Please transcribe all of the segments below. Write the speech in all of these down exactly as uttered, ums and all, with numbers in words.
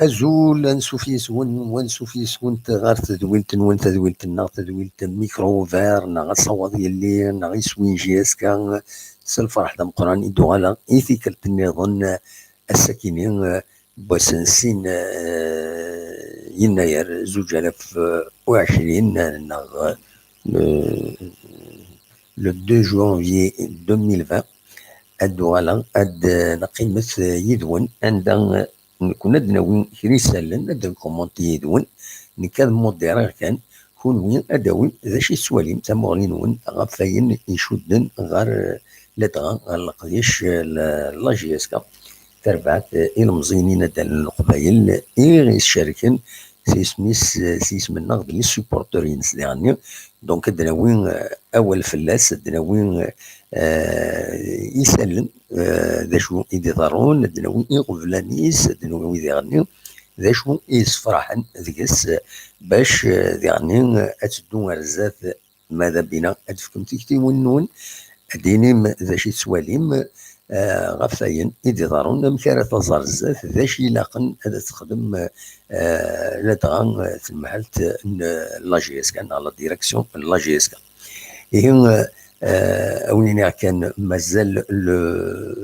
Azul, ansuf yes-wen, wansuf yes-went ɣer tedwilt-nwen, tadwilt-nneɣ, tadwilt Micro Ouvert, neɣ Asawaḍ Yelli, neɣ Iswi n J S K. S lferḥ d ameqqran i d-uɣaleɣ i tikkelt nniḍen, ass-akini, n wass n sin, eh, yennayer zuǧ alaf u ɛecrin, neɣ, eh, le deux janvier deux mille vingt, ad d-uɣaleɣ ad, eh, neqqimet, eh, yid-wen, anda, eh, nekkni ad d-nawi kra isallen, ad nkumunti yid-wen, nekk ad muddireɣ kan, kunwi ad d-tawim d acu i tettwalim, tamuɣli-nwen ɣef wayen icudden ɣer, eh, ladɣa ɣer leqdic, eh, n la J S K. Tarbaɛt, eh, ilemẓiyen inaddalen n Leqbayel i ɣ-iscerken s yisem-is, eh, s yisem-nneɣ d les supporteurs-ines diɣenni. Donc, ad d-nawi, eh, awal fell-as, ad d-nawi, eh, isallen, eh, d acu i d-iḍerrun, ad d-nawi iɣeblan-is, ad d-nawi diɣenni d acu i yessefraḥen deg-s, eh, bac, eh, diɣenni, eh, ad teddu ar zdat. Ma d abina, ad d-tefkem tiktiwin-nwen, ad d-tinim d acu i tettwalim, eh, ɣef wayen i d-iḍerrun, amek ara taẓ ar zdat, d acu ilaqen ad texdem, eh, ladɣa, eh, temhelt n la J S K neɣ la direction n la J S K. Ihi, eh, a wen-iniɣ kan, mazal le,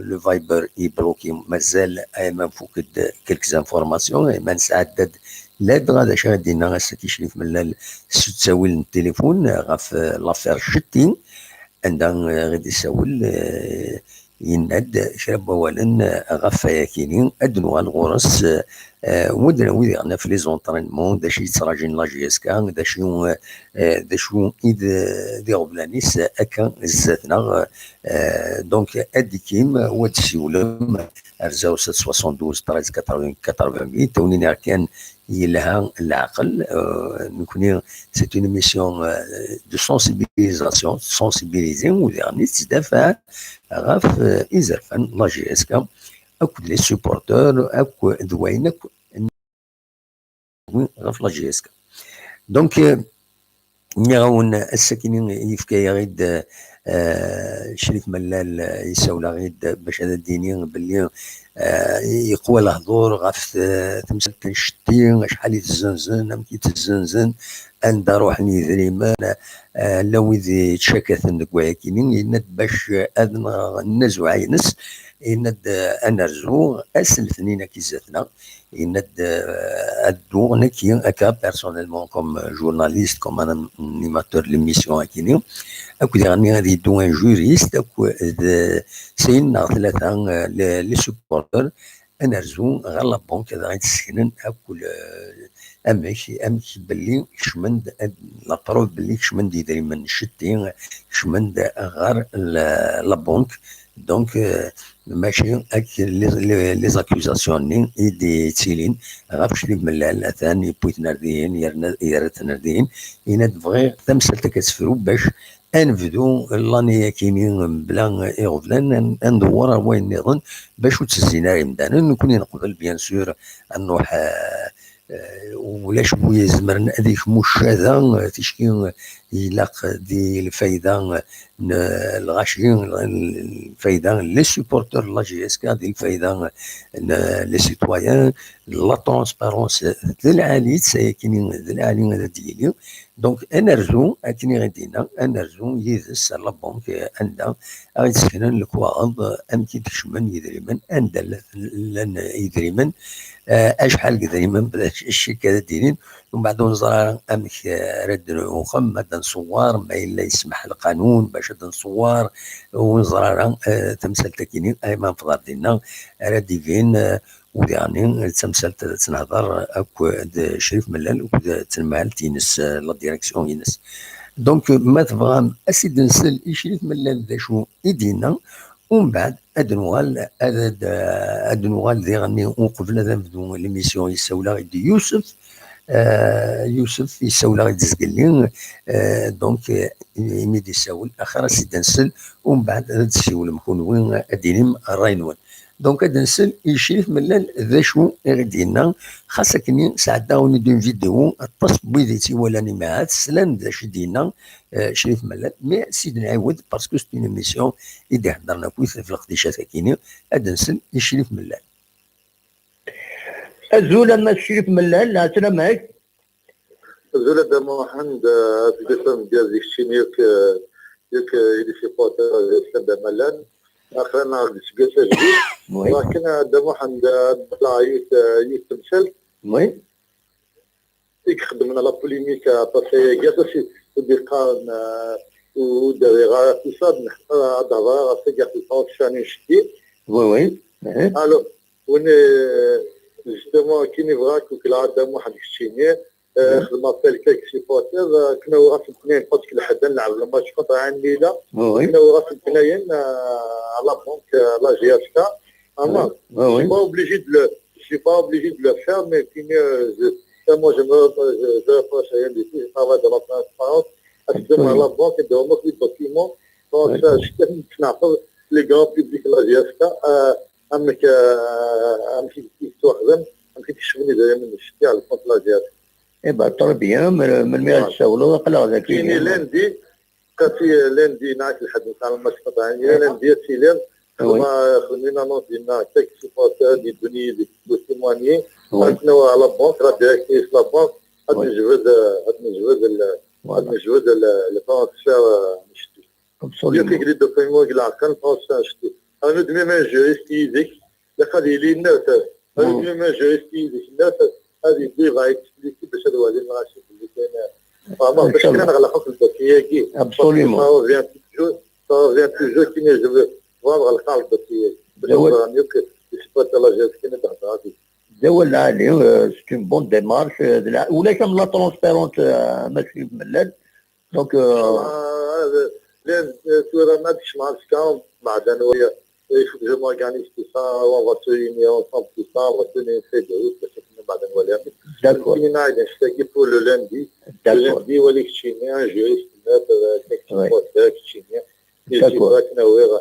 le Viber ibloki, mazal ayma nfuk-d quelques informations, ayma nesɛedda-d ladɣa d acu i d-yenna ass-agi Crif Mellal s ttawil n tilifun ɣef, eh, l'affaire Cetti, anda, eh, i d-isawel, eh, yenna-d kra n wawalen, eh, ɣef wayakini, ad d-nuɣal ɣur-s, eh, eh, wa d-nawi diɣen ɣef les entraînements, d acu i yettraǧin la J S K, d acu, eh, d acu i d, d iɣeblan-is akka zdat-neɣ, eh, donc, ad d-ikim, wa d-siwlem ar zéro sept soixante-douze treize quatre-vingts quatre-vingt-huit, a wen-iniɣ kan yelha leɛqel, eh, nekkni, c'est une émission, eh, de sensibilisation, sensibiliser, u diɣen i tettdafaɛ ɣef, eh, izerfan n la J S K, akked les supporters, akk d wayen akk ɣef la J S K. Donc, euh, nniɣ-awen ass-akini yefka-yaɣ-id, euh, Crif Mellal, euh, yessawel-aɣ-id bac ad d-yini belli, euh, yeqwa lehdur ɣef t-, temsalt n Cetti, acḥal i tezzenzen, amek i tezzenzen, anda ruḥen yidrimen, euh, llan wid yettcakaten deg wayakini, yenna-d bac ad nɣ-, nnazuɛ-ines, yenna-d, euh, ad nerzu ass n letnin akka i zdat-neɣ, yenna-d, euh, ad dduɣ nekki akka, personnellement, comme journaliste, comme un animateur de l'émission akini, akked diɣenni ad yeddu un juriste, akked, euh, sin neɣ tlata, euh, les, les supporters, ad nerzu ɣer la banque, ad aɣ-d-sseknen akk le, amek, amek belli kecmen-d, ad, la preuve belli kecmen-d idrimen n Cetti, kecmen-d ɣer la, la banque. Donc, euh, mačči ak les, les, les accusations-nni i d-yettilin ɣef Crif Mellal, atan yewwi-ten ar dihin, yerna, yerra-ten ar dihin, yenna-d bɣiɣ tamsalt akka ad tefru bac ad nebdu l'année-akini mebla iɣeblan, ad, ad ndewwer ar wayen nniḍen, bac ur ttezzin ara yemdanen. Nekkni neqbel, bien sûr, ad nruḥ, euh, euh, ulac bu izemren ad ikmu ccada, euh, ticki, euh, ilaq di lfayda, euh, n lɣaci, lfayda n les supporters n la J S K, di lfayda, euh, n les citoyens, la transparence d lɛali, d sayakini d lɛali ad d-yili. Donc, ad nerzu, akken i ɣ-d-yenna, ad nerzu yid-s ar la banque, eh, anda ara d-seknen lekwaɣeḍ, eh, amek i d-kecmen yidrimen, anda llan, llan yidrimen, eh, acḥal n yidrimen, d acu akka ara d-inin, umbeɛd ur neẓri ara amek, eh, ara d-nuxem, ma ad nṣewwer, ma yella yesmeḥ lqanun bac ad nṣewwer, ur neẓri ara, eh, tamsalt-agi-nni, ay ma nefḍer dinna, ara d-ibin, eh, u diɣen d tamsalt ad tt-nehder akk d Crif Mellal akked tnemhalt-ines, eh, la direction-ines. Donc, ma tebɣam, ad s-id-nsel i Crif Mellal d acu i d-yenna, umbeɛd ad nuɣal, ad, ad, ad nuɣal diɣen uqbel ad nebdu l'émission, yessawel-aɣ-d Yusef, eh, Yusef yessawel-aɣ-d zgelli, eh, donc, eh, imi d-yessawel, axir ad s-id-nsel, umbeɛd ad d-tessiwlem kunwi, ad d-tinim ṛṛay-nwen. Donc, ad nsel i Crif Mellal d acu i ɣ-d-yenna. Xas akken, sɛeddaɣ-awen-id une vidéo, aṭas n wid i tt-iwalan imahat slan d acu i d-yenna, eh, Crif Mellal. Mais s-id-nɛiwed, parce que c'est une émission i d-iheddren akkit ɣef leqdicat-agi-nni, ad nsel i Crif Mellal. Azul a Mass Crif Mellal, ɛeslama-k. Azul a Dda Muḥend, eh, aseggas ameggaz i keččini yakk, eh, yakk, eh, i d-isupporter Islam d Amalal. Axir-nneɣ deg useggas ajdid. Oui. Lakin, eh, Dda Muḥend, eh, ad d-qqleɣ yiwet, eh, yiwet temsalt. Oui. I ixeddmen la polémique, eh, aṭas ayagi, aṭas i, i d-iqqaren, eh, ur d-rriɣ ara tusad, nextar ad d-hḍereɣ ɣef taggart n Fransa n Iceddi. Oui, oui. Mhm. Alors, win, eh, justement, akken i bɣiɣ ad k-ukleɣ a Dda Muḥend keččini, eh, xedmeɣ tel quelques supporters, eh, akken awiɣ asen-d-nniɣ, n'importe quel ḥedd ad nlɛeb le match contre Ɛin Lila. Oui, oui. Akken awiɣ asen-d-nniɣ, eh, à la banque, eh, la J S K. Ah, oui, oui. Je suis pas obligé de le, je suis pas obligé de le faire, mais puis, euh, je, ça, moi, je me, je, je reproche rien du tout. Je travaille dans la transparence. Absolument. À la banque, de remettre les documents. Bon, ça, je tiens à le grand public de la J S K, euh, amek, euh, amek i yettwaxdem, amek i d-kecmen idrimen n ccettiɛ, le compte de la J S K. Eh ben, très bien, melmi ad tsawleḍ, aql-aɣ dagi. Kini lundi, qasi lundi, neɣ lḥedd, nesɛa lmatch qeḍɛen, lundi ad tiliḍ, xedmeɣ, xedmen une annonce dinna, quelques supporters ad d-yeddun yid-k, pour témoigner, ad tnaweḍ à la banque, la directrice la banque, ad nejbed, ad nejbed, ad nejbed le transfert, euh, n ccettiɛ. Absolument. Yakk les documents i ilaqen, transfert n ccettiɛ. Anu-d même un juriste yid-k, ilaq ad yili nnas, anu-d même un juriste yid-k, nnas, ad yeddu yebɣa expliquer bac ad walin lɣaci belli kayen. Vraiment, bac kan ad ɣleq akk le dossier-agi. Absolument. Parce que ça revient toujours, ça revient toujours, kini je veux voir ɣleq le dossier-agi. Bac ad ẓren yakk les supporters de la J S K kan ad d-hedreɣ. D awal lɛali, euh, c'est une bonne démarche, euh, d la, ulac am la transparence, euh, Mass Crif Mellal. Donc, euh, ah, euh, tura ma ad kecmeɣ azekka, beɛd ad nwali, il faut que je m'organise tout ça, on va se réunir ensemble tout ça, on va se donner une feuille de route, bac akken beɛd ad nwali. D'accord. Kini nɛid annect-agi pour le lundi. D'accord. Le lundi, wali keččini, un juriste, maître, euh, quelques supporters, keččini. D'accord. Akken awiɣ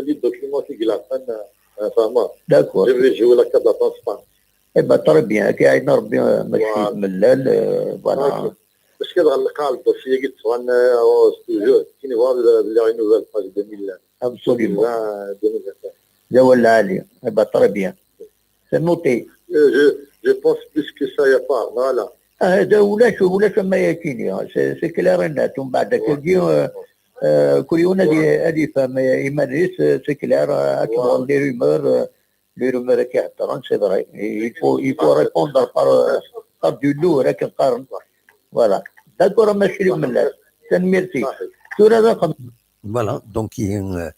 les documents i ilaqen, euh, vraiment. D'accord. Je vais jouer la carte de la transparence. Eh ben, très bien. Akka, ayen Rebbi, euh, Mass Crif Mellal, euh, voilà. Ok. Parce que dans le cas, le dossier qui se rend, euh, toujours, qui ne voit le, le renouvel, pas deux mille. Absolument. Deux mille vingt. D awal lɛali. Eh ben, très bien. C'est noté. Euh, je, je pense plus que ça, y a pas. Voilà. Ah, d ulac, ulac am wayagi-nni, hein. C'est, c'est clair et net. Umbeɛd akkagi, euh, euh, kul yiwen ad y-, ad yefhem, euh, iman-is, euh, c'est clair, euh, akken les rumeurs, euh, les rumeurs akka heddren, c'est vrai. Et il faut, il faut répondre par, euh, par du lourd, akken qqaren. Voilà. D'accord, a Mass Crif Mellal. Tanemmirt-ik. Tura d axem- Voilà, donc, ihi, euh,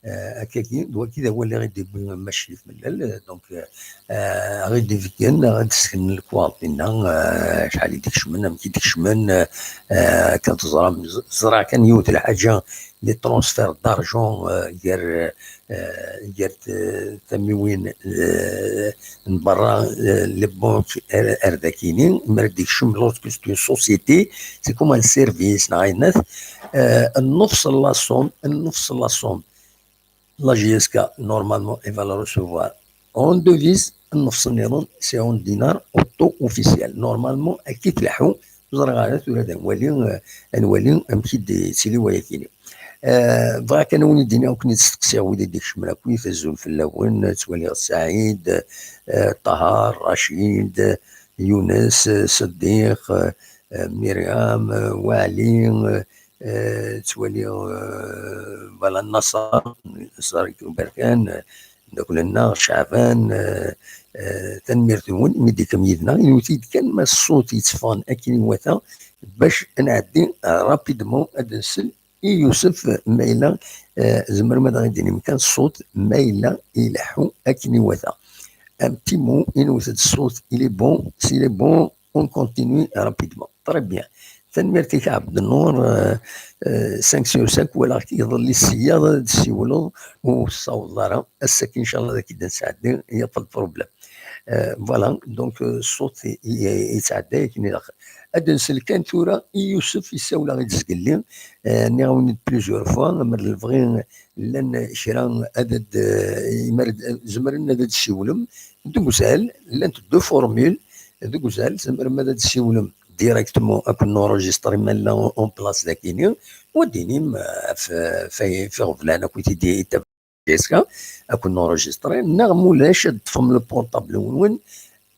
euh, akkagi, d wagi d awal i d-yewwi Mass Crif Mellal, euh, donc, euh, euh, ad d-ibeggen, ad d-sken lekwaɣeḍ dinna, euh, acḥal i d-ikecmen, amek i d-ikecmen, euh, euh, kan teẓram, ẓ-, ẓriɣ kan yiwet lḥaǧa, les transferts d'argent, euh, gar, euh, gar, euh, tamiwin, euh, n berra, euh, les banques ar, ar dakini, mi ara d-ikcem, lorsque c'est une société, c'est comme un service, neɣ ayen, euh, nnefṣ n la somme, nnefṣ n la somme, la J S K, normalement, elle va la recevoir en devise, nnefṣ nniḍen, c'est en dinar, au taux officiel. Normalement, akka i tleḥḥu, ẓriɣ ara tura ad nwali, euh, ad nwali amek i d-yettili wayagi-nni. Euh, bɣiɣ kan ad wen-id-iniɣ, ad ken-id-steqsiɣ wid i d-ikecmen akkit, azul fell-awen, ttwaliɣ Saɛid, euh, Ṭaher, Racid, Yunes, euh, Seddiq, euh, Myriam, Waɛli, ttwaliɣ, voilà, Naṣer, Naṣer Iberkan, mdakel-nneɣ Ceɛban. Tanemmirt-nwen imi d-tekkam yid-neɣ. Inwet-iyi-d kan ma ṣṣut yetteffɣen akken iwata, bac ad nɛeddi rapidement ad nsel i Yusef, ma yella, tzemrem ad aɣ-d-tinim kan ṣṣut ma yella ileḥḥu akken iwata. Un petit mot, inwet-d ṣṣut, il est bon, s'il est bon, on continue rapidement. Très bien. Tanemmirt-ik a Ɛebdennur. Cinq sur cinq, walaɣ-k iḍelli s yiḍ ad d-ssiwleḍ, ur tessawḍeḍ ara. Ass-agi, inchallah, ad k-id-nesɛeddi, y a pas de problème. Voilà, donc, ṣṣut yettɛedday akken ilaq. Ad nsel kan tura i Yusef, yessawel-aɣ-id zgelli. Nniɣ-awen-d plusieurs fois, ma d lebɣi, llan kra ad d-, zemren ad d-ssiwlem deg uzal. Llant deux formules deg uzal, tzemrem ad d-ssiwlem directement, ad ken-enregistrer ma llan en place dagini, u ad d-tinim ɣef iɣeblan akk i t-id-, ad ken-enregistrer, neɣ ma ulac ad teṭṭfem le portable-nwen,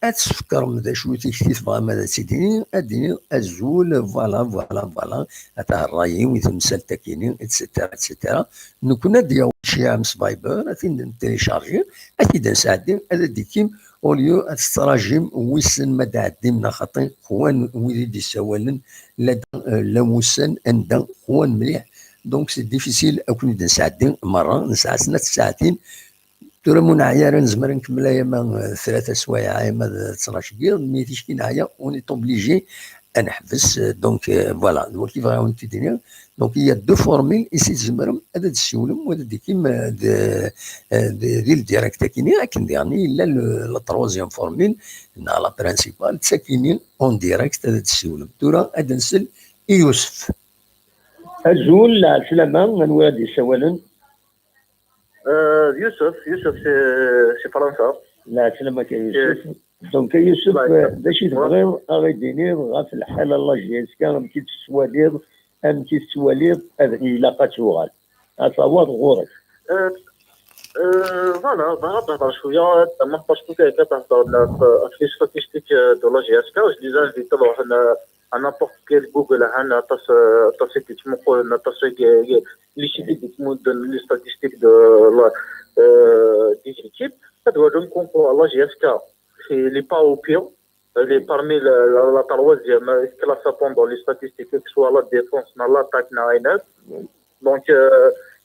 ad tesfekrem d acu tikti tebɣam ad tt-id-tinim, ad d-tinim azul, voilà, voilà, voilà, ata ṛṛay-iw i temsalt-agi-nni, et cetera, et cetera. Nekkni ad d-yaweḍ ccyaɛ s Viber, ad t-id-ntélécharger, ad t-id-nesɛeddi, ad d-ikkim, au lieu ad tettṛajim wissen ma d-ɛeddim neɣ xaṭi, kwan wid i d-issawalen, la, la wussan anda kwan mliḥ. Donc c'est difficile ad ken-id-nesɛeddi merra, nesɛa snat tsaɛtin. Tura ma ur neɛya ara nezmer ad nkemmel ay ama tlata swayeɛ ay ama d tnac n yiḍ, mais ticki neɛya, on est obligé ad neḥbes. Donc voilà, d wagi bɣiɣ ad wen-t-id-iniɣ. Donc il y a deux formules, i si tzemrem ad d-tessiwlem, ad d-ikkim di le direct akini, akken diɣen yella la troisième formule neɣ la principale, d takini en direct ad d-tessiwlem. Tura ad nsel i Yusef. Azul, lɛeslama, anwa i d-yessawalen? D Yusef, Yusef si, si Fransa. Lɛeslama-k a Yusef. Donc a Yusef, d acu i tebɣiḍ ad ɣ-d-tiniḍ ɣef lḥala n la J S K, amek i tt-tettwaliḍ, amek i tettwaliḍ ad ilaq ad tuɣal? Ad taweḍ ɣur-k. Voilà, bɣiɣ ad d-hḍeṛ cwiya, parce que akka ad tehḍeṛ ɣef les statistiques de la J S K, déjà di ṭṭebɛ à n'importe quel Google, ahan aṭas, aṭas i d-yettmuqulen, aṭas i, i, les sites i d-yettmudden les statistiques de la, des équipes. Ad walun comme quoi la J S K, c'est les pas au pire, elle est parmi la, la, la troisième, classée pendant les statistiques, que ce soit la défense, dans l'attaque, dans les neuf. Donc,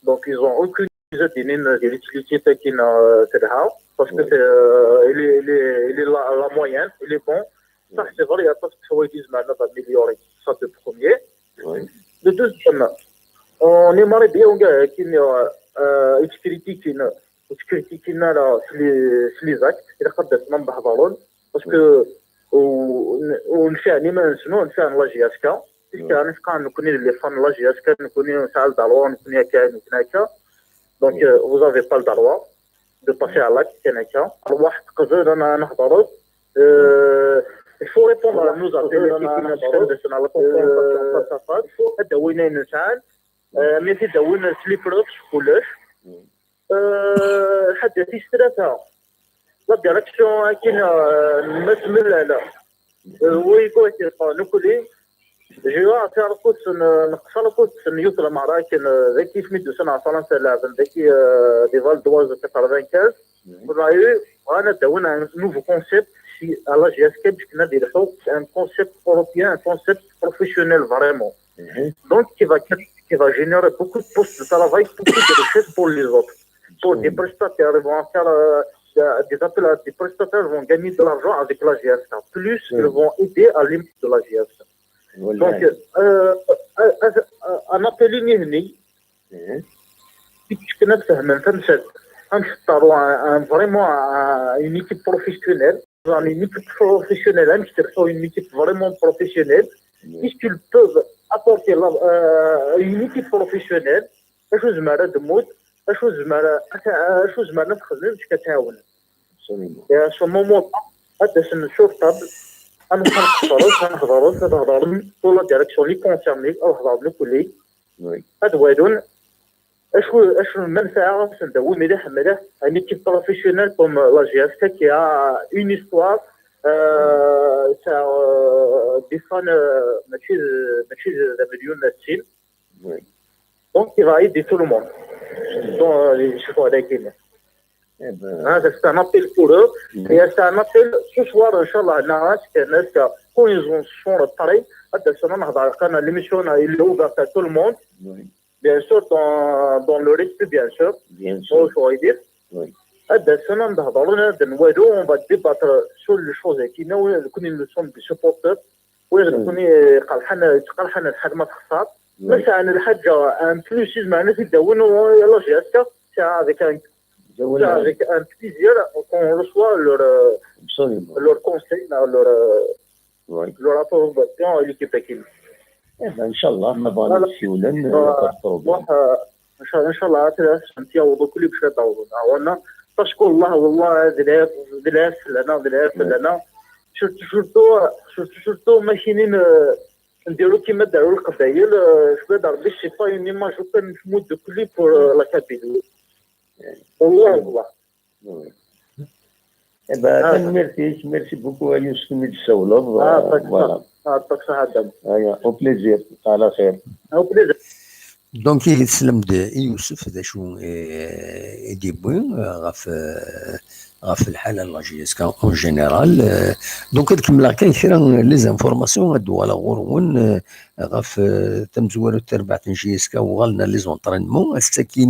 donc ils ont aucune déjà d-inin di l'utilité-agi n, euh, telha, parce que c'est, euh, il est, il est, il est la, la moyenne, il est bon. Ça, c'est vrai, il y a pas de travail d'améliorer. Ça, c'est le premier. Le deuxième, on aimerait bien, euh, qu'il y a, euh, une critique, une, une critique, là, sur les, sur les actes. Il y a pas de, parce que ur, ur nfiɛ iman-nsen, ur nfiɛ la J S K. Puisque akken nekkni d les fans n la J S K, nekkni nesɛa le droit, nekkni akka, nekkni akka. Donc, euh, vous avez pas le droit de passer à l'acte, kan akka. Arwaḥ, teqbel, ad nehḍer. Euh, il faut répondre à nos appels, ad d-awin ayen nesɛan, euh, mi t-id-awin s les preuves, kullec. Euh, lḥaǧa tis tlata, la direction akin, euh, n Mass Mellal, euh, wi i nekkni, je vais faire akud n, neqṣer akud n yiwet n lmeṛṛa akken, euh, d akken mi d-usan ɣer Fransa, leɛben daki, euh, di Val d'Oise quatre-vingt-quinze. On a eu, bɣan ad d-awin un nouveau concept si, à la J S K, puisque on a des, un concept européen, un concept professionnel vraiment. Donc, qui va, qui va générer beaucoup de postes de travail, beaucoup de richesses pour les autres. Pour des prestataires, ils vont faire, euh, des appels à des prestataires, vont gagner de l'argent avec la J S K. Plus, ils vont aider à l'image de la J S K. Donc, euh, euh, euh, un appel ici, puisque nous sommes un, un, vraiment un, une équipe professionnelle. Une équipe professionnelle, hein, c'est une équipe vraiment professionnelle. Puisqu'ils peuvent apporter la, euh, une équipe professionnelle, acu zemreɣ ad d-mut, acu zemreɣ, acu zemreɣ ad xedmeɣ, acu ad tɛawen. Et à ce moment-là, ad d-asen sur table, ad nqeṣṣer, ad nehḍer, ad hedren, pour la direction, les concernés, ad hedren nekkni, ad walun, acu, acu n manfaɛa, ad sen-d-awin mliḥ, mliḥ, une équipe professionnelle comme la J S K qui a une histoire, euh, Ça, euh, défend, euh, mačči d, mačči d, d amelyun d sin. Donc, il va aider tout le monde. Donc, euh, je crois, hein, c'est un appel pour eux. Et c'est un appel ce soir, Inch'Allah, quand ils sont sur le terrain, l'émission, il est ouverte à tout le monde. Bien sûr, dans, dans le respect, bien sûr. Bien sûr. On va dire. Oui. On va débattre sur les choses qui nous, nous sommes des supporters. Oui, nous sommes, euh, قرحنا، قرحنا لحد ما تخسر. Oui. Mais c'est un الحاجة، un plus, c'est معناه في الدون، يلا جي هكا، c'est avec un, c'est avec un plaisir qu'on reçoit leur, euh, leur conseil, là, leur, euh, leur approbation à l'équipe Akimi. Eh ben, Inch'Allah, ma voilà, si vous voulez, euh, pas de problème. Inch'Allah, Inch'Allah, c'est un petit aoudou, كل شيء تعوضون. وانا تشكر الله والله، ذلك، ذلك لنا، ذلك لنا. Surtout, surtout, surtout, ما كاينين، آه، نديرو كيما داروا القبايل، آه، شوية دار بلي c'est pas une image كنشمو de كلي pour, euh, la Kabylie. والله، والله. Eh ben, tanemmirt-ik, merci beaucoup a Yousef imi d-tsawleḍ. Ah, pas de problème. Voilà. Ah, pas de problème. Au plaisir, على خير. Au plaisir. Donc, ihi teslam-d i Yousef d acu, eh, i d-yewwi, eh, ɣef, eh, ɣef lḥala n la J S K en général. Eh, donc, ad kemmleɣ kan kra n les informations, ad d-uɣaleɣ ɣur-wen, eh, ɣef, eh, tamezwarut tarbaɛt n J S K, uɣalen les entraînements, ass-agi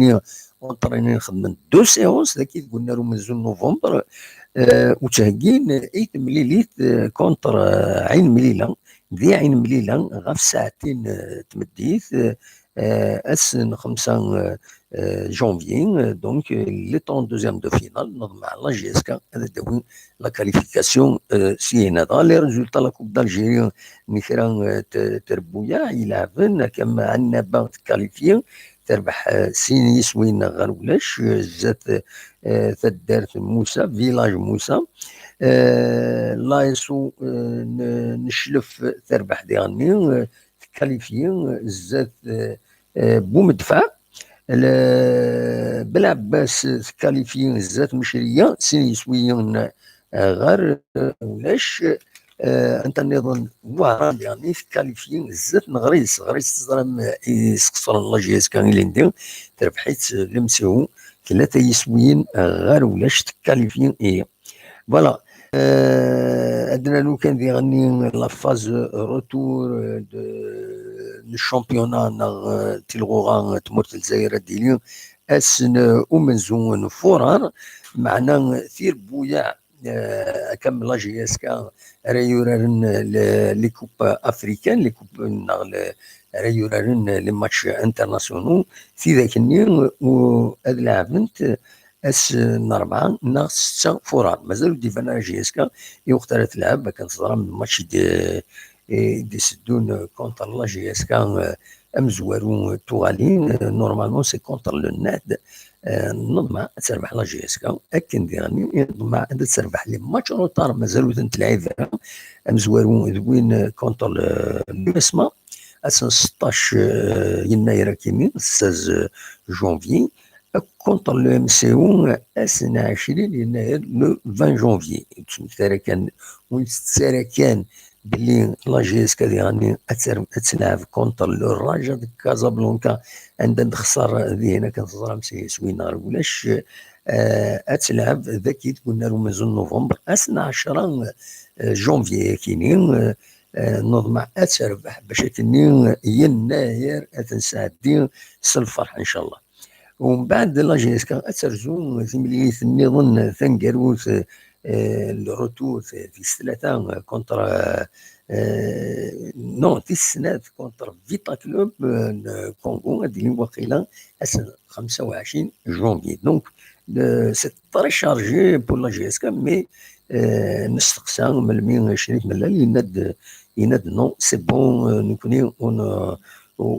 entraîner xedmen deux séances, dagi deg unnar umenzu n novembre, eh, u ttheggin i temlilit, eh, contre, eh, Ɛin Mlila, di Ɛin Mlila, ɣef ssaɛtin, eh, tmeddit, eh, eh, ass n xemsa, eh, eh, janvier, eh, donc, eh, les trente-deuxièmes de finale, neḍmeɛ la J S K ad d-tawi la qualification, eh, syin. Dɣa les résultats, la Coupe d'Algérie n kra, eh, t-, trebbuyaɛ ileɛben, akka Ɛennaba tqualifie, terbeḥ, eh, sin yiswiyen ɣer ulac, eh, zdat, eh, taddart Musa, village Musa. Eh, l'A S O, eh, n, n Cclef terbeḥ diɣenni, eh, tqualifie, eh, zdat, eh, eh, Bumedfeɛ. Le, Belɛebbas tqualifie zdat Mecreya, sin yiswiyen, eh, ɣer, eh, ulac. Eh, anta nniḍen? Wehran diɣenni tqualifie zdat n Ɣris. Ɣris teẓram, eh, i sxeṣren la J S K ilindi, terbeḥ-itt, eh, l'M C O, tlata yiswiyen, eh, ɣer ulac, tqualifie ihi. Voilà. Eh, ad d-nernu kan diɣenni la phase retour, eh, de, n championnat neɣ, eh, tilɣuɣa, eh, tmurt n Lezzayer ad d-tili ass n, eh, umenzu n Furar, meɛna tirebbuyaɛ, eh, akka am la J S K ara yuraren, eh, le, les coupes africaines, les coupes neɣ le, ara yuraren, eh, les matchs internationaux, tidak-nni, eh, u-, ad leɛbent, eh, ass n rebɛa neɣ ssetta Furar. Mazal ur d-iban ara J S K i weqt ara tleɛb, akken teẓram match i d-, i d-iteddun contre la J S K, eh, amezwaru, eh, tuɣalin, eh, normalement c'est contre le Nahd, eh, neḍmeɛ ad terbeḥ la J S K, akken diɣenni neḍmeɛ ad terbeḥ les matchs retard mazal ur tent-tleɛɛib ara, amezwaru d win, eh, contre le, l'U S M A, ass n seṭṭac, eh, yennayer akkenni, seize janvier, contre le M C O, ass n ɛecrin yennayer, le vingt janvier. Ur ttmettar ara kan, ur ntett ara kan belli la J S K diɣenni ad ter-, ad tleɛb contre le Raja de Casablanca, anda d-texṣer dihin akken teẓram s, s win ɣer ulac, eh, ad tleɛb dagi deg unnar umenzu n novembre, ass n ɛecra, eh, janvier akkenni, eh, eh, neḍmeɛ ad terbeḥ bac akkenni yennayer ad t-nesɛeddi s lferḥ, ncallah. Umbeɛd, la J S K ad terzu timlilit nniḍen taneggarut, eh, le retour tis tlata contre, eh, non, tis snat contre Vita Club, eh, n Congo, ad d-ilin waqila ass n xemsa u ɛecrin janvier. Donc, eh, c'est très chargé pour la J S K, mais, eh, nesteqsa melmi Crif Mellal yenna-d, yenna-d non, c'est bon, eh, nekkni ur n-, ur,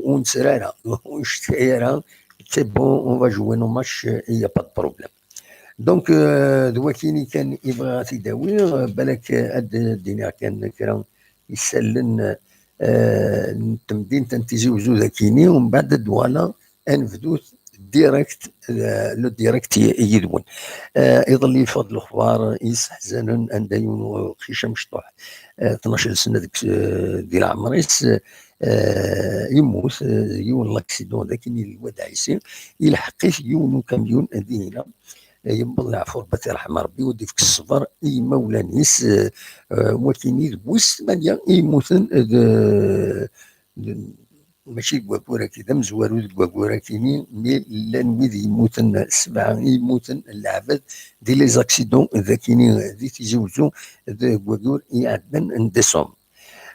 ur nettru ara, ur ncetki ara, c'est bon, on va jouer nos matchs, il y a pas de problème. Donc, euh, d wakini kan i bɣiɣ ad t-id-awiɣ, euh, balak, euh, ad d-iniɣ kan kra isallen, euh, n temdint n Tizi Uzzu dakini, umbeɛd ad d-uɣaleɣ, ad nebdut direct, eh, le direct y-, yid-wen. Eh, iḍelli yeffeɣ-d lexbar yesseḥzanen, anda yiwen uqcic amecṭuḥ, eh, tnac sna deg, eh, di leɛmer-is, eh, yemmut, eh, yiwen n l'accident d akin i lwad Ɛisi, ilḥeq-it yiwen ukamyun dihina, eh, yewweḍ leɛfu, Rebbi ad t-irḥem Rebbi, u d-ifk ṣṣber i yimawlan-is, eh, eh, wakini d wis tmanya i yemmuten d, d, mačči deg wayyur-agi, d amezwaru deg wayyur-agi-ni, mi llan wid yemmuten, sebɛa i yemmuten, leɛbad, di les accidents, d akini, di Tizi Wezzu, deg wayyur iɛeddan n décembre.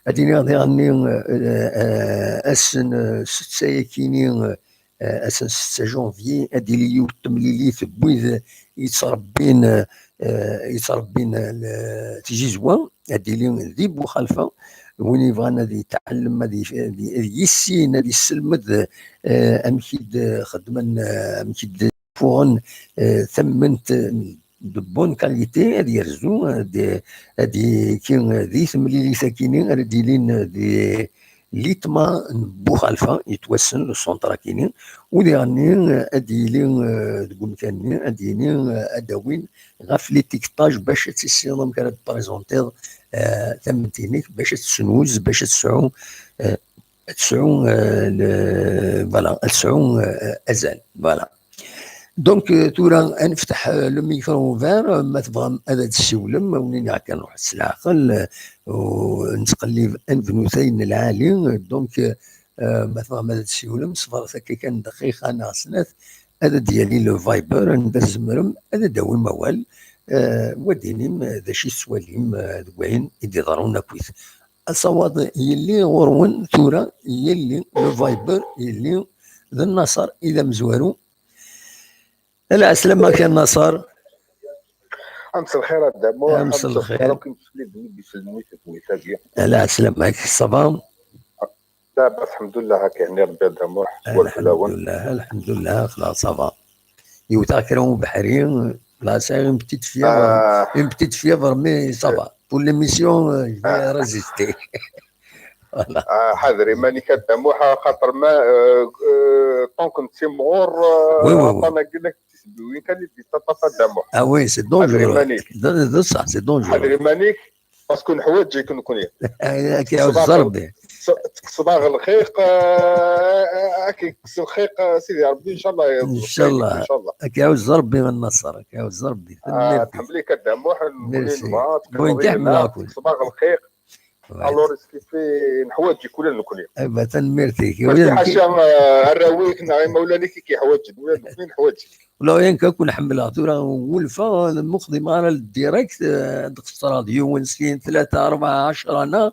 Ad iniɣ diɣenni, eh, eh, ass n, eh, setta-yakini, eh, ass n setta janvier, ad d-tili yiwet temlilit n wid yettrebbin, eh, yettrebbin, eh, le-, tizizwa, ad d-tili di Buxalfa. Win yebɣan ad yetɛellem, ad y-, ad y-, ad yissin, ad yesselmed, eh, amek i d-xeddmen, eh, amek i d-ffuɣen, eh, tamment, eh, de bonne qualité, ad yerzu, ad, ad yekki di temlilit-akini ara d-ilin di Litma n Buxalfa, yettwassen le centre-akini, u diɣenni ad d-yili, eh, deg umkan-nni, ad d-yini, eh, ad d-awin ɣef l'étiquetage bac ad tissineḍ amek ara d-tprezentiḍ, eh, tamment-inek, bac ad tesnuz, bac ad tesɛu, eh, ad tesɛu, eh, le-, voilà, ad tesɛu, eh, azal. Voilà. Donc, euh, tura, ad nefteḥ, euh, le micro ouvert, euh, ma tebɣam ad d-tessiwlem, ad wen-iniɣ kan ruḥet s leɛqel, euh, u nettqellib anebnutay n lɛali. Donc, euh, ma tebɣam ad d-tessiwlem, ṣebret akka kan dqiqa neɣ snat, ad d-yali le Viber, anda tzemrem ad d-tawim awal, euh, u ad d-tinim, euh, d acu i tettwalim, euh, deg wayen i d-iḍerrun akkit. Asawaḍ yelli ɣur-wen tura, yelli, le Viber yelli, d Nnaṣer i d amezwaru. Ala ɛeslama-k a Nnaṣer. Amselxir a Dda Muḥ, amselxir akk imesliben i d-isellen i tedwilt-agi. Ala ɛeslama-k, ça va? Labas, lḥemdullah, ad k-ihenni Rebbi a Dda Muḥ, swal fell-awen. Lḥemdullah, lḥemdullah, xlaṣ, ça va. Yewwet-aɣ kra n ubeḥri, la, sɛiɣ une petite fièvre, ah, une petite fièvre, mais ça va. Pour l'émission, euh, je vais, ah, résister. Voilà. Ah, ḥader iman-ik a Dda Muḥ, xaṭer ma, euh, euh, tant que nettimɣur, euh, oui, oui, oui, aṭṭan-agi n tisbiwin kan i d-yettaṭṭaf a Dda Muḥ. Ah oui, c'est dangereux. Ḥader iman-ik. D, d ṣṣeḥ, c'est dangereux. Ḥader iman-ik, parce que neḥwaǧ-ik nekni. Ad k-iɛuzz Rebbi. Tekkseḍ-aɣ lxiq, euh, ad k-yekkes lxiq, euh, Sidi Rebbi, inchallah. Inchallah. Inchallah. Ad k-iɛuzz Rebbi a Nnaṣer, ad k-iɛuzz Rebbi. Ah, tanemmirt. Tḥemmel-ik a Dda Muḥ, nekni nebɣa, tekkseḍ-aɣ lxiq. Alors, est-ce que neḥwaǧ-ik ula d nekni. Eh ben, tanemmirt-ik. Parce que ḥaca, euh, arraw-ik neɣ imawlan-ik i k-iḥwaǧen, ula d nekni neḥwaǧ-ik. Wala, rien que ad ken-ḥemmleɣ tura, wulfeɣ, ma xdimeɣ ara le direct, eh, ad qeṣṣreɣ d yiwen, sin, tlata, rebɛa, ɛecra, neɣ,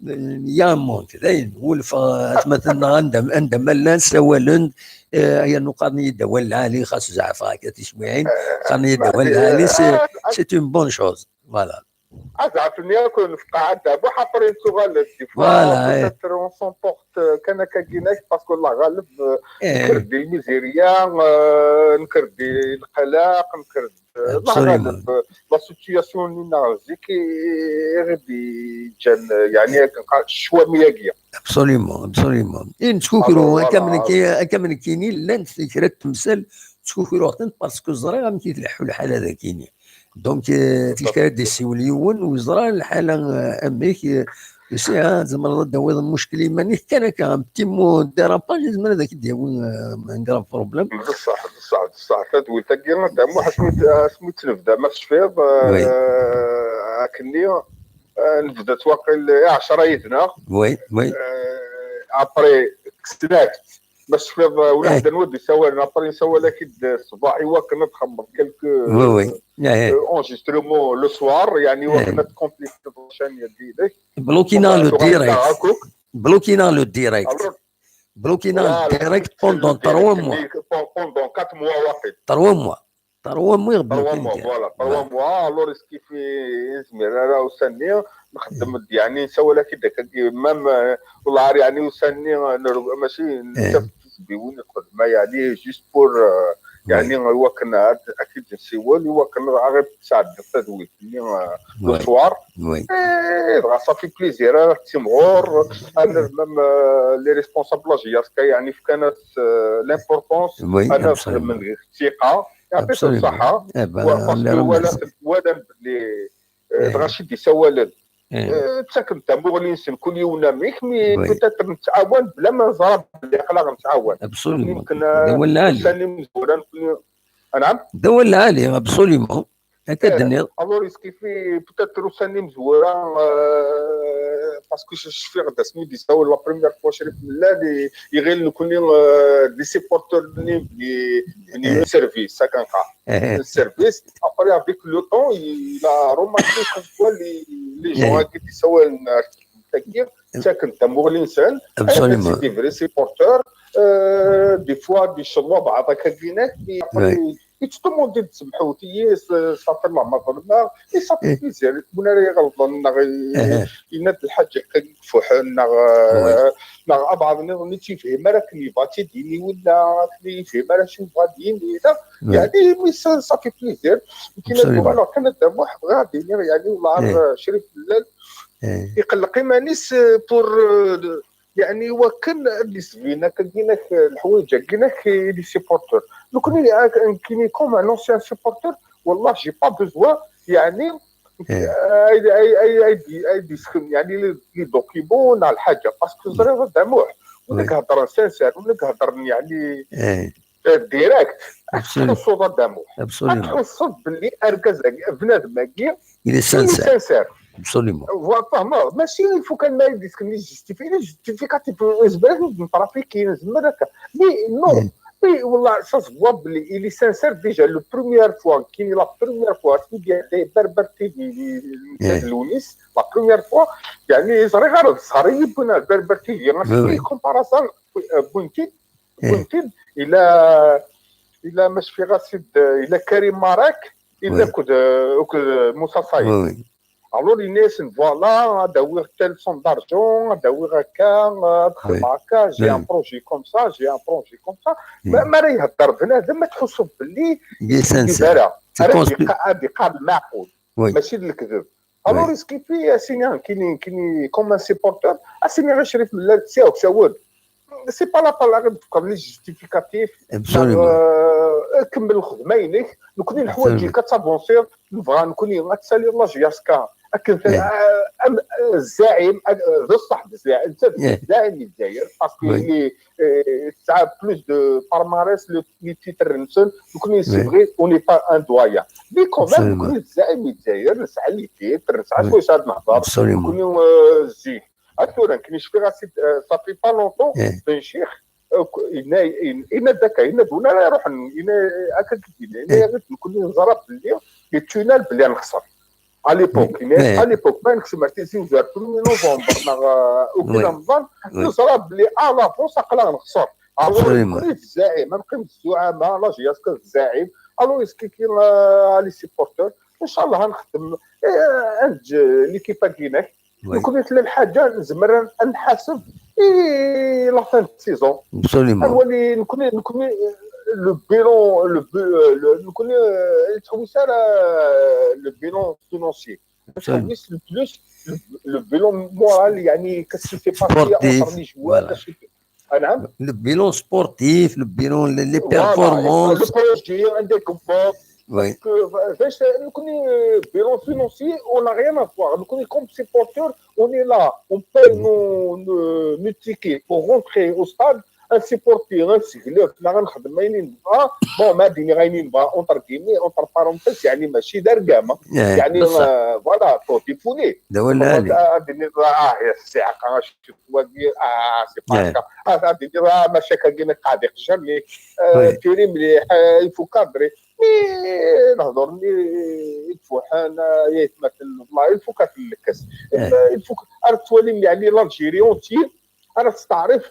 eh, il y a un manque. Dayen, wulfeɣ, eh, atmaten-nneɣ anda, anda ma llan, ssawalen-d, eh, yernu qqaren-iyi-d awal lɛali, xas zeɛfeɣ akka tiswiɛin, qqaren-iyi-d awal lɛali, c'est, c'est une bonne chose. Voilà. Azɛaf-nni akk nefqeɛ a Dda Muḥ, après nettuɣal-d, des fois, voilà, peut-être on s'emporte, euh, kan akka ginak, parce que Allah ɣaleb, euh, eh, nker-d di lmizirya, euh, nker-d di lqelleq, nker-d, euh, Allah ɣaleb, euh, la situation-nni-nneɣ zik i, i ɣ-d-yeǧǧan, euh, yeɛni akken qa-, ccwami-agi. Absolument, absolument. I nettkukru, alors, voilà, akka am nekki, akka am nekkini, llant kra n temsal ttkukruɣ-tent parce que ẓriɣ amek i tleḥḥu lḥala dagini. Donc, euh, ticki ad d-yessiwel yiwen, ur yeẓra lḥala, euh, amek, euh, tu sais, ah, tzemreḍ ad d-tawiḍ lmuckel i iman-ik kan akka, un petit mot de dérapage, yezmer ad ak-d-yawi, euh, un grave problème. D ṣṣeḥ, d ṣṣeḥ, d ṣṣeḥ. Tadwilt-agi, a Dda Muḥ, asmi, asmi tt-nebda, ma tecfiḍ, euh, oui, akkenni, euh, nebda-tt waqil i ɛecra yid-neɣ. Oui, oui. Euh, après, kksen-ak-tt. Ma tecfiḍ, euh, ula ḥedd anwa d-isawalen, après nsawal-ak-id ṣṣbeḥ i wakken ad txedmeḍ quelques, oui, oui, euh, enregistrements le soir, yeɛni wakken ad tcomplétiḍ la chaîne-agi-inek. Bloqué-neɣ le direct. Bloqué-neɣ le direct. Alors, bloqué-neɣ le direct pendant trois mois. Pendant quatre mois waqil. Trois mois. Trois mois, trois mois, voilà, trois mois. Alors, est-ce que fi, nezmer ara ussan-nni nxeddem-d, yeɛni, nsawal-ak-id akka, même, euh, wallah, yeɛni, ussan-nni, euh, nru-, mačči, eh, nessaf tisbiwin i txeddem, yeɛni, juste pour, euh, يعني, i wakken ad, ad k-id-nsiwel, i wakken ad ɣer tesɛeddiḍ tadwilt-nni, euh, le soir. Eh, dɣa ça fait plaisir, ara tettimɣur, même, euh, les responsables n la J S K, يعني, fkan-as, euh, l'importance, ana xedmen deg ttiqa, yeɛṭi-k ṣṣeḥḥa, parce que wala, walan belli, euh, dɣa acu d-isawalen. Eh, ttaken-d tamuɣli-nsen, kul yiwen amek, mais peut-être nettɛawan bla ma neẓra belli aql-aɣ nettɛawan. Absolument. Yemken, euh, ussan imezwura, nekni, anɛam? D awal lɛali, absolument. Akka d-tenniḍ. Alors, yeskifi, peut-être ussan imezwura, euh, parce que cfiɣ-d asmi d-isawel la première fois Crif Mellal, i-, iɣil nekni, euh, d les supporters-nni, bni, bni service, akken qqar. Service. Après, avec le temps, il a remarqué comme quoi les, les gens qui disawalen, euh, ttaken-d tamuɣli-nsen, c'est des vrais supporters, euh, des fois, d icḍeḥ baɛḍ akka-agi-inek, et après, yettḍummun-d ttsemḥut-iyi, ça fait la ma ḍelmeɣ, et ça fait plaisir, win ara iɣelḍen, neɣ i-, yenna-d lḥaǧa akka i ifuḥen, neɣ, euh, neɣ abɛaḍ nniḍen ur tt-yefhim ara akken yebɣa ad tt-id-yini, wala akken ur yefhim ara acu yebɣa ad d-yini, neɣ, yeɛni, mais ça, ça fait plaisir. Nekkini ad uɣaleɣ kan a Dda Muḥ, bɣiɣ ad d-iniɣ, yeɛni, wellah, Crif Mellal, iqelleq iman-is, euh, pour, euh, yeɛni, wakken ad d-isbin akka-agi-inek, euh, leḥwayeǧ-agi-inek i les supporters. Nekkni, euh, nekkini comme un ancien supporter, wallah, j'ai pas besoin, yeɛni, euh, ay, ay, ay, ay, ay d-yesken, yeɛni, les, les documents neɣ lḥaǧa, parce que ẓriɣ a Dda Muḥ, win i iheddren sincère, win i iheddren, yeɛni, euh, direct, ad tḥussuḍ a Dda Muḥ. Ad tḥussuḍ belli argaz-agi, bnadem-agi, il est sincère. Absolument. Voilà, fehmeḍ. Mačči il faut kan ma yesken les justifi-, les justificatifs, nezmer ad ten-trafiquer, nezmer akka. Mais non. Mais, wallah, ça se voit belli il est sincère déjà, la première fois, nekkini la première fois, c'est bien, les Berbère T V, les, les, les Lounis, la première fois, yeɛni, ẓriɣ ara d ssher i yi-wwin ar Berbère T V, asmi comparaison, euh, wwin-t-id, wwin-t-id, ila, ila ma cfiɣ a Sidi, ila Karim Marek, ila akked, euh, akked Moussa Saïd. Alors, yenna-yasen, voilà, ad awiɣ telle somme d'argent, ad awiɣ akka, ad xedmeɣ akka, j'ai un projet comme ça, j'ai un projet comme ça. Ma, mi ara ihedder bnadem, ad tḥusseḍ belli il est sincère. Ara ad iqa-, ad iqqar lmeɛqul, mačči d lekdeb. Alors, yeskifi, a s-iniɣ, nekkini, nekkini, comme un supporter, a s-iniɣ i Crif Mellal, c'est pas la peine ara d-tefkeḍ les justificatifs. Absolument. Euh, kemmel lxedma-inek. Nekkni neḥwaǧ-ik ad tavansiḍ. Nebɣa nekkni ad tsaliḍ la J S K. Akken, euh, am, euh, zzaɛim, euh, d ṣṣeḥ d zzaɛim, netta d zzaɛim i Lezzayer, parce que il est, euh, tesɛa plus de palmarès, le, les titres-nsen. Nekkni, c'est vrai, on n'est pas un doyen. Mais quand même, nekkni d zzaɛim i Lezzayer, nesɛa les titres, nesɛa s wacu ad nehder. Absolument. Nekkni, euh, zik. Ar tura, nekkni cfiɣ-as-id, euh, ça fait pas longtemps, Ben Chikh, euh, yenna, yenna-d akka, yenna-d win ara iruḥen, yenna, akka i d-yenna, yenna-yaɣ-d nekkni neẓra belli, yettwinal belli ad nexṣer. À l'époque, yenna-yaɣ, à l'époque, ma nekcem ar Tizi Uzzu, premier novembre, neɣ, euh, au Ramadan, neẓra belli à l'avance aql-aɣ nexṣer. Alors, nekkni d zzaɛim, ad neqqim d zzuɛama, la J S K d zzaɛim. Alors, yeskifi, euh, les supporters, inchallah, ad nexdem, euh, ad neǧǧ l'équipe-agi-inek. Nekkni tella lḥaǧa nezmer ad, ad nḥaseb i la fin de saison. Absolument. Ad nwali nekkni, nekkni, le bilan, le bu-, le, nekkni, euh, ur nettḥewwis ara le bilan financier. Nettḥewwis le plus, le, le bilan moral, yeɛni, qu'est-ce qui s'est passé entre les joueurs, qu'est-ce qui, anɛam? Le bilan sportif, le bilan, les, les performances. Le projet, un développement. Parce que, euh, nekkni, euh, bilan financier, on n'a rien à voir. Nekkni, comme supporter, on est là, on paye nos, nos, nos tickets pour rentrer au stade. Un supporter, un supporter, neɣ ad nexdem ayen i nebɣa. Bon, ma d-iniɣ ayen i nebɣa, entre guillemets, entre parenthèses, yeɛni mačči d argam, hein. Yeɛni, euh, voilà, pour défouler. Ad d-iniḍ, ah, ya ssiɛqa, wagi, ah, c'est pas ça. Ah, ad d-iniḍ, ah, maca akka-agi, qɛed iqejjar-nni, euh, tiri mliḥ, euh, il faut cadrer. Mais, lehdur-nni i d-fuḥen, euh, ya yetmaten, wallah, il faut ad ten-nekkes. Il faut, ar tettwalim, yeɛni, l'Algérie entière, ara testeɛrif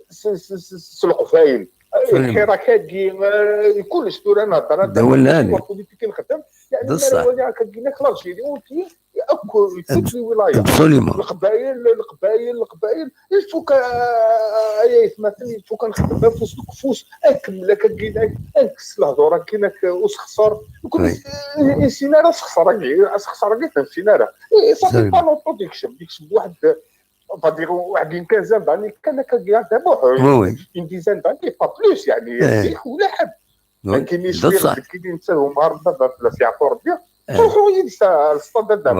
s, s, s, s Leqbayel. Lḥirak-agi, euh, kullec tura nehder, ad d-awal politique i nexdem. Yeɛni, ma ara waliɣ akka-agi, l'Algérie entière, akk, il faut les wilayas. Absolument. Leqbayel, leqbayel, leqbayel. Il faut que, euh, ay aytmaten, il faut que nexdem afus deg ufus, ad nkemmel akka, ad nekkes lehdur-agi, ad usexṣer. Nekkni ur nessin ara asexṣer-agi, asexṣer-agi ur t-nessin ara. Et ça dépend de l'autoproduction. Yekcem waḥed, on va dire, waḥed une quinzaine d'années kan akka, Adamuḥ, une dizaine d'années, pas plus, يعني, zik ulaḥed. Akken i cwiɣ deg kini netta d umɣar n baba fell-as yeɛfu Rebbi. Ttruḥuɣ yid-s ar lsṭad-a.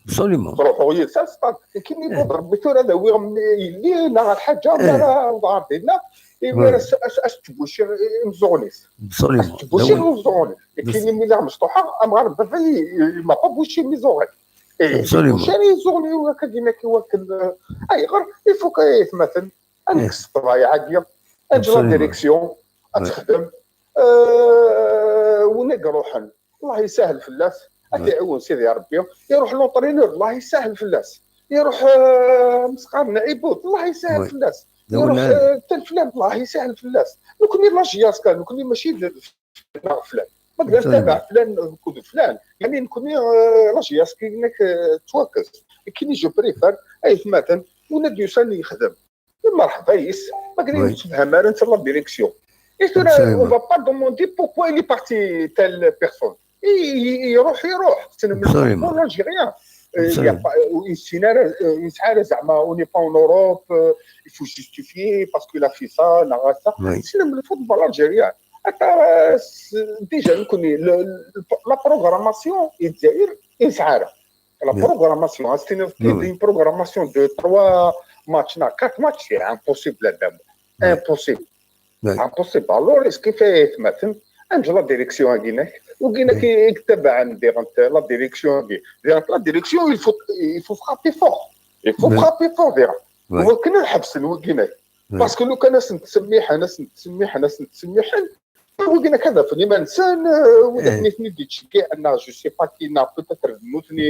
Absolument. Ttruḥuɣ yid-s ar lsṭad. Akken i wweḍ Rebbi tura ad awiɣ yelli neɣ lḥaǧa, mi ara awḍeɣ ar dinna, imi ara as-ttbewciɣ imeẓẓuɣen-is. As-ttbewciɣ imeẓẓuɣen-is. Akken imi lliɣ mecṭuḥeɣ, amɣar n baba il m'a pas bouché mes oreilles. Ttbewciɣ imeẓẓuɣen-iw akka dinna, i wakken, eh, ayɣer? Il faut que, aytmaten, ad nekkes ṭṭbayeɛ-agi, ad neǧǧ la direction ad texdem. Euh, win i iruḥen, Allah yessahel fell-as, ad t-iɛiwen Sidi Rebbi. Iruḥ l'entraîneur, Allah yessahel fell-as. Iruḥ, euh, mesqar n Ibud, Allah yessahel fell-as. Iruḥ, euh, Telflan, Allah yessahel fell-as. Nekkni la JSK, nekkni mačči d flan. Ma d flan, akked flan. Yani nekkni, euh, la JSK inek, euh, tettwakkes. Akken i je préfère, aytmaten, win ad d-yusan yexdem. Merḥba yis, ma kien ur yettemsefham ara netta la direction. Et tura, on va pas demander pourquoi il est parti telle personne. I, i, iruḥ, iruḥ. Tessnem lfutbol algérien. Euh, il y a pas, euh, ur nessin ara, euh, ur nesɛi ara zeɛma, on n'est pas en Europe, euh, il faut justifier parce qu'il a fait ça, neɣ ça. Tessnem lfutbol algérien. Ata, euh, déjà, nekkni, le, le, la programmation i Lezzayer, ur nesɛi ara. La programmation, ad s-tiniḍ une programmation de trois matchs, non, quatre matchs, c'est impossible, Adam. Impossible. Impossible. Alors, est-ce qu'il fait, aytmaten, ad neǧǧ la direction-agi-inek, wigi-inek i, i yettabaɛen diɣen la direction-agi. Diɣen la direction, il faut, il faut frapper fort. Il faut frapper fort, diɣen. Wakken ad ḥebsen wigi-inek. Parce que lukan ad sen-ttsemmiḥen, ad sen-ttsemmiḥen, ad sen-ttsemmiḥen, wigi-inek ad afen iman-nsen, euh, wid akken i ten-id-yettceggiɛen, neɣ je sais pas qui, neɣ peut-être d nutni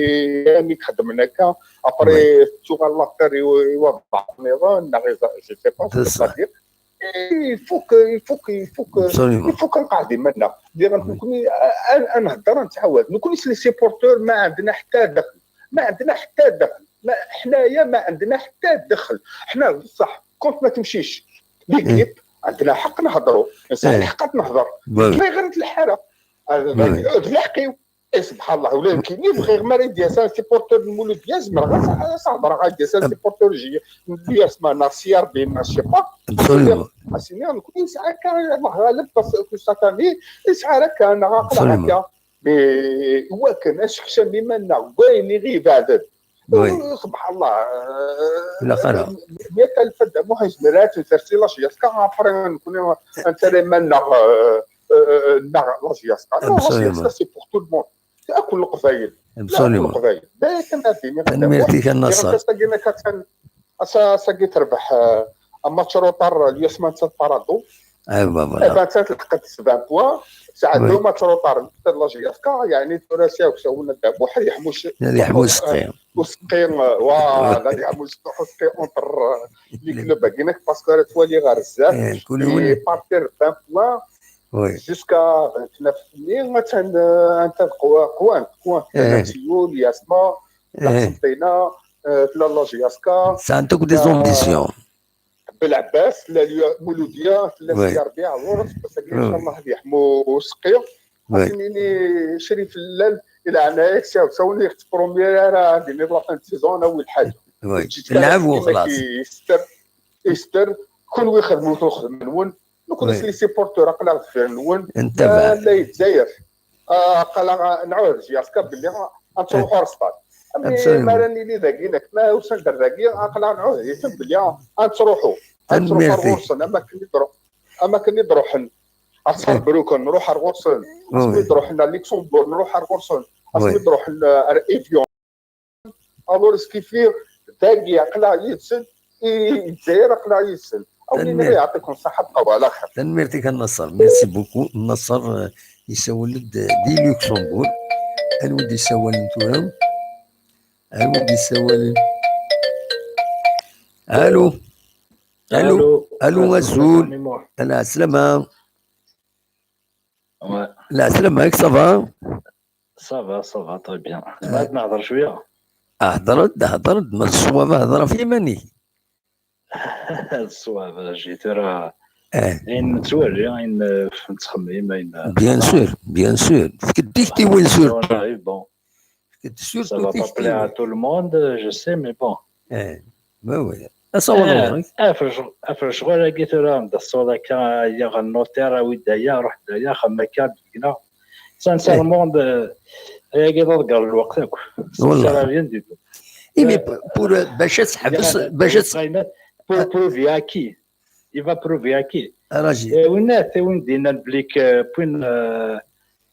mi ixeddmen akka, après tettuɣal l'affaire i, i wabeɛḍ niḍen, neɣ i, je sais pas, c'est-à-dire, il faut que, il faut que, il faut que, il faut que nqeɛɛed iman-nneɣ. Diɣen nekkni, a, a, ad nhedder, ad nettɛawad. Nekkni s les supporters ma ɛendna ḥetta ddexel. Ma ɛendna ḥetta ddexel. Ma, ḥnaya ma ɛendna ḥetta ddexel. Ḥna, bṣeḥ, كنت ما تمشيش. L'équipe, عندنا حق نهضروا. نسعى الحق نهضر. ما غير الحالة. هذا، هذا لحقي. إيه، سبحان الله، ولا يمكن لي بغير ما راه يدير سان سيبورتور المولودية، زعما غا سا-، سا هضرة غا يدير سان سيبورتور جي، اللي اسمه ناصر بن شيبا. Absolument. اسيني نكون نسعى كان الله غالب، بس كل ساتاني نسعى راه كان غا هكا. Mais هو كان اش كشا بما انه وين يغيب هذا. سبحان الله. لا، خير. مئة ألف دم واحد مرات ترسي لا جياسكا، ابري نكون انت لي مالنا، آه، آه، لا جياسكا. لا جياسكا c'est pour tout le monde. تاكل القبايل. تاكل القبايل. لا، كان هذه، تنميرتك النصر. ساقينا كتن، اسا ساقي تربح، آه، اما تروطار اليوم ما تبارادو. اي بابا، اي بابا، تلحق سبعة بوا. ساعة دوما تروطار لا جياسكا، يعني، ثلاثية وكسونا دابو، حد يحموش. هذه يحموش سقيم. وسقيم، واه، هذه يحموش سقيم اونتر لي كلوب هكيناك، باسكو راه توالي غير بزاف. إيه، كل لي يولي. بارتير فان بوان. وي. جوسكا فان نوف، مي مثلا، انت قوان، قوان، إيه. سيول، ياسما، إيه. لا قسنطينة، آه، لا لا جياسكا. سانتوك دي زومبيسيون. بلعباس، لا، اليو-، مولودية، لا، وي. سي ربيع، ورث، بس ان شاء الله هذه يحمو سقيا. وي. عطيني شريف اللال، الى عناية، ساو، ساوني، بروميير، راه عندي لي بلاصة سيزون، اول حاجة. وي. جيت كان لعب كيما وخلاص. كيستر، يستر، كون ويخدموا في الخدمة نون، نكون وي. لي سيبورتور، اقلا غفير نون. انت آه، بقى. لا يتزاير. آه، قال نعود جياسكا باللي غا-، غنتروحوا رصفات. أمي ما راني لي ذاكي لك، ما وصل دراكي، قال نعود يتم باللي غنتروحوا. غنتروحوا تنميرتي. رغورسن، اما كني درو-، اما كني دروحن. اصحاب بروكن، نروح رغورسن. اسمي دروحن لوكسمبورغ، نروح رغورسن. اسمي دروحن افيون. الور سكيفير، داكي عقلها يتسد، إي، الجزائر عقلها يتسد. أو تنمير. يعطيكم الصحة، بقاو على خير. تنميرتك النصر، ميرسي بوكو. النصر، آه، يسولد دي لوكسمبورغ. الود يسول نتورم. الود يسول. الو. الو. الو. الو، الو، أزول. ميمور. العسلامة. وي. العسلامة، ياك صافا؟ Ça va, ça va, très bien. Tebɣiḍ ad nehḍer cwiya? Hḍer-d, hḍer-d, ma d ṣṣwab hḍer ɣef yiman-ik. D ṣṣwab, a Jita, tura ayen nettwali, ayen, euh, nettxemmim, ayen, euh, bien sûr, bien sûr. Fket-d tiktiwin surtout. Arrive, bon. Fket-d surtout tiktiwin. Ça va pas plaire à tout le monde, je sais, mais bon. Eh, ma oui. Asawaḍ ɣur-k. Af lecɣal-agi tura, d ṣṣwab akka, aya ɣer notaire, awi-d aya, ruḥ-d aya, xemmem akka, d gna. Sincèrement, euh, ayagi d aḍegger n lweqt akk. Ça sert à rien du tout. Eh, mais pour, pour, euh, bac ad teḥbes, bac ad... Pour prouver à qui? Il va prouver à qui? Raji. Eh, winna, win d-yennan belli que, win, euh,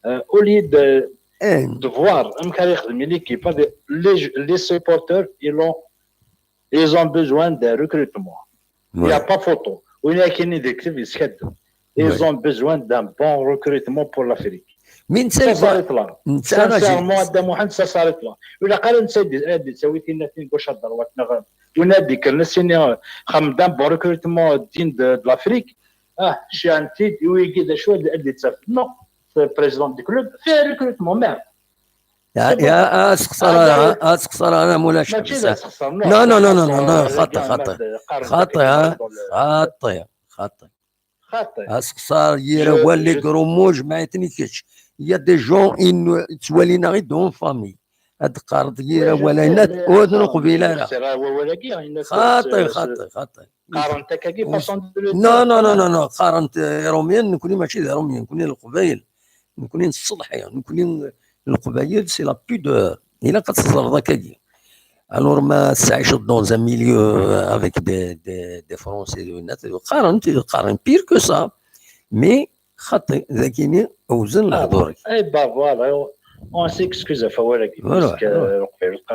euh, au lieu de, de voir amek ara yexdem une équipe, les, les supporters, ils ont, ils ont besoin d'un recrutement. Il n'y a pas photo. Win akken i d-yekteb yeskaddem. Ils ont besoin d'un bon recrutement pour l'Afrique. Mais ça s'arrête là. Sincèrement, a Dda Muḥend, ça s'arrête là. Ur ilaq ara netta ad d-yettawi tinatin gauche à droite, neɣ win ad d-yekkren ad s-yini, euh, xemmem d'un bon recrutement digne de, de l'Afrique. Ah, cciɛen-t-id, i wigi d acu ad, ad d-yettaf. Non, c'est le président du club, fait un recrutement, merde. يا، يا، آه، سخسر أنا، آه، سخسر أنا مولاش. ماشي لا سخسر، non, non, non, خاطئ، خاطئ. خاطئ، ها؟ خاطئ، خاطئ. خاطئ. آه، سخسر، يرى هو les gros mots، جمعيتني كاش. Il y a des gens إن توالينا غير دون فامي. هاد قارد يرى ولا ينات، أذن قبيلة لا. خاطئ، خاطئ، خاطئ. قارنت هكاكي، façon de le dire. Non, non, non, non, non. قارنت، آه، روميين، نكوني ماشي روميين، نكوني القبايل. نكوني نصلح، يعني، نكوني القبايل، c'est la pudeur. إلا قد تزرد هكاكي. Alors ما تعيش dans un milieu avec des, des, des Français, des... قارن، قارن pire que ça. Mais خاطي ذاكيني أوزن لهضوري. Eh ben voilà, on s'excuse ɣef wawal-agi, parce que, euh,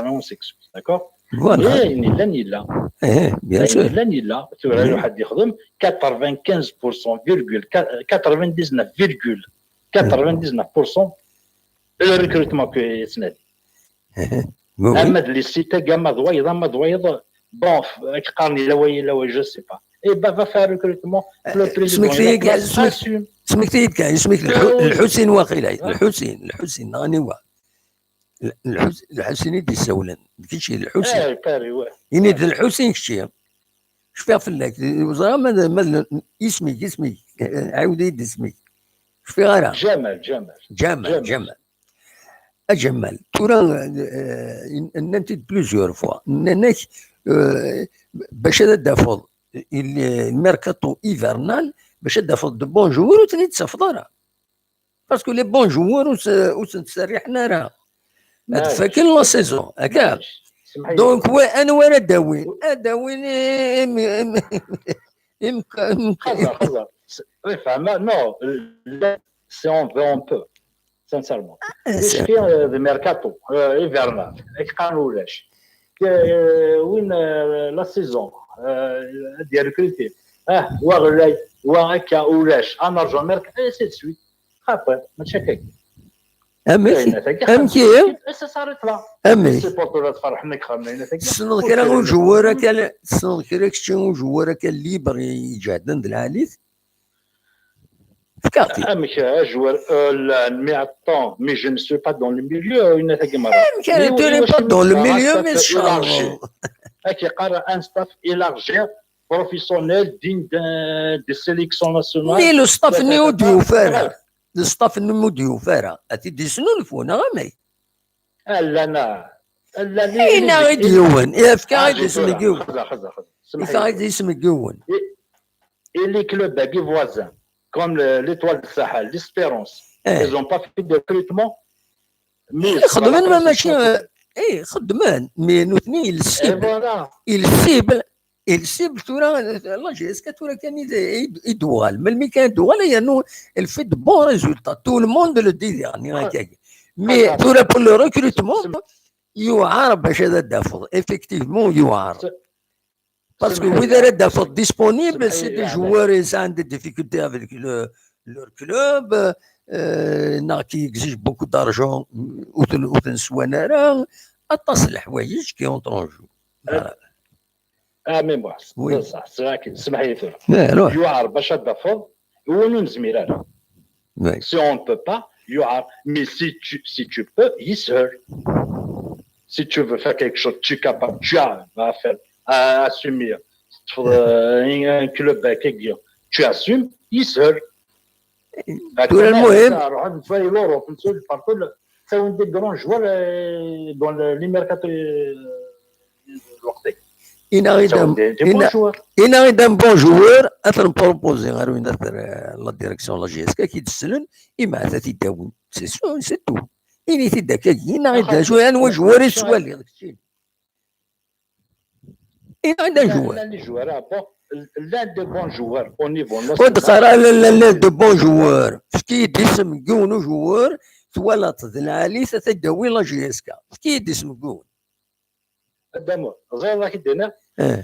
on s'excuse, d'accord? Voilà. Mais ayen yellan yella. Eh, bien sûr. Ayen yellan yella. Tura waḥed yexdem quatre-vingt-quinze pour cent virgule quatre-vingt-dix-neuf virgule quatre-vingt-dix-neuf pour cent le recrutement que yettnadi. Ama d les sites-agi, ama d wayeḍ, ama d wayeḍ, bon, ad k-qqaren yella wayi, yella wayi, je sais pas. Eh ben, va faire recrutement, le président, il assume. Smekti-yi-d kan, smekti-yi-d kan, isem-ik Lḥu-, Lḥusin waqila, Lḥusin, Lḥusin, neɣ aniwa? Lḥus-, Lḥusin i d-yessawlen, d kečči Lḥusin. Eh, Paris, ouais. Ini-d d Lḥusin kečči. Cfiɣ fell-ak, ur ẓriɣ ma d, ma d isem-ik, isem-ik. Ɛiwed-iyi-d isem-ik. Cfiɣ ara. Ǧamal, Ǧamal. Ǧamal, Ǧamal. A Ǧamal, tura, eh, n-, nnan-t-id plusieurs fois. Nnan-ak, eh, bac ad d-tafeḍ il-, le mercato hivernal, bac ad d-tafeḍ de bons joueurs, ur ten-id-tafeḍ ara. Parce que les bons joueurs ur s-, ur sen-ttserriḥen ara. Ad faken la saison, akka. Donc, wa, anwa ara d-awin? Ad d-awin im-, im-, im-, im-, xaẓer, xaẓer. C'est, oui, enfin, non, non, là, si on veut, on peut, sincèrement. Ah, c'est... Icfi, euh, de mercato, euh, hivernal, ad k-qqaren ulac. Euh, win, euh, la saison, euh, ad d-yerkruti. Ah, wa ɣlay, wa akka, ulac. Ad nerǧu mercato, et ainsi de suite. Xaṭi, mačči akka. Amek? Amek ihi? Amek? Tessneḍ kra ujewwar akka, tessneḍ kra kečči ujewwar akka libre i iǧehden d lɛali-t? Fkaɣ-t-id. Amek ajewwar, euh, llan, mais attends, mais je ne suis pas dans le milieu, yenna-t-agi merra. Amek ara tili pas dans le milieu, mais tcerḍeḍ? Ad k-yeqqar un staff élargi, professionnel, digne de, de sélection nationale. Mais le staff-nni ur d-yufi ara. Le staff-nni ur d-yufi ara. Ad t-id-yesnulfu, neɣ amek? Llan, llan. Yenna-ɣ-id yiwen, yefka-ɣ-id isem n yiwen. Xaẓer, xaẓer, xaẓer. Yefka-ɣ-id isem n yiwen. Et, et les clubs-agi voisins, comme le, l'Étoile du Sahel, l'Espérance, ils ont pas fait de recrutement. Mais xedmen, ma mačči, eh, xedmen, mais nutni, ils ciblent. Et voilà. Ils ciblent. Il cible tura, la J S K tura kan i d-, i d-, i d-uɣal. Melmi kan i d-uɣal, yernu elle fait de bons résultats. Tout le monde le dit, yeɛni, akka. Mais tura pour le recrutement, yuɛer bac ad d-tafeḍ. Effectivement, yuɛer. Parce que wid ara d-tafeḍ disponibles, c'est des joueurs yesɛan des difficultés avec le, leur club, euh, neɣ qui exigent beaucoup d'argent, ur ten-, ur ten-swan ara. Aṭas n leḥwayeǧ qui entrent en jeu. Voilà. Ah, mais moi, oui. C'est ça, c'est vrai que, smaḥ-iyi tura. Yuɛer bac ad d-tafeḍ win ur nezmir ara. Oui. Si on ne peut pas, yuɛer. Mais si tu, si tu peux, yeshel. Si tu veux faire quelque chose, tu es capable, tu arrives à faire, à assumer. Teṭṭfeḍ, euh, un club akkagi, tu assumes, yeshel. Tura lmuhim, Ruḥen tura l'Europe, ttawin des grands joueurs, euh, dans le, les mercato, euh, lweqt-agi. Inaɣ-id am- Des, des bons ina- joueurs. Inaɣ-id am bon joueur, ad t-nproposi ɣer win, euh, la direction la J S K, ki d-slen, imeɛta t-id-awin. C'est sûr, c'est tout. Init-id akkagi, inaɣ-id d acu, anwa joueur i teswaliḍ kečči? Inaɣ-id am joueur. Llan les joueurs, ah, bon, llan de bons joueurs au niveau Ur national. d-qqar ara llan, llan de bons joueurs. Efk-iyi-d isem n yiwen ujoueur twalaḍ d lɛali-t ad t-id-tawi la J S K. Efk-iyi-d isem n yiwen. Adamu, ẓriɣ ad ak-d-iniɣ, Eh.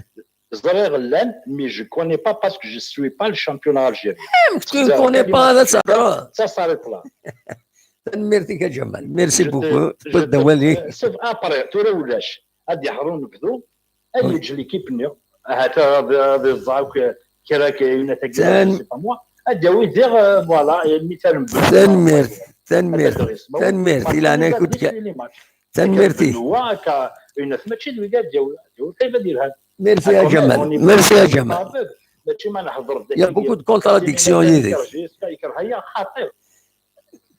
ẓriɣ llan, mais je connais pas parce que je suis pas le championnat algérien. Amek tu ne connais pas, ad teɣreḍ? Ça s'arrête là. Tanemmirt-ik a Ǧamal. Merci Je te- beaucoup. je Tewwiḍ-d te- awal-ik. Sauf après, tura ulac. Ad yeḥru unebdu, ad Oui. yeǧǧ l'équipe-nni. Ahat ad, ad iẓẓeɛ akk kra akka, une attaque, Tan- je sais pas moi. Ad yawi diɣ, euh, voilà, et mi talem. Tanemmirt, tanemmirt, tanemmirt. I leɛnaya-k ur d-ka- Tanemmirt-ik. Nwa akka, une mačči d wigi ad yawi, ad yawi qrib ad yelhan. Merci a Ǧamal. Merci a Ǧamal. Mačči ma nehḍer d Il y a beaucoup de contradictions yid-k. Yekreh-iyi xaṭi.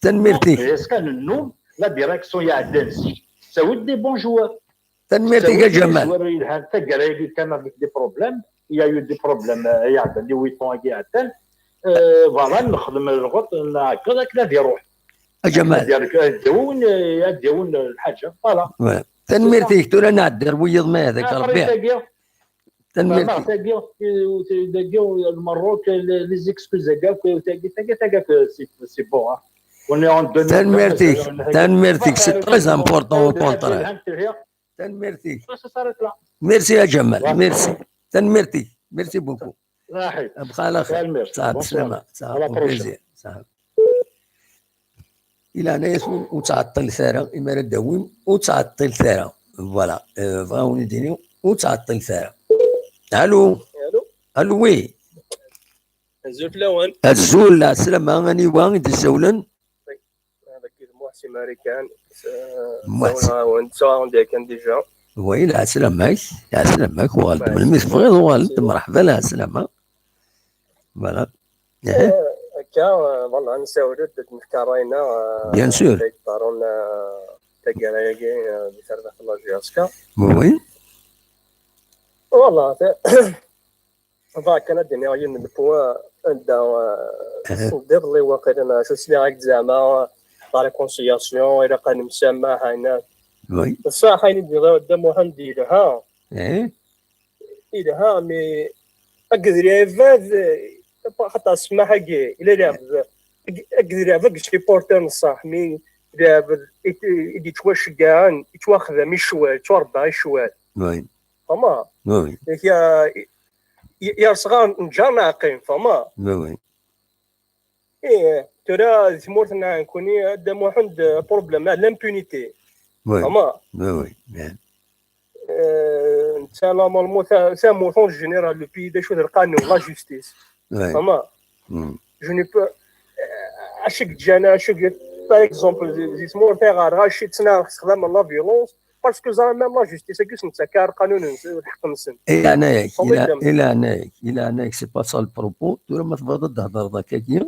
Tanemmirt-ik. Est-ce que nennum la direction iɛeddan zik tettawi-d des bons joueurs? Tanemmirt-ik a Ǧamal. Taggara-agi kan avec des problèmes, il y a eu des problèmes, euh, iɛeddan, les huit ans-agi iɛeddan. Euh, voilà, nexdem lɣeṭ, nɛeggeḍ akken ad iruḥ. A Ǧamal. Ad d-yawi, ad d-yawi lḥaǧa. Voilà. Ouais. Tanemmirt-ik, tura nɛeddi ar wiyiḍ ma d-ak Rebbi. Tanemmirt. Tagi, tagi, Lmerruk, les excuses, tagi, tagi, tagi, c'est, c'est bon, hein. On est en deux mille vingt. Tanemmirt-ik, tanemmirt-ik, c'est très important au contraire. Tanemmirt-ik. Merci a Ǧamal, merci. Tanemmirt-ik, merci beaucoup. Bxir ala xir. Saɛd sslama. Saɛd, au plaisir. Saɛd. I leɛnaya-s ur, ur ttɛeṭṭilet ara, imi ara d-awim, ur ttɛeṭṭilet ara. Voilà. Euh, bɣiɣ ad wen-d-iniɣ, ur ttɛeṭṭilet ara. Allô? Allô? Allô, oui. Azul fell-awen. Azul, lɛeslama, aniwa i d-isawlen? Dagi d Muḥ si Marikan. Muḥ si- Sawleɣ-awen, sawleɣ-awen-d yakan déjà. Oui, lɛeslama-k, lɛeslama-k, uɣal-d melmi tebɣiḍ, uɣal-d, mṛeḥba, lɛeslama. Voilà. Eh, akka, eh, voilà, nessawel-d, ad d-nefk ṛṛay-nneɣ, eh, bien sûr, ay yeḍrun, eh, taggara-agi, eh, di terbaɛt n la J S K. Oui. Voilà, te- bɣiɣ kan ad d-iniɣ yiwen n point anda, eh, iḍelli waqila neɣ acu sliɣ-ak-d zeɛma, la réconciliation, ilaq ad nemsamaḥ, ayna. Oui. Ṣṣeḥ, ayen i d-yenna Dda Muḥend yelha. Eh. Yelha, mais akked lɛibad, xaṭer ssmaḥ-agi, ila lɛebd, akked lɛebd akked supporter n ṣṣeḥ, mi lɛebd i d-yettwaceggɛen, yettwaxdam i ccwal, yettwarebba i ccwal. Oui. Fama? Oui, oui. Yak, ya, ya, yerṣa ɣer nǧar neɛqim, fama? Oui, oui. Ih, tura di tmurt n nekkni, a Dda Muḥend, problème, l'impunité. Oui. Fama? Oui, oui. Eh, netta normalement, ta-, tamurt en général, le pays, d acu d lqanun, la justice. Ouais. Fama? Mm. Je ne peux, eh, acu i yeǧǧan, acu i, par exemple, di, di tmurt iɣer ɣaci ttnaɣ, xedmen la violence, parce que ẓran même la justice, agi ur sen-ttaken ara lqanun-nsen, lḥeqq-nsen. I leɛnaya-k, i leɛnaya-k, i leɛnaya-k, c'est pas ça le propos. Tura ma tebɣiḍ ad d-thedreḍ akkagi,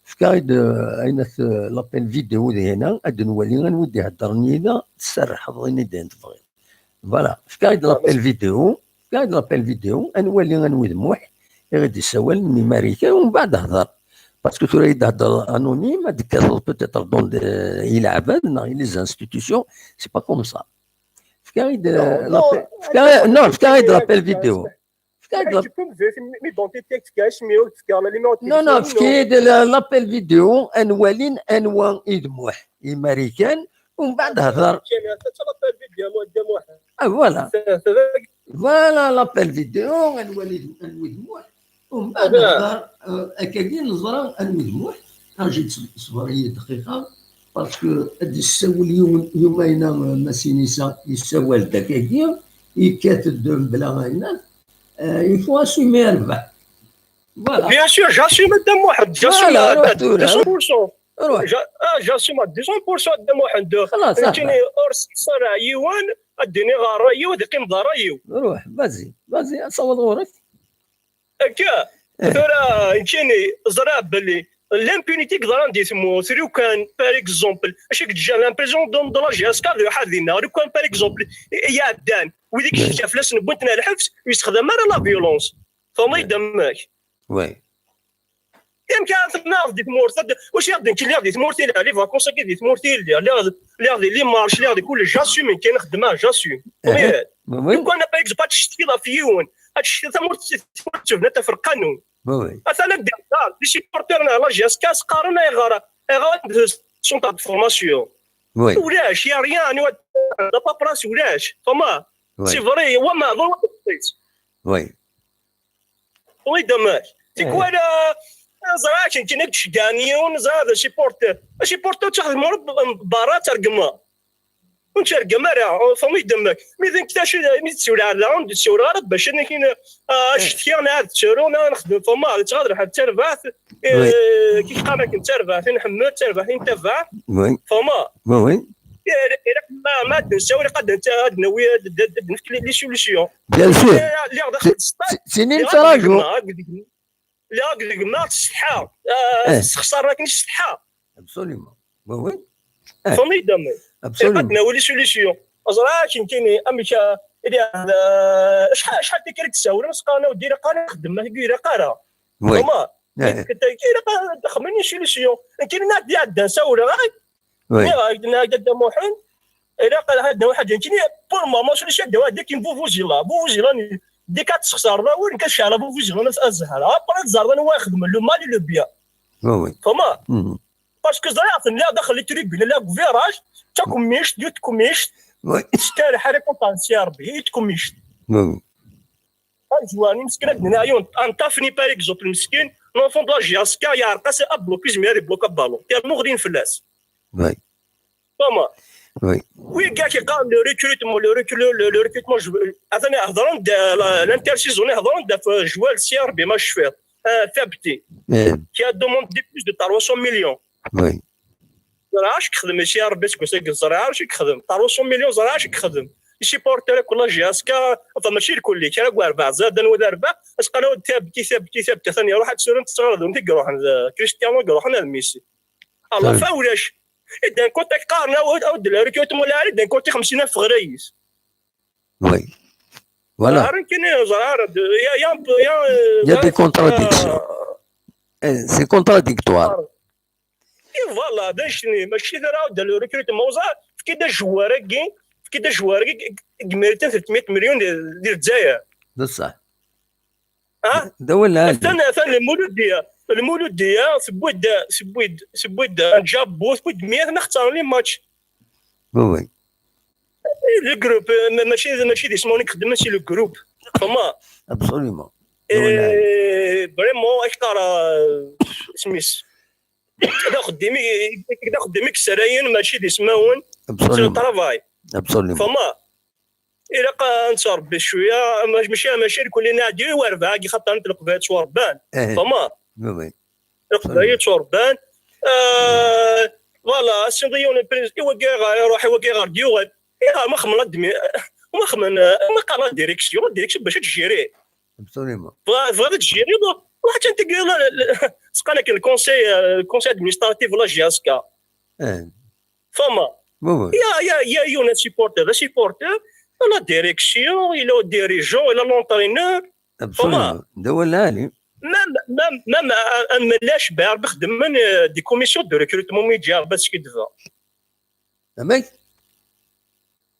efk-aɣ-d, eh, ayen at, eh, l'appel vidéo di hina, ad nwali anwa i d-iheddren yid-neɣ, tserrḥeḍ ayen i d-ayen tebɣiḍ. Voilà, efk-aɣ-d l'appel vidéo, efk-aɣ-d l'appel vidéo, ad nwali anwa i d Muḥ, i ɣ-d-issawalen, mi Marikan, u mbeɛd hder. Parce que tura i d-thedreḍ anonyme, ad d-tekkateḍ peut-être dans des, i leɛbad, neɣ i les institutions, c'est pas comme ça. Efk-aɣ-d, euh, l'appel, efk-aɣ-, non, efk-aɣ-d l'appel vidéo. Efk-aɣ-d la- Tu peux me vérifier l'identité, efk-aɣ isem-iw, efk-aɣ la numéro de téléphone. Non, non, efk-iyi-d la-, l'appel vidéo, ad nwali anwa i d Muḥ i Marikan, u mbeɛd hder. Tiens, mais ça, l'appel vidéo, moi, de moi. Ah, voilà. C'est, c'est vrai. Voilà, l'appel vidéo, ad nwali d-, anwa i d Muḥ. U mbeɛd hder, euh, akkagi neẓra anwa i d Muḥ. Aǧi, ṣber-iyi dqiqa, parce que ad d-issawel yiwen, Yumayna, euh, Masinisa, yessawal-d akkagi, yekkat-d mebla ayen. Euh, il faut assumer rrbeḥ. Voilà. Bien sûr, j'assume, a Dda Muḥend, j'assume. Voilà, alors, deux cents pour cent. Ruḥ. Ah, j'assume à deux cents pour cent a Dda Muḥend. Xlaṣ, nekkini ur sseqsareɣ yiwen, ad d-iniɣ ṛṛay-iw, ad iqqim d ṛṛay-iw. Ruḥ, vas-y, vas-y, ad taweḍ ɣur-k. Akka, tura, nekkini ẓriɣ belli l'impunité i yeḍran di tmurt, lukan, par exemple, acu i yeǧǧan un président de, de la J S K ad iruḥ ad ineɣ, lukan, par exemple, i, i iɛeddan, wid i yecka fell-asen, wwin-ten ar lḥebs, ur yessexdam ara la violence. Tfehmeḍ-iyi-d amek? Oui. Amek ara tennaɣ di tmurt? Wacu i ɣ-d-nekk, lliɣ di tmurt i lliɣ, les vacances-agi di tmurt i lliɣ, lliɣ, lliɣ di les marches, lliɣ di kullec, j'assume, nekkini xeddmeɣ, j'assume. Tfehmeḍ-iyi-d? Lukan, par exemple, ad tecetkiḍ ɣef yiwen, ad tecetkiḍ tamurt, tamurt tebna tafreq qanun. Atan ad d-ihder, les supporters n la J S K s-qqaren ayɣer, ayɣer ad d-, centre de formation. Ulac, y a rien, la paperasse ulac. Tfehmeḍ? C'est vrai, wama, ḍur wa teṭṭit. Oui, d amek. Tikwal, ah, ẓriɣ akken kan ad d-ceggɛen yiwen, ẓriɣ d asupporter. Asupporter ttaxdem ur berra tergma. Ur nettergam ara, tfehmeḍ-iyi-d amek. Mi d nekk tacu, mi d-tsiwleɣ daɣen, ur d-tsiwleɣ ara bac ad k-in-, ah, acetki, neɣ ad ttaruɣ, neɣ ad nexdem, tfehmeḍ, ad ttɣadreɣ d tarbaɛt, eh, kif qqaren akken d tarbaɛt i nḥemmel, d tarbaɛt i ntabaɛ. Tfehmeḍ? Ilaq ma, ma ad d-nessawel, ilaq ad nent-, ad d-nawi, ad, ad, ad d-nefk les, les solutions. Bien sûr. Lliɣ, lliɣ daxel s-, s-, sinin lliɣ ttṛaǧu. Akked gma, lliɣ akked gma tessetḥa. Ah, tessexṣar akken tessetḥa. Absolument. Oui, oui. Tfehmeḍ-iyi-d amek. Absolument. Ilaq ad d-nawi les solutions. Ẓriɣ akken kini, amek, ah, ili, ah, acḥal, acḥal tikkelt i d-ssawlen, s-qqaren-awen-d, ilaq ara nexdem, ma tagi ilaq ara. Oui. Tfehmeḍ? Ilaq ad d-xedmen les solutions. Nekkini nniɣ-ak-d iɛeddan, ssawleɣ-ak. Oui. Nniɣ-ak-d, nniɣ-ak-d a Dda Muḥend, ilaq ad, ad nawi ḥaǧa nekkini, pour le moment, solution ad d-awiɣ, ad d-akin vuvuzela. Vuvuzela, dès que ad tessexṣareḍ awal, nekk ad ceɛleɣ vuvuzela n At Zahra. Après ad tzerreḍ anwa ixedmen le mal et le bien. Oui, oui. Tfehmeḍ? Parce que ẓriɣ-ten, lliɣ daxel les tribunes, lliɣ deg uviraj, d takemmict, yiwet tkemmict, testerreḥ ara contre C R B, yiwet tkemmict. Oui, oui. Azwar, imeskin ad d-nini, un Tafni, par exemple, meskin, l'enfant de la J S K, yeɛreq-as abloc, ur yezmir ad ibluk aballon. Yernu ɣlin fell-as. Oui. Tfehmeḍ? Oui. Wigad yeqqaren le recrutement, le recru-, le, le recrutement, je veux, atan hedren-d, euh, la, l'intersaison, hedren-d ɣef, euh, joueur C R B, ma tecfiḍ. Euh, Thabti, qui a demandé plus de trois cents millions. Oui. Ẓriɣ acu yexdem, si Ṛebbi seg wass-agi ẓriɣ acu yexdem. Trois cents millions ẓriɣ acu yexdem. Isupporter akk la J S K, enfin, mačči lkulli, kra n werbaɛ, zad anwa d arbaɛ, as-qqaren-awen-d Thabti, Thabti, Thabti, atan iruḥ ad t-ssuren, tettɣaḍen, i iruḥen d Cristiano, i iruḥen d Messi. Alors, fa ulac. Et d'un côté, qqaren-awen-d, awen-d le recrutement, d'un côté, xemsin alef ɣlayet. Oui. Voilà. Ẓriɣ ara nekkini, ẓriɣ ara d-, il y a, il y a un peu, il y a, euh, il y a des contradictions. Eh, c'est contradictoire. Et voilà, d anect-nni, mačči d ara d le recrutement. Ẓer, efk-id ajewwar-agi, efk-id ajewwar-agi, i, i yemmeriten tretmeyya milyon di, di Lezzayer. D ṣṣeḥ. Ah? D awal lɛali. Atan, atan Lmuludya. Lmuludya tewwi-d, tewwi-d, tewwi-d Ǧabbu, tewwi-d meyya, neɣ xeṣren les matchs. Oui, oui. Le groupe, ma-, mačči, mačči d ismawen i ixeddmen, c'est le groupe. Tfehmeḍ? Absolument. D awal lɛali. Eh, vraiment, akteṛ, eh, isem-is. D axeddim i, d axeddim i yessarayen, mačči d ismawen. Absolument. C'est le travail. Absolument. Tfehmeḍ? Ilaq ad nettṛebbi cwiya, ma-, mačči, mačči lkul i nɛeddi i werbaɛ-agi, xaṭer nekk Leqbayel ttwaṛebban. Eh. Tfehmeḍ? Oui, oui. Leqbayel ttwaṛebban. Eh, voilà, ass-nni yiwen n président, i wagi ɣer iruḥ, i wagi ɣer d-yuɣal. Iɣer ma xemmen la dmi-, ma xemmen, ma qqaren la direction, la direction bac ad tjiri. Absolument. Tebɣa, tebɣiḍ ad tjiriḍ, ruḥ kan tagi, la, la, s-qqaren akken le conseil, euh, le conseil administratif la J S K. Eh. Tfehmeḍ? Oui, oui. Il y a, il y a, il y a yiwen supporter, d supporter, la direction, il y a le dirigeant, il y a l'entraîneur. Absolument. Tfehmeḍ? D awal lɛali. Même, même, même un, un mlac, ben, xeddmen, euh, des commissions de recrutement, mi ǧǧiɣ basketball. Amek?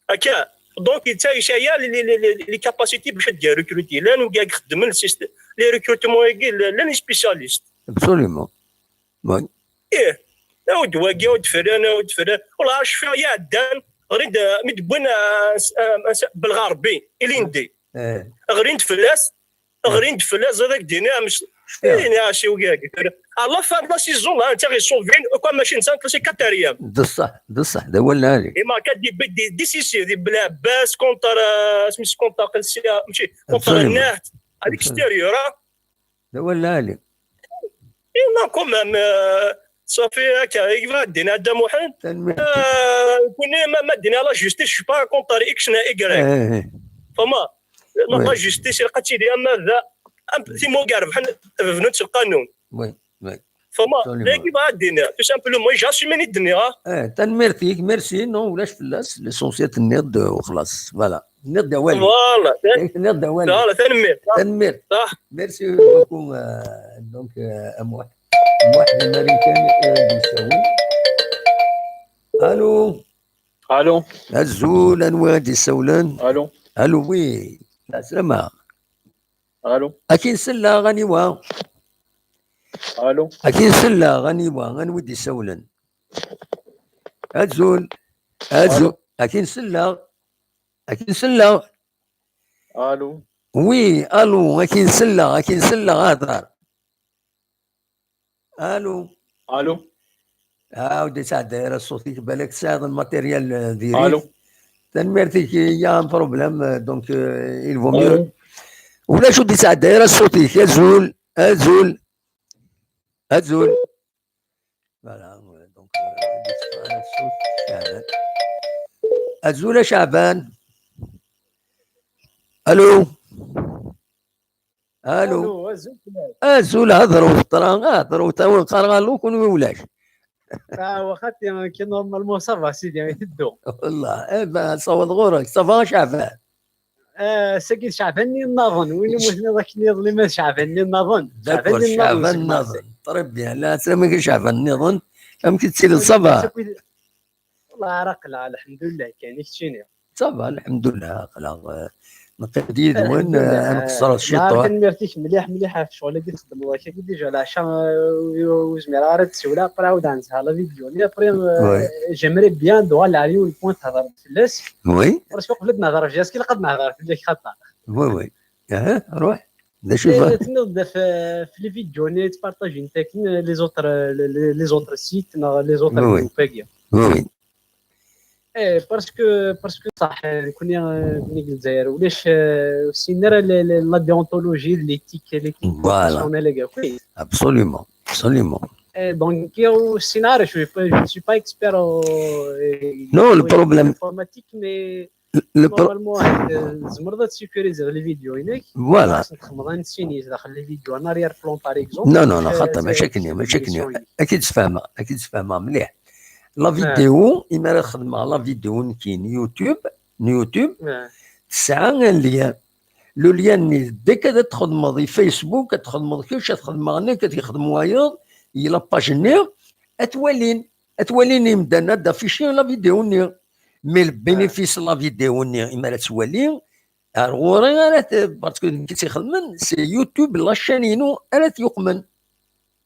Akka. Donc, yettɛic aya les, les, les, les capacités bac ad d-recruter. Llan wigi i ixeddmen le système, les recrutements-agi, llan les spécialistes. Absolument. Oui. Ih. Awi-d wagi, awi-d flan, awi-d flan. Wallah, cfiɣ iɛeddan, ɣrin-d, mi d-wwin, ah, s-, ah, s-, Belɣerbi, ilindi. Eh. Ɣrin-d fell-as, ɣrin-d fell-as, ad ak-d-iniɣ, mec-, eh, iniɣ-as i wigagi. À la fin de la saison, là, netta ɣ-iṣuvin, quoi, mačči netta, c'est quatrième. D ṣṣeḥ, d ṣṣeḥ, d awal lɛali. Imarka des, des, des essais, di Belɛebbas, contre, euh, isem-is, contre, mačči, contre Naht, à l'extérieur, hein. D awal lɛali. Et non, quand même, euh, Safi, akka i yebɣa ad d-ini Adda Muḥend. Tanemmirt. Ah, kuni ma, ma d-ini la justice, je suis pas contre X na Y. Eh, eh. Fama? Non, oui. La justice, ilaq ad tili ama da, am, timuga rebḥen, bnut s lqanun. Oui, oui. Fama? Absolument. Dagi bɣa ad d-iniɣ, tout simplement, j'assume i d-nniɣ, ah. Eh, tanemmirt-ik, merci, non, ulac fell-as, l'essentiel tenniḍ-d, u xlas, voilà. Tenniḍ-d awal. Voilà. Tenniḍ-d awal. Voilà, tanemmirt. Tanemmirt. Merci beaucoup, euh, donc, euh, à moi. Muḥ d Marikan, euh, d-yessawlen. Allô? Allô? Azul, anwa i d-yessawlen? Allô? Allô, oui. Lɛeslama. Allô? Akin selleɣ, aniwa? Allô? Akin selleɣ, aniwa? Anwa i d-yessawlen? Azul. Azul. Allô? Akin selleɣ. Akin selleɣ. Allô? Oui, allô, akin selleɣ, akin selleɣ, hḍer. Allô? Allô? Ah, ur d-yesɛedday ara ṣṣut-ik, balak tesɛiḍ lmatéryal, euh, diri. Allô? Tanemmirt-ik, il y a un problème, euh, donc, euh, il vaut mieux. Allô? Ulac ur d-yesɛedday ara ṣṣut-ik, azul, azul, azul. Voilà, ouais, donc, euh, ur d-yesɛedday ara ṣṣut, Caɛban. Azul a Caɛban. Allô? Allô? Allô, azul fell-ak. Azul, hḍeṛ u teṭṭra, hḍeṛ u tawen qqareɣ allô, kunwi ulac. Ah, waxati, kan normalement ça va, sidi, iteddu. Wallah, eh ben, ṣawaḍ ɣur-k, ça va, Caɛban? Eh, sagi d Caɛban-nni nnaḍen, win umi tenniḍ akken iḍelli ma d Caɛban-nni nnaḍen. D'accord, Caɛban-nni nnaḍen, Caɛban seg nnaḍen. Très bien, la, tlama kan Caɛban nniḍen, amek i tettiliḍ, ça va? Wallah, ara aql-aɣ, lḥemdullah, kan i keččini. Ça va, lḥemdullah, aql-aɣ, eh, neqqim-d yid-wen, eh, ad nqeṣṣer ciṭuḥ. Tanemmirt-ik mliḥ, mliḥ ɣef ccɣel-agi txeddmeḍ akka-agi, déjà leɛca, eh, ur zmireɣ ara ad d-siwleɣ, après ɛawdeɣ nzha la vidéo-nni, après, eh, j'aimerais bien d-uɣaleɣ ar yiwen n point thedreḍ fell-as. Oui. Parce que qbel ad nehder ɣef jazz, ilaq ad nehder fell-ak xaṭer. Oui, oui. Aha, ruḥ. D acu i tebɣa? Tenniḍ-d ɣef, ɣef les vidéos-nni yettpartajin akken les autres, les, les, les autres sites neɣ les autres groupes-agi. Oui, oui. Eh, parce que, parce que صح, eh, nekkni, eh, nekkni deg Lezzayer, ulac, eh, ur ssinen ara la, la, la déontologie, l'éthique, l'éthique professionnelle, akk. Voilà. Absolument, absolument. Eh, donc, ur ssineɣ ara, je suis pas, je ne suis pas expert en, eh, en informatique, mais le pro- normalement, eh, tzemreḍ ad sécuriser les vidéos-inek. Voilà. Ad txedmeḍ un signe daxel les vidéos, en arrière-plan, par exemple. Non, non, non, xaṭi, mačči akken, mačči akken. Ad k-id-sfehmeɣ, ad k-id-sfehmeɣ mliḥ. La vidéo, imi ara xedmeɣ la vidéo nekkin YouTube, n YouTube, tesɛa un lien. Le lien-nni, dès que ad txedmeḍ i Facebook, ad txedmeḍ kečč, ad xedmeɣ nekk, ad yexdem wayeḍ, i la page-nni, ad t-walin, ad t-walin imdanen, ad affichi la vidéo-nni. Mais le bénéfice n la vidéo-nni, imi ara tt-wali, ar ɣur-i ara t-, parce que nekk i tt-ixedmen, c'est YouTube, la chaîne-inu ara t-yuqmen.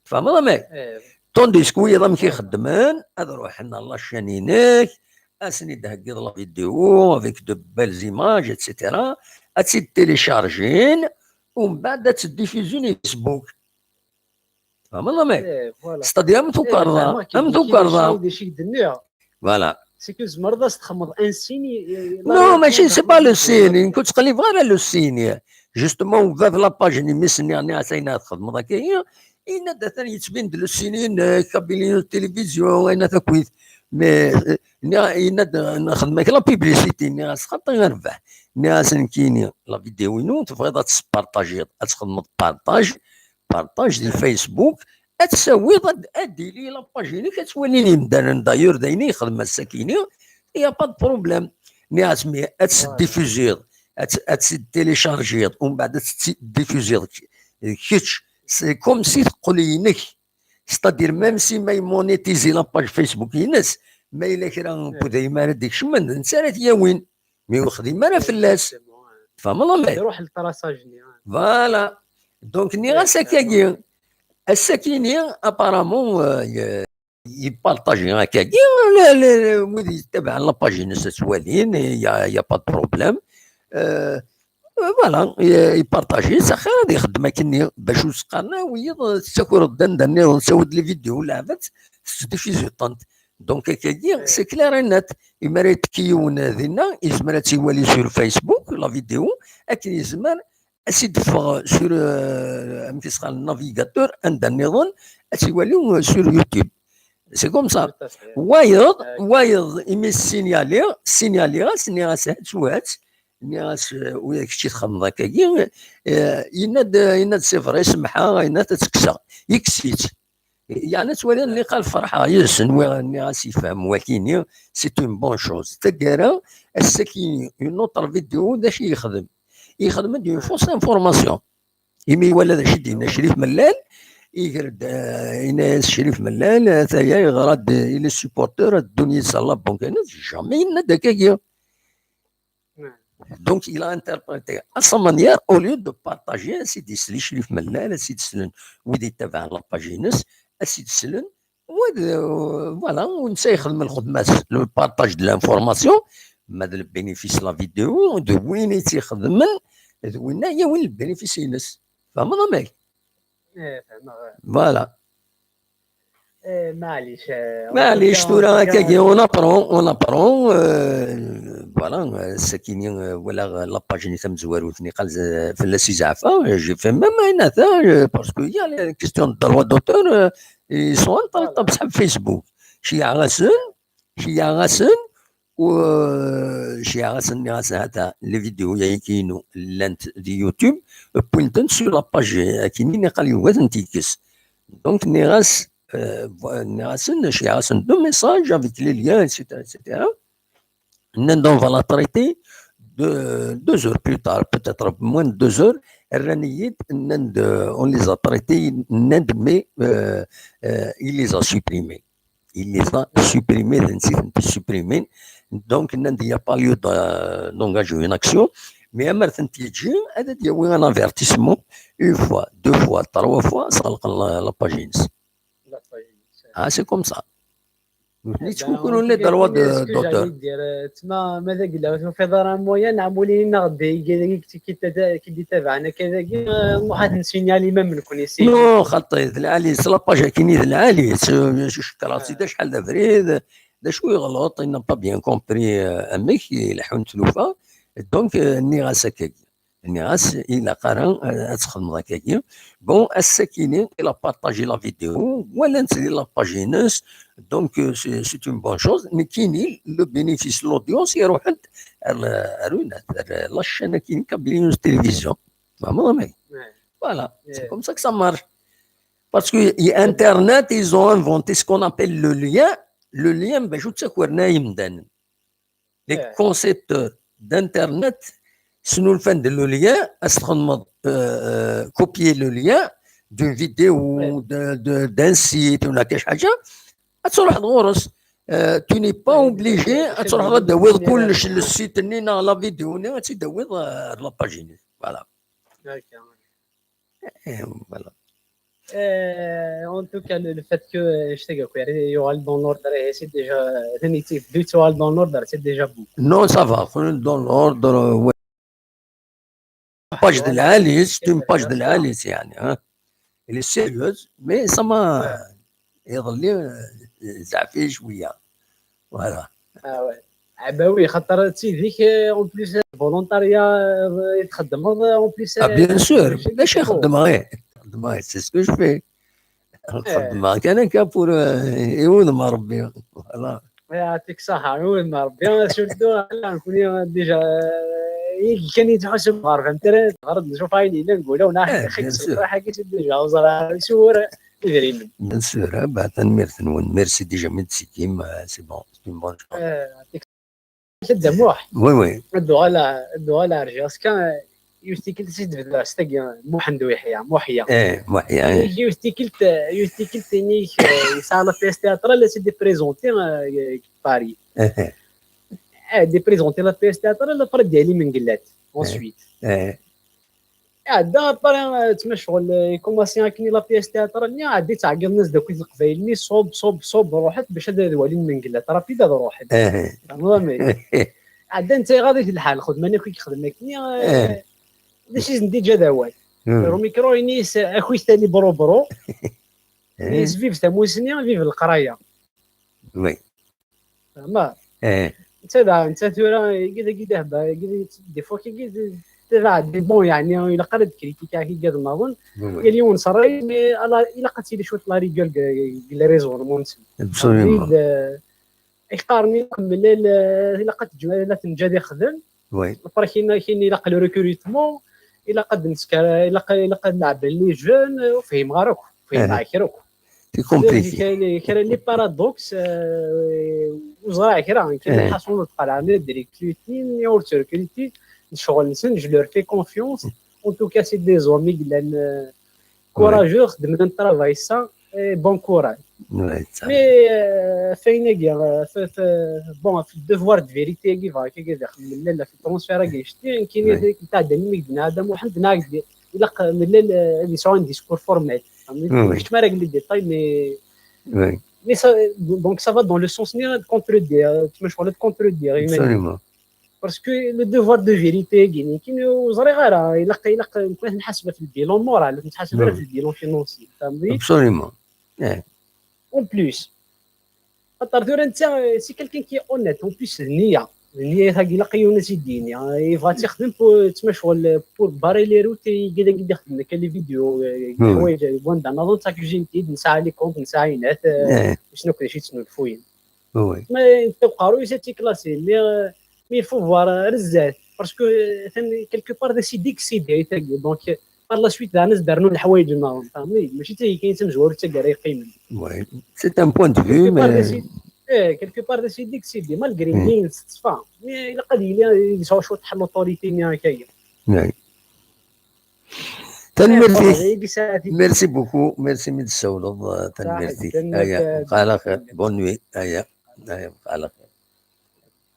Tfehmeḍ amek? Eh. Tandis que wiyaḍ amek i xeddmen, ad ruḥen ar la chaîne-inek, ad sen-id-theggiḍ la vidéo avec de belles images, et cetera. Ad tt-id-téléchargin, u mbeɛd ad tt-diffusin i Facebook. Tfehmeḍ amek? Eh, voilà. C'est-à-dire, am tukerḍa, am tukerḍa. D acu i d-nniɣ. Voilà. C'est que tzemreḍ ad s-txedmeḍ un signe, eh, non, mačči, c'est pas le signe. Nekk ur ttqellibeɣ ara le signe. Justement, bab la page-nni, mi s-nniɣ, nniɣ-as ayen ara txedmeḍ akka, yenna-d atan yettbin-d le signe-inek, Kabylie News Télévision, ayen akkit. Mais, eh, nniɣ, yenna-d, nxeddem-ak la publicité, nniɣ-as xaṭi a rrbeḥ. Nniɣ-as nekkini, la vidéo-inu, tebɣiḍ ad tt-tespartajiḍ, ad txedmeḍ partage, partage di Facebook, ad tsawiḍ ad, ad d-tili la page-inek, ad tt-walin yimdanen. D'ailleurs, d ayen i yexdem ass-akini, il y a pas de problème. Nniɣ-as, mais ad tt-diffuziḍ, ad tt-, ad tt-téléchargiḍ, u mbeɛd ad tt-diffuziḍ k-, kečč, c'est comme si teqqel inek. C'est-à-dire, même si ma ymonétisi la page Facebook-ines, ma yella kra n wudayem ara d-ikecmen, d netta ara t-yawin. Mi ur xdim ara fell-as. Exactement, ouais. Tfehmeḍ amek? Iruḥ le traçage-nni, ouais. Voilà. Donc, nniɣ-as akkagi. Ass-akini, apparemment, euh, y-, yeppartaji akkagi, le, le, le, wid yettabaɛen la page-ines ad t-walin, y a, y a pas de problème. Euh, euh, voilà, y-, yeppartaji, s axir ad ixeddem akkenni, bac ur s-qqaren, ah, wiyiḍ, tettakreḍ-d anda nniḍen, tessawiḍ-d les vidéos, leɛbet, tettdifiziḍ-tent. Donc, akkagi, c'est clair et net. Imi ara yettekki yiwen dinna, yezmer ad tt-iwali sur Facebook, la vidéo, akken yezmer ad tt-id-teffeɣ sur, euh, amek i s-qqaren, navigateur, anda nniḍen, ad tt-iwali, euh, sur YouTube. C'est comme ça. Wayeḍ, wayeḍ, imi ssinyaliɣ, ssinyaliɣ-as, nniɣ-as, "Hats, hats." Nniɣ-as, "Eh, ula d kečč i txedmeḍ akkagi." Eh, yenna-d, yenna-d, "C'est vrai, semḥeɣ," yenna-d, "ad tt-kkseɣ." Yekkes-itt. Yeɛni, ttwaliɣ, nniɣ, ferḥeɣ yid-s, nwiɣ, nniɣ-as, "Yefhem wakini, c'est une bonne chose." Taggara, ass-akini, une autre vidéo, d acu i yexdem? Yexdem-d une fausse information. Imi iwala d acu i d-yenna Crif Mellal, iger-d, eh, yenna-yas Crif Mellal, "Ataya, yeɣra-d, il est supporter, ad ddun yid-s ɣer la banque." Jamais yenna-d akkagi. Donc, il a interprété à sa manière, au lieu de partager, ainsi d-isli Crif Mellal, ainsi d-slen wid yettabaɛen la page-ines, ainsi d-slen, wa d, euh, voilà, u netta yexdem lxedma-s, le partage de l'information, ma d le bénéfice la vidéo, d win i tt-ixedmen, d winna yawin le bénéfice-ines. Tfehmeḍ amek? Eh, fehmeɣ. Voilà. Eh, maɛlic, eh, en tout cas, tura en tout cas, akkagi, on apprend, on apprend, euh, voilà, euh, sakini, euh, walaɣ la page-nni tamezwarut-nni, qal, euh, fell-as i Zeɛfa, euh, j'ai fait même un attaque, euh, parce que il y a les questions de droit d'auteur, euh, ils sont en train de, voilà, sur Facebook. Ceyɛeɣ-asen, ceyɛeɣ-asen, u, euh, ceyɛeɣ-asen, nniɣ-asen, "Hata, les vidéos-ya-inu llant di YouTube, wwin-tent sur la page, euh, akini, niqal yugi ad tent-yekkes." Donc, nniɣ-as, euh, vo-, nniɣ-asen, ceyɛeɣ-asen deux messages avec les liens, et cetera, et cetera. Nnan-d, "On va la traiter de deux heures plus tard, peut-être moins de deux heures." Rran-iyi-d, nnan-d, "On les a traités," nnan-d, mais, euh, euh, il les a supprimés. Il les a supprimés, d netta i tent-yessupprimen. Donc, nnan-d, "Il n'y a pas lieu de, d'engager une action." Mais amar tent-yeǧǧi, ad d-yawi un avertissement, une fois, deux fois, trois fois, sɣelqen la, la page-ines. La page-ines. Ah, c'est comme ça. Nutni ttkukkrun les droits de, d'auteur. Dire, euh, tma, ma d agella, ur tufiḍ ara moyen, amulin-nneɣ d, i, i, i, i d-itabaɛen akka dagi, euh, nruḥ ad nsinyal imam-nkun isin. Non, xaṭi, d lɛali, s la page akini d lɛali, s, s, cekkeṛ-as-id acḥal d abrid, d acu yeɣleḍ, il n'a pas bien compris, euh, amek i leḥḥun tlufa. Donc, euh, nniɣ-as akkagi. Nniɣ-as, ilaq ara, euh, ad txedmeḍ akkagi. Bon, ass-akini, il a partagé la vidéo, walan-tt di la page-ines, donc, euh, c'est, c'est une bonne chose. Nekkini, le bénéfice, l'audience, iruḥ-d ar, ar, ar la chaîne akini, Kabylie News Télévision. Tfehmeḍ amek? Ouais. Voilà, c'est comme ça que ça marche. Parce que y-, Internet, ils ont inventé ce qu'on appelle le lien. Le lien, ben, je sais quoi, les concepteurs d'Internet, snulfan-d le lien, ad s-txedmeḍ, euh, euh, copier le lien d'une vidéo, de, de, d'un site, ou n'importe quoi, ad truḥeḍ ɣur-s. Euh, tu n'es pas obligé ad truḥeḍ ad d-tawiḍ kullec, le site-nni neɣ la vidéo-nni, ad tt-id-tawiḍ, euh, ar la page-nni. Voilà. Et voilà. Euh, en tout cas, le, le fait que, euh, je sais que, euh, il y aura le dans l'ordre, et c'est déjà, c'est déjà beaucoup. Non, ça va, dans l'ordre, euh, ouais. Page de la liste, une page de la liste, يعني, hein. Elle est sérieuse, mais ça m'a, euh, euh, ça fait jouir. Voilà. Ah ouais. Ah bah oui, خاطر تسيديك, euh, en plus, euh, volontariat, euh, تخدمض, euh, en plus, ah, bien sûr. C'est ce que je fais. نخدم كان هكا pour, euh, يعاون ربي. Voilà. يعطيك الصحة، يعاون ربي. Surtout, نكون déjà, euh, كان يتحسب غير فهمت، غير نشوف عيني لا نقول، ونا حاجة déjà وزرا يسور يدري. Bien sûr, بعد تنميرتنون. Merci déjà, merci, c'est bon, c'est une bonne chose. يعطيك الصحة. Oui, oui. الدوغالا، الدوغالا رجع سكان يوستيكل سيد بدو استقي محند ويحيى، محيى. ايه، محيى، ايه. يوستيكل، يوستيكل تينيك يسعى لا بيس تياتر لا سي دي بريزونتي باري. ايه. ايه، دي بريزونتي لا بيس تياتر لا فرد ديالي من قلات. ايه. Ensuite. ايه. عدا بري تما شغل يكوماسي كني لا بيس تياتر ني عدي تعقل الناس داك القبايل ني صوب صوب صوب روحت باش هذا الوالي من قلات رابيد هذا روحت. ايه. عدا انت غادي في الحال خذ ماني خويا خدمك ني. ايه. دي شي ديجا داوال. روميكرو ينيس اخوي ثاني برو برو. ايه. يس فيف تموسني فيف القرايه. وي. فهمت؟ ايه. انت دا، انت ثورة، كده، كده، هبا، كده، دي فوا كي كده، Tabaɛdi, bon, yeɛni, ilaq ara ad kritikiɣ igad nniḍen. Yal yiwen s ṛṛay, mais ala, ilaq ad tili cwiṭ la rigueur deg, deg les raisonnements-nsen. Absolument. Abrid, euh, iqqaren i ukemmel, euh, ilaq ad teǧǧem, ad tenǧ ad ixdem. Oui. Après, kina, kina ilaq le recrutement, ilaq ad nesker, ilaq, ilaq ad nɛebben les jeunes, euh, ur fhimeɣ ara akk, ur fhimeɣ kra akk. C'est compliqué. Kra, kra n les paradoxes, euh, ur ẓriɣ kra, nekk, eh, ḥaṣun ur d-qqaleɣ ni ad recruter, ni ur ttrecruter, d ccɣel-nsen, je leur fais confiance. En tout cas, c'est des hommes i yellan, euh, courageux, xedmen un travail sain, et bon courage. Mais, euh, f ayen-agi, euh, f, f, bon, f le devoir de vérité-agi, bɣa akka ad ixemmel, la, f le transfert-agi, icti, nekkini, nteɛddan imi i d-yenna Adam Muḥend, neɣ ilaq, nella, ad yesɛu un discours formel. Ur keččem ara deg les détails, mais, mais ça, donc ça va dans le sens-nni ad contredire, euh, ttmacɣul ad contredire iman-im. Absolument. Parce que le devoir de vérité-agi, nekkini ur ẓriɣ ara, ilaq, ilaq, nekk ad nḥaseb ɣef le bilan moral, ur nettḥaseb ara ɣef le bilan financier. Absolument. En plus, Xaṭer tura netta, euh, c'est quelqu'un qui est honnête. En plus, d nniya. D nniya-agi ilaq yiwen ad s-d-yini. Yebɣa ad tt-ixdem pour, ttmacɣul, pour barrer les routes i yigad-agi d-ixdem akka les vidéos, euh, leḥwayeǧ, euh, wanda nniḍen, ttaki-d, nesɛa les comptes, nesɛa ayennat, euh, wissen akk d acu i ttnulfuyen. Mais netta uqerruy-is ad tt-iklasi, mais, euh, mais il faut voir, euh, ar zdat. Parce que, euh, atan quelque part d asidi deg sidi, ay tagi. Donc, euh, par la suite, daɣen ad s-d-rnun leḥwayeǧ-nniḍen, fehmeḍ? Mačči d tagi kan i d tamezwarut, d taggara yeqqimen. C'est un point de vue, mais, eh, quelque part d asidi deg sidi, malgré mi teṣfa. Mais ilaq ad yili, yesɛu cwiṭ n l'autorité-nni akka-yi. Tanemmirt-ik. Merci beaucoup. Merci mi d-tsawleḍ. Tanemmirt-ik. Aya, bqa ɛla xir. Bonne nuit. Aya, aya, bqa ɛla xir.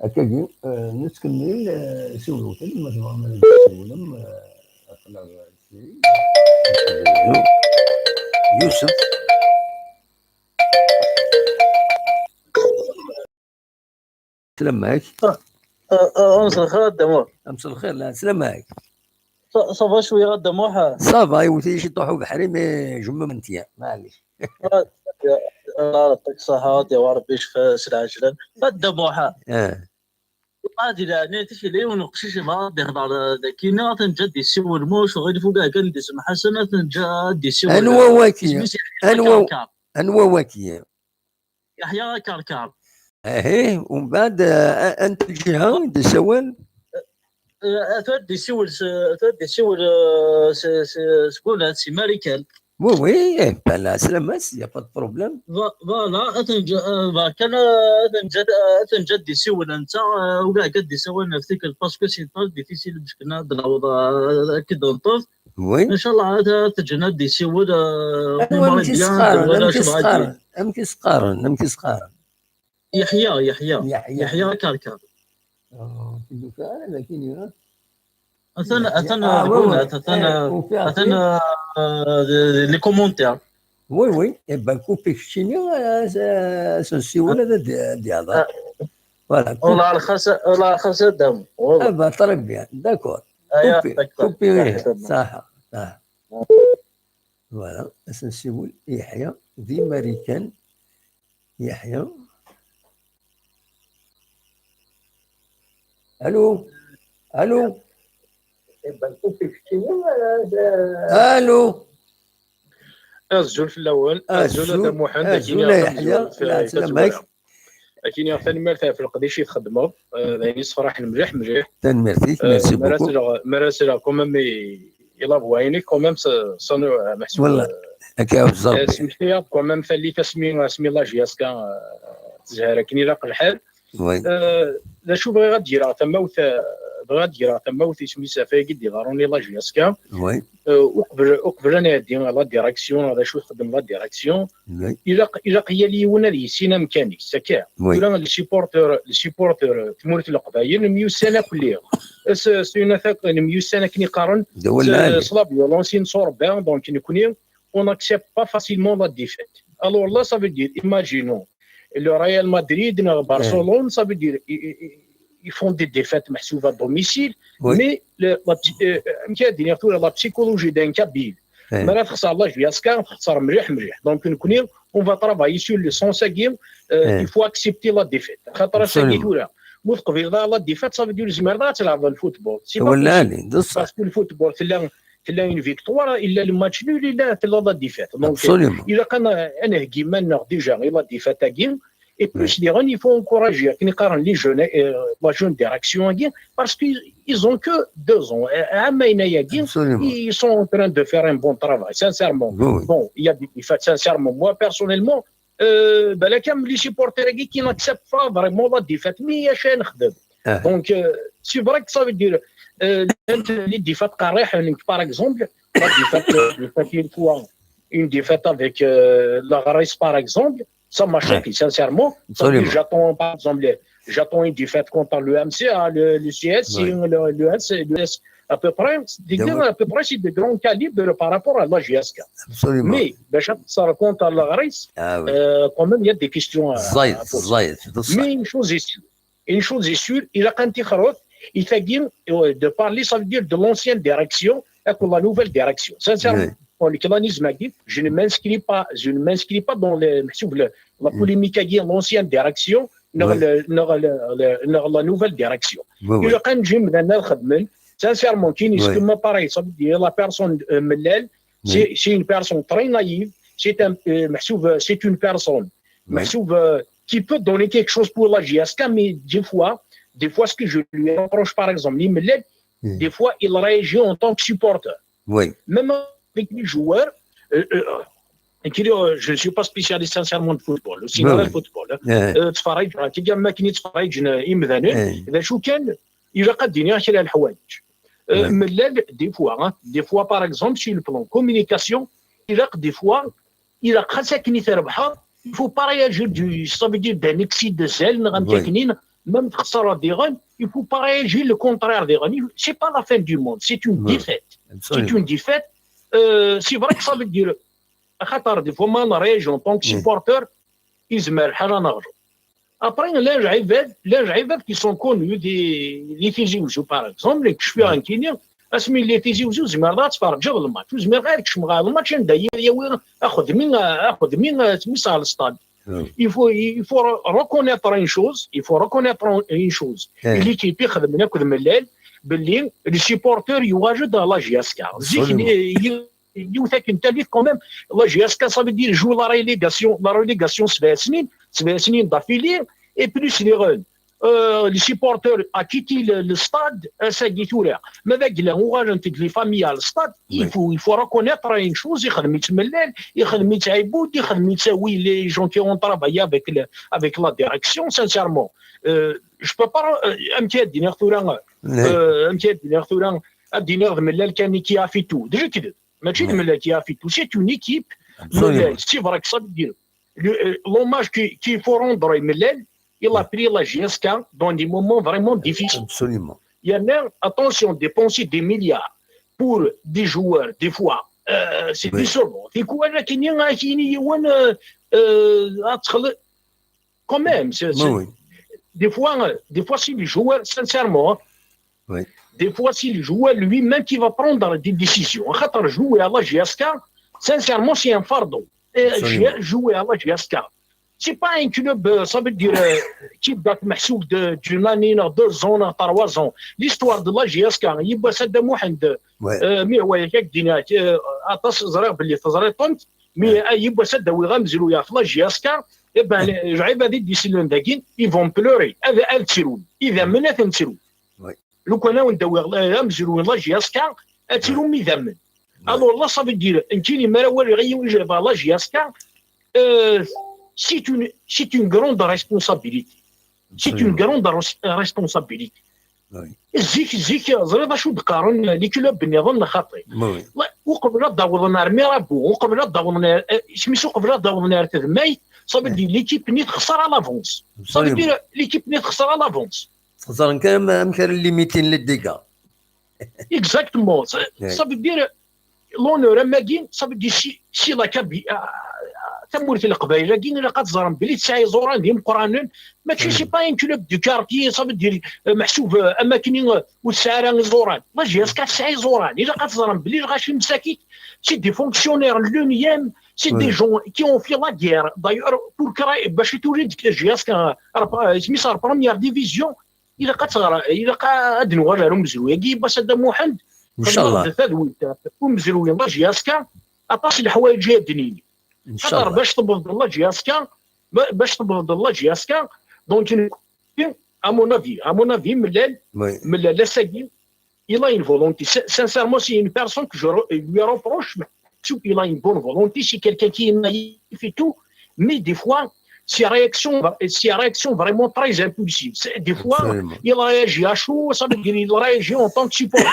Akkagi, eh, nettkemmil, eh, siwlewten, ma tebɣam ad d-tessiwlem, eh, aql-aɣ, eh, Yusef. Slam-ak. Ah, ah, ah, mselxir a Dda Muḥ. Mselxir, la, slam-ak. Ça, ça va cwiya a Dda Muḥ? Ça va, iwet-iyi ciṭuḥ ubeḥri, mais je me maintiens, maɛlic. Ah, ya, ah, يعطيك الصحة, ad yawi Rebbi ccfa s lɛejlan. A Dda Muḥ. Ah. Di leɛnaya-k, yella yiwen uqcic yebɣa ad d-ihḍer dagi, ad t-neǧǧ ad d-yessiwel, ma ulac aɣilif, ugaɛi kan d isem Ḥasan, ad t-neǧǧ ad d-yessiwel. Anwa waki? Isem-is Yeḥya Akerkar. Anwa waki? Yeḥya Akerkar. Ahih, umbeɛd, eh, anta lǧiha i d-yessawal? Eh, ata ad d-yessiwel s, ata ad d-yessiwel, eh, s, s, seg ulat, si Marikan. Oui, oui, eh ben, la, slam-as, y a pas de problème. Va-, voilà, ad t-neǧǧ, eh, va-, kan, eh, ad t-neǧǧ, eh, ad t-neǧǧ ad d-yessiwel netta, eh, ugaɛi ad d-yessawal ɣef tikkelt, parce que c'est très difficile bac kan ad d-naweḍ, eh, ad k-id-neṭṭef. Oui. Ncallah ad, ad t-ǧǧen ad d-yessiwel, eh, anwa, amek i s-qqaren, amek i s-qqaren, amek i s-qqaren, amek i s-qqaren? Yeḥya, Yeḥya. Yeḥya. Yeḥya Akerkar. Ah, ur t-id-ufiɣ ara, lakin, ha? Atan, atan, ah, deg unat, atan, eh, atan, eh, di, di les commentaires. Oui, oui. Eh ben, kupi keččini, eh, s-, s-, nsiwel ad d-, ad d-yehḍer. Ah. Voilà, kupi. Wallah, lxas, wallah, lxas a Dda Muḥ. Ah, bah, très bien, d'accord. Kupi, kupi, eh, ṣaḥa, ṣaḥa. Voilà, ad s-nsiwel i Yeḥya, di Marikan. Yeḥya. Allô? Allô? Allô? Azul fell-awen. Azul, azul a Dda Muḥend, azul a Yeḥya, la, slam-ak. Akin, tanemmirt ɣef leqdic i txedmeḍ, eh, d ayen yessefraḥen mliḥ, mliḥ. Tanemmirt-ik, eh, merci beaucoup. Mi ara selleɣ, mi ara selleɣ quand même i, i la voix-inek, quand même, ça, ça nous, eh, meḥsub, voilà, eh, akka, eh, bezzaf. Smeḥtiɣ, quand même, tallit asmi, asmi la J S K, eh, tezher akken ilaq lḥal. Oui. Eh, d acu bɣiɣ ad d-greɣ tamawt, eh, bɣiɣ ad d-greɣ tamawt isem-is ɣef wagi d-iḍerrun i la J S K. Oui. Eh, uqbel, uqbel ad nɛeddi ɣer la direction, d acu txeddem la direction. Oui. Ilaq, ilaq yal yiwen ad yissin amkan-is, akka. Oui. Tura, les supporteurs, les supporteurs, tmurt n Leqbayel, nemyussan akk lliɣ. S, s une attaque, nemyussan akken i qqaren, s, s la violence, i nettwarebba, donc nekni, on n'accepte pas facilement la défaite. Alors là, ça veut dire, imaginons, le Real Madrid, neɣ Barcelone, ça veut dire, i, i, i, ils font des défaites meḥsub à domicile, oui, mais le, la psy-, euh, amek ara d-iniɣ tura, la psychologie d'un Kabyle. Mi ara texser la J S K, texser mliḥ, mliḥ. Donc, nekni, on va travailler sur le sens-agi, euh, il faut accepter la défaite. Xaṭer ass-agi tura, mu teqbileḍ ara la défaite, ça veut dire ur tezmireḍ ara ad tleɛbeḍ le football. C'est pas possible. Parce que le football, tella, tella une victoire, illa le match nul, illa tella la défaite. Donc, absolument, ilaq ad n-, ad nheggi iman-nneɣ déjà i la défaite-agi. Et plus, diɣen, il faut encourager, akken i qqaren, les jeunes, euh, la jeune direction-agi, parce qu'ils ils ont que deux ans. Euh, ɛamayen ayagi, ils sont en train de faire un bon travail, sincèrement. Bon, il y a des défaites, sincèrement. Moi, personnellement, euh, balak am les supporters-agi qui n'acceptent pas vraiment la défaite, mais il y a chien. Donc, euh, c'est vrai que ça veut dire, euh, les défaites, par exemple, la défaite, euh, une fois, une défaite avec, euh, la Grèce, par exemple, ça m'a choqué, sincèrement. Ça veut dire, j'attends, par exemple, j'attends une défaite contre le M C A, le, le C S, le, le S, le S, à peu près, c'est à peu près, c'est de grand calibre par rapport à la J S K. Mais, ben, ça raconte à la Grèce, euh, quand même, il y a des questions à, à poser. Mais une chose est sûre, une chose est sûre, il a quand même, euh, de parler, ça veut dire de l'ancienne direction et pour la nouvelle direction. Sincèrement, pour le clanisme, je ne m'inscris pas, je ne m'inscris pas dans les, la polémique avec l'ancienne direction, ni la nouvelle direction. Il a quand même, sincèrement, qui n'est que ma pareil, ça veut dire la personne, euh, Mellal, c'est, c'est une personne très naïve, c'est un, euh, c'est une personne, euh, qui peut donner quelque chose pour la J S K, mais des fois, des fois, ce que je lui reproche, par exemple, Mellal, des fois, il réagit en tant que supporter. Même avec les joueurs, euh, euh, euh, je ne suis pas spécialiste sincèrement de football, aussi dans le football. Euh, تفرج، كي قال ما كاين يتفرج، آه، إمدانين. إذا شو كان، إلا قد ديني كلا الحوايج. Euh, Mellal, des fois, hein, des fois, par exemple, sur le plan communication, il a des fois, il a خاصة كني تربحها, il faut pas réagir du, ça veut dire d'un excès de zèle, نغم كاكنين, même تخسر ديغن, il faut pas réagir le contraire ديغن. C'est pas la fin du monde, c'est une défaite. C'est une défaite. Euh, c'est vrai que ça veut dire, خاطر des fois, ما نرياجي en tant que supporter, يزمر حاجة نغلط. Après, les عباد, les عباد qui sont connus, des, les Tizi Ouzou, par exemple, les كشفيها نكيني, اسمي les Tizi Ouzou, زمر لا تفرج الماتش, وزمر غير كشم غير الماتش, ندير يا وين, اخذ مين, اخذ مين, سميس على الستاد. Il faut, il faut reconnaître une chose, il faut reconnaître une chose. L'équipe يخدم هناك ذ ملال, باللي les supporters يواجد على la J S K. زيك, yiwet akken tallit quand même, la J S K, ça veut dire joue la relégation, la relégation, سبع سنين, سبع سنين d'affilée, et plus les runs. Euh, les supporters a quitté le, le stade, euh, ça dit tout là. Mais avec les, on rentre les familles à le stade, il faut, il faut reconnaître une chose, يخدم يتملل, يخدم يتعبوا, يخدم يتساوي les gens qui ont travaillé avec le, avec la direction, sincèrement. Euh, je peux pas, euh, أمكي أديني ثورة, euh, أمكي أديني ثورة, أديني ذ ملال كان كي عافيتو. Déjà كذا. ماشي ذ ملال كي عافيتو. C'est une équipe. ملال, c'est vrai que ça veut dire. Le, euh, l'hommage qu'il, qu'il faut rendre à Mellal, il a pris la J S K dans des moments vraiment difficiles. Absolument. Il y en a, attention, dépenser des milliards pour des joueurs, des fois, euh, c'est décevant. C'est quoi, là, qui n'y a, qui n'y a, euh, euh, quand même, c'est, des fois, euh, des fois, si les joueurs, sincèrement, hein, des fois, si le joueur lui-même qui va prendre des décisions. خاطر jouer à la J S K, sincèrement, c'est un fardeau. Et jouer, jouer à la J S K. C'est pas un club, euh, ça veut dire, euh, qui date محسوب de, d'une année, non, deux ans, non, trois ans. L'histoire de la J S K, يبا سادة محمد, euh, mais ouais, كيك دينا, euh, atas, زرير بلي تزريطنت, mais, euh, يبا سادة ويغا مزلو يا في la J S K, eh ben, les, les عباد دي سيلون داكين, ils vont pleurer. هذا، هذا تسرون. إذا من أثن تسرون. لو كان نداوي غ-، غا مزروين la J S K, اتلو ميدامن. Alors là, ça veut dire, نتيني ما راه والي غير يجي la J S K, euh, c'est une, c'est une grande responsabilité. C'est une grande res-, responsabilité. زيك، زيك، زريض شو دقارن les clubs نظن خاطي. وقبل لا داوضنا رمي رابو، وقبل لا داوضنا، آه، سميتو قبل لا داوضنا رتد ميت، ça veut dire l'équipe ني تخسر à l'avance. Ça veut dire l'équipe ني تخسر à l'avance. Xeẓren kan am-, amek ara limitin les dégâts. Exactement. Ça, ça veut dire, l'honneur, am wagi, ça veut dire si, si la Kaby-, ah, ah, tamurt n Leqbayel-agi, ilaq ad teẓrem belli tesɛa iẓuran d imeqqranen, mačči, c'est pas un club du quartier, ça veut dire, euh, meḥsub, euh, am akken, euh, ur tesɛi ara iẓuran. La J S K tesɛa iẓuran, ilaq ad teẓrem belli lɣaci msakit, c'est des fonctionnaires n l'unième, c'est des gens qui ont fait la guerre. D'ailleurs, pour créer, bac i tuli deg J S K, ar-, isem-is ar première division, ilaq ad teɣra, ilaq ad nuɣal ɣer umezruy-agi, Bassada Muḥend. Ncallah. Tadwilt umezruy n la J S K, aṭas n leḥwayeǧ i ad d-nini. Xaṭer bac tebḍel la J S K, ba- bac tebḍel la J S K, donc, à mon avis, à mon avis, Mellal, Mellal, ass-agi, il a une volonté. Sin- Sincèrement, c'est une personne que je re- lui reproche, mais il a une bonne volonté, c'est quelqu'un qui est naïf et tout, mais des fois, ses réactions, ses réactions vraiment très impulsives. C'est- Des fois, il réagit à chaud, ça veut dire il réagit en tant que supporter.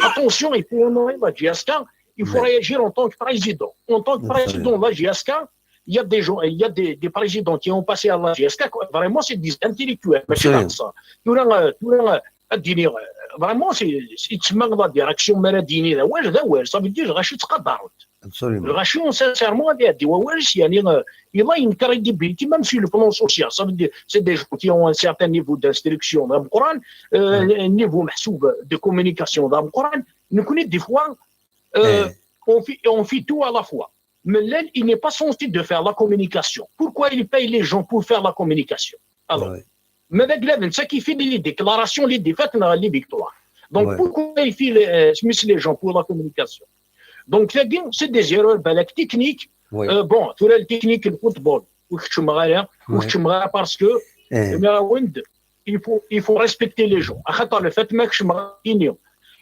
Attention, il faut honorer la J S K, il faut réagir en tant que président. En tant que président de la J S K, il y a des gens, il y a des, des présidents qui ont passé à la J S K, quoi. Vraiment, c'est des intellectuels. Mačči d aɣeṣṣar. Tura, euh, tura, euh, ad d-iniɣ, euh, vraiment, c'est, c'est, yettsemma la direction, mi ara d-yini d awal, d awal. Ça veut dire, lɣaci ttqadaren-t. Lɣaci, sincèrement, ad iɛeddi wawal-is, yani, euh, il a une crédibilité, même sur le plan social. Ça veut dire, c'est des gens qui ont un certain niveau d'instruction, d ameqqran, euh, un niveau meḥsub de communication, d ameqqran. Nekkni, des fois, euh, on fait, on fait tout à la fois. Mellal, il n'est pas censé de faire la communication. Pourquoi il paye les gens pour faire la communication? Alors, mais avec la ça qui fait les déclarations, les défaites, les victoires. Donc, pourquoi il fait les, euh, les gens pour la communication? Donc, c'est des erreurs, ben, techniques. Euh, bon, tu as le technique, le football, ou que tu me regardes, ou que tu me regardes parce que, eh, il faut, il faut respecter les gens. Axaṭer le fait même que je me regarde,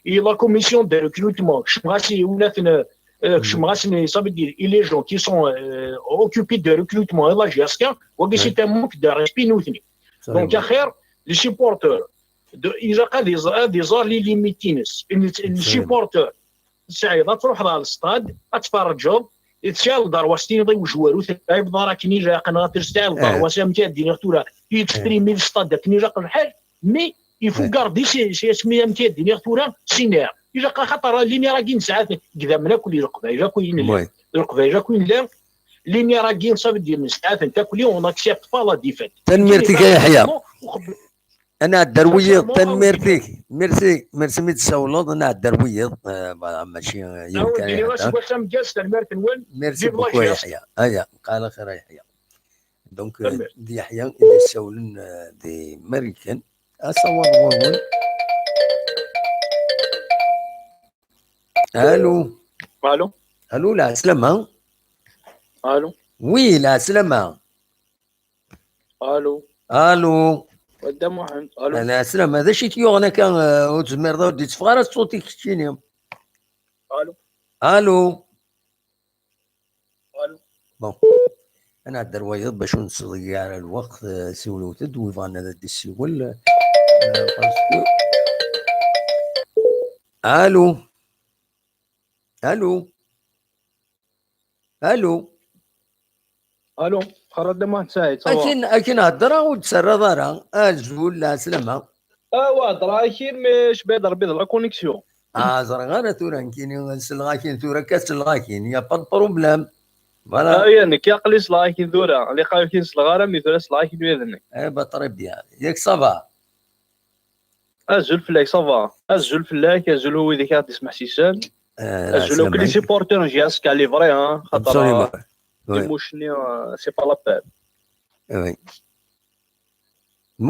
et la commission de recrutement, que je me regarde, euh, que je me regarde, ça veut dire, et les gens qui sont, euh, occupés de recrutement, et la J S K, c'est un manque de respect, nous. Donc, axir, les supporters, de, ils ont des, des arts illimités. Les supporters, tesɛiḍ ad truḥeḍ ɣer lestad, ad tferrǧeḍ, tesɛiḍ lderwa s tiniḍ i wejwaru, tɛibeḍ ara akken ilaq, neɣ tesɛiḍ lderwa s amek ad d-iniɣ tura, yettprimi lestad akken ilaq lḥal, mais il faut garder si, si, asmi amek ad d-iniɣ tura, sinaɛ. Ilaq axaṭer linéar-agi nesɛa-t deg idammen akk n Leqbayel akk i nella. Leqbayel akk i nella, linéar-agi, ça veut dire nesɛa-tent akk, on n'accepte pas la défaite. Tanemmirt-ik a Yeḥya. Ad nɛeddi ar wiyiḍ, tanemmirt-ik. Merci, merci mi d-tsawleḍ, ad nɛeddi ar wiyiḍ, eh, bah, mačči, eh, yiwen kan i d-ihedder. Aseggas ameggaz, tanemmirt-nwen. Merci beaucoup a Yeḥya. Aya, qal axir a Yeḥya. Donc, eh, d Yeḥya i d-issawlen, eh, di Marikan. Asawaḍ ɣur-wen. Allô. Allô. Allô, lɛeslama. Allô. Oui, lɛeslama. Allô. Allô. Wadda Muḥend. Allô. Lɛeslama, d acu i t-yuɣen akka, eh, ur tezmireḍ, ur d-itteffeɣ ara ṣṣut-ik keččini? Allô. Allô. Allô. Bon. Ad nɛeddi ar wayeḍ bac ur nettḍeyyiɛ ara lweqt, eh, siwlet-d, wi bɣan ad d-issiwel, eh, parce que. Allô. Allô. Allô. Allô. Xarat Dda Muḥend Saɛid, ça va? Akken, akken heddreɣ ur d-terriḍ ara. Azul, lɛeslama. Ah, wa heddreɣ akin, mais cbiɣ-d Rebbi d la connexion. Ah, ẓriɣ ara tura nekkini selleɣ akin tura, akka selleɣ akin, y a pas de problème. Voilà. Ah, ya, nekk aql-i selleɣ akin tura. Lliɣ akin selleɣ ara, mais tura selleɣ akin wiyaḍ-nni. Eh ben, très bien. Yak ça va. Azul fell-ak, ça va. Azul fell-ak, azul i wid i k-aɣ-d-ismeḥsisen. Eh, azul akk les supporters n J S K, les vrais, hein, xaṭer, absolument, ah, oui, les mouches-nni, euh, c'est pas la peine. Oui.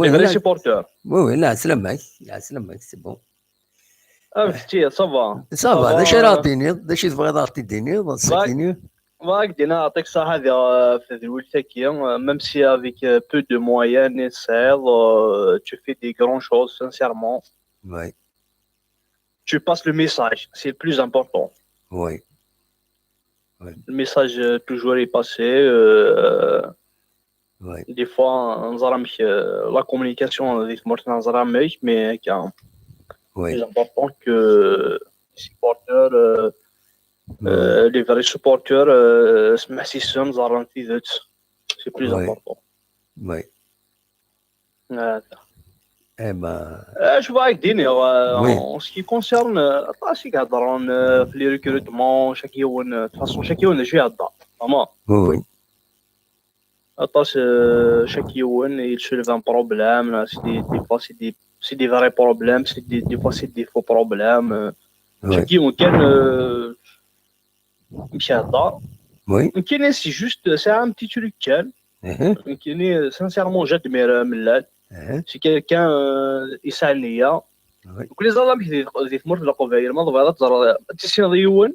Les vrais supporters. Oui, oui, lɛeslama-k, lɛeslama-k, c'est bon. Ah, ça va. Ça va, d acu ara ɣ-d-tiniḍ? D acu i tebɣiḍ ad ɣ-t-id-tiniḍ, sakini? Bɣiɣ ad k-d-iniɣ, yeɛṭik ṣṣeḥḥa, di, euh, tadwilt-agi, euh, même si avec, euh, peu de moyens, euh, tu fais des grandes choses, sincèrement. Oui. Tu passes le message, c'est le plus important. Oui. Oui. Le message, euh, toujours est passé, euh, oui. Des fois, neẓra amek, euh, la communication, di tmurt neẓra amek, mais, euh, oui, plus important que les supporters, euh, oui, euh, les vrais supporters, euh, smeḥsisen, ẓerren tidet. C'est plus important. Oui. Ah, eh ben. Ah, je vois avec Dini, euh, oui, en ce qui concerne, euh, aṭas i iheddren, euh, les recrutements, chaque yiwen, euh, de toute façon, chaque yiwen d acu ihedder. Vraiment. Oui, oui. Aṭas, euh, chaque yiwen, il soulève un problème, là, c'est des, des fois, c'est des, c'est des vrais problèmes, c'est des, des fois, c'est des faux problèmes, euh, oui, chaque yiwen kan, euh, amek ihedder. Oui. Nekkini, c'est juste, c'est un petit truc kan. Mhm. Nekkini, sincèrement, j'admire, euh, Mellal. C'est quelqu'un, euh, yesɛa nniya. Donc, les amis, di, di tmurt n Leqbayel, ma tebɣiḍ ad teẓreḍ, ad tissineḍ yiwen,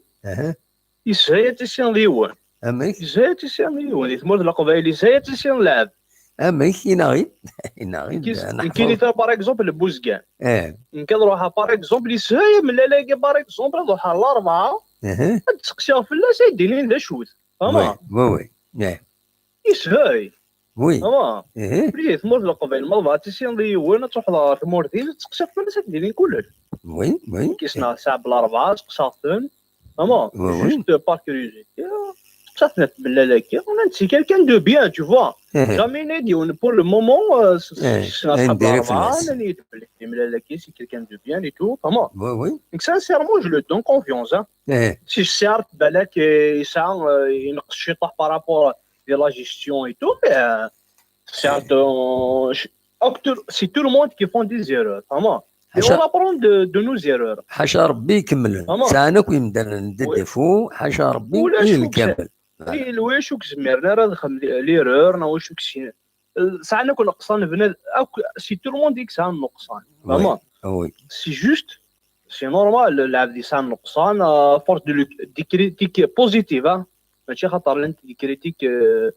yeshel ad tissineḍ yiwen. Amek? Yeshel ad tissineḍ yiwen. Di tmurt n Leqbayel, yeshel ad tissineḍ lɛebd. Amek? Inaɣ-it. Inaɣ-it. Nekkini, par exemple, Buzgan. Nekk ad ruḥeɣ, par exemple, yeshel mlal-agi, par exemple, ad ruḥeɣ Larebɛa, ad d-seqsiɣ fell-as, ad d-inin d acu-t. Fehmeḍ? Oui, oui, oui. Yeshel. Oui. Fehmeḍ? Di tmurt n Leqbayel, ma tebɣiḍ ad tissineḍ yiwen, ad truḥeḍ ɣer tmurt-is, ad tseqsiḍ fell-as, ad d-inin kullec. Oui, oui. Nekk ssneɣ Saɛeb Larebɛa, seqsaɣ-ten. Fehmeḍ? Juste par curiosité. Seqsaɣ-ten ɣef mlal-agi. C'est quelqu'un de bien, tu vois. Jamais nadi, pour le moment, euh, ssneɣ Saɛeb Larebɛa, nnan-iyi-d belli mlal-agi, c'est quelqu'un de bien et tout. Fehmeḍ? Oui, oui. Donc, sincèrement, je lui donne confiance, hein. Si, certes, balak, euh, yesɛa, euh, ineqqes ciṭuḥ par rapport de la gestion et tout, mais, euh, certes, euh, je- acteur, c'est tout le monde qui font des erreurs, fehmeḍ? Et on apprend de, de nos erreurs. Ḥaca Rebbi ikemmlen. Fehmeḍ? Sɛan akk yimdanen des défauts, ḥaca Rebbi i lkamel. Ulac ur k-zmiren ara ad xedmen l'erreur, neɣ ulac ur k-sin-, sɛan akk ineqsan, bnad-, akk, c'est tout le monde i yesɛan ineqsan. Fehmeḍ? Oui. C'est juste, c'est normal, lɛebd yesɛa ineqsan, à force de, le- des critiques positives, hein. Mačči xaṭer llant des critiques, euh,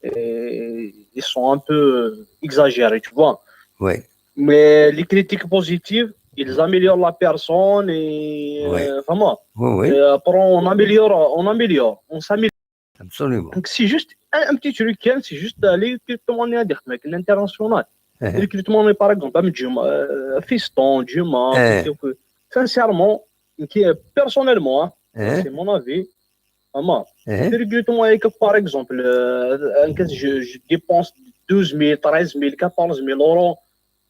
euh, ils sont un peu exagérés, tu vois. Oui. Mais les critiques positives, ils améliorent la personne et, euh, fehmeḍ? Oui, oui. Et après, on améliore, on améliore, on s'améliore. Absolument. Donc, c'est juste un, un petit truc, hein, c'est juste aller recrutement à l'international. Recrutement, par exemple, à Juma, euh, Fiston, Juma, sincèrement, qui, euh, personnellement, hein, c'est mon avis, fehmeḍ. Recrutement, par exemple, euh, je, je dépense douze mille, treize mille, quatorze mille euros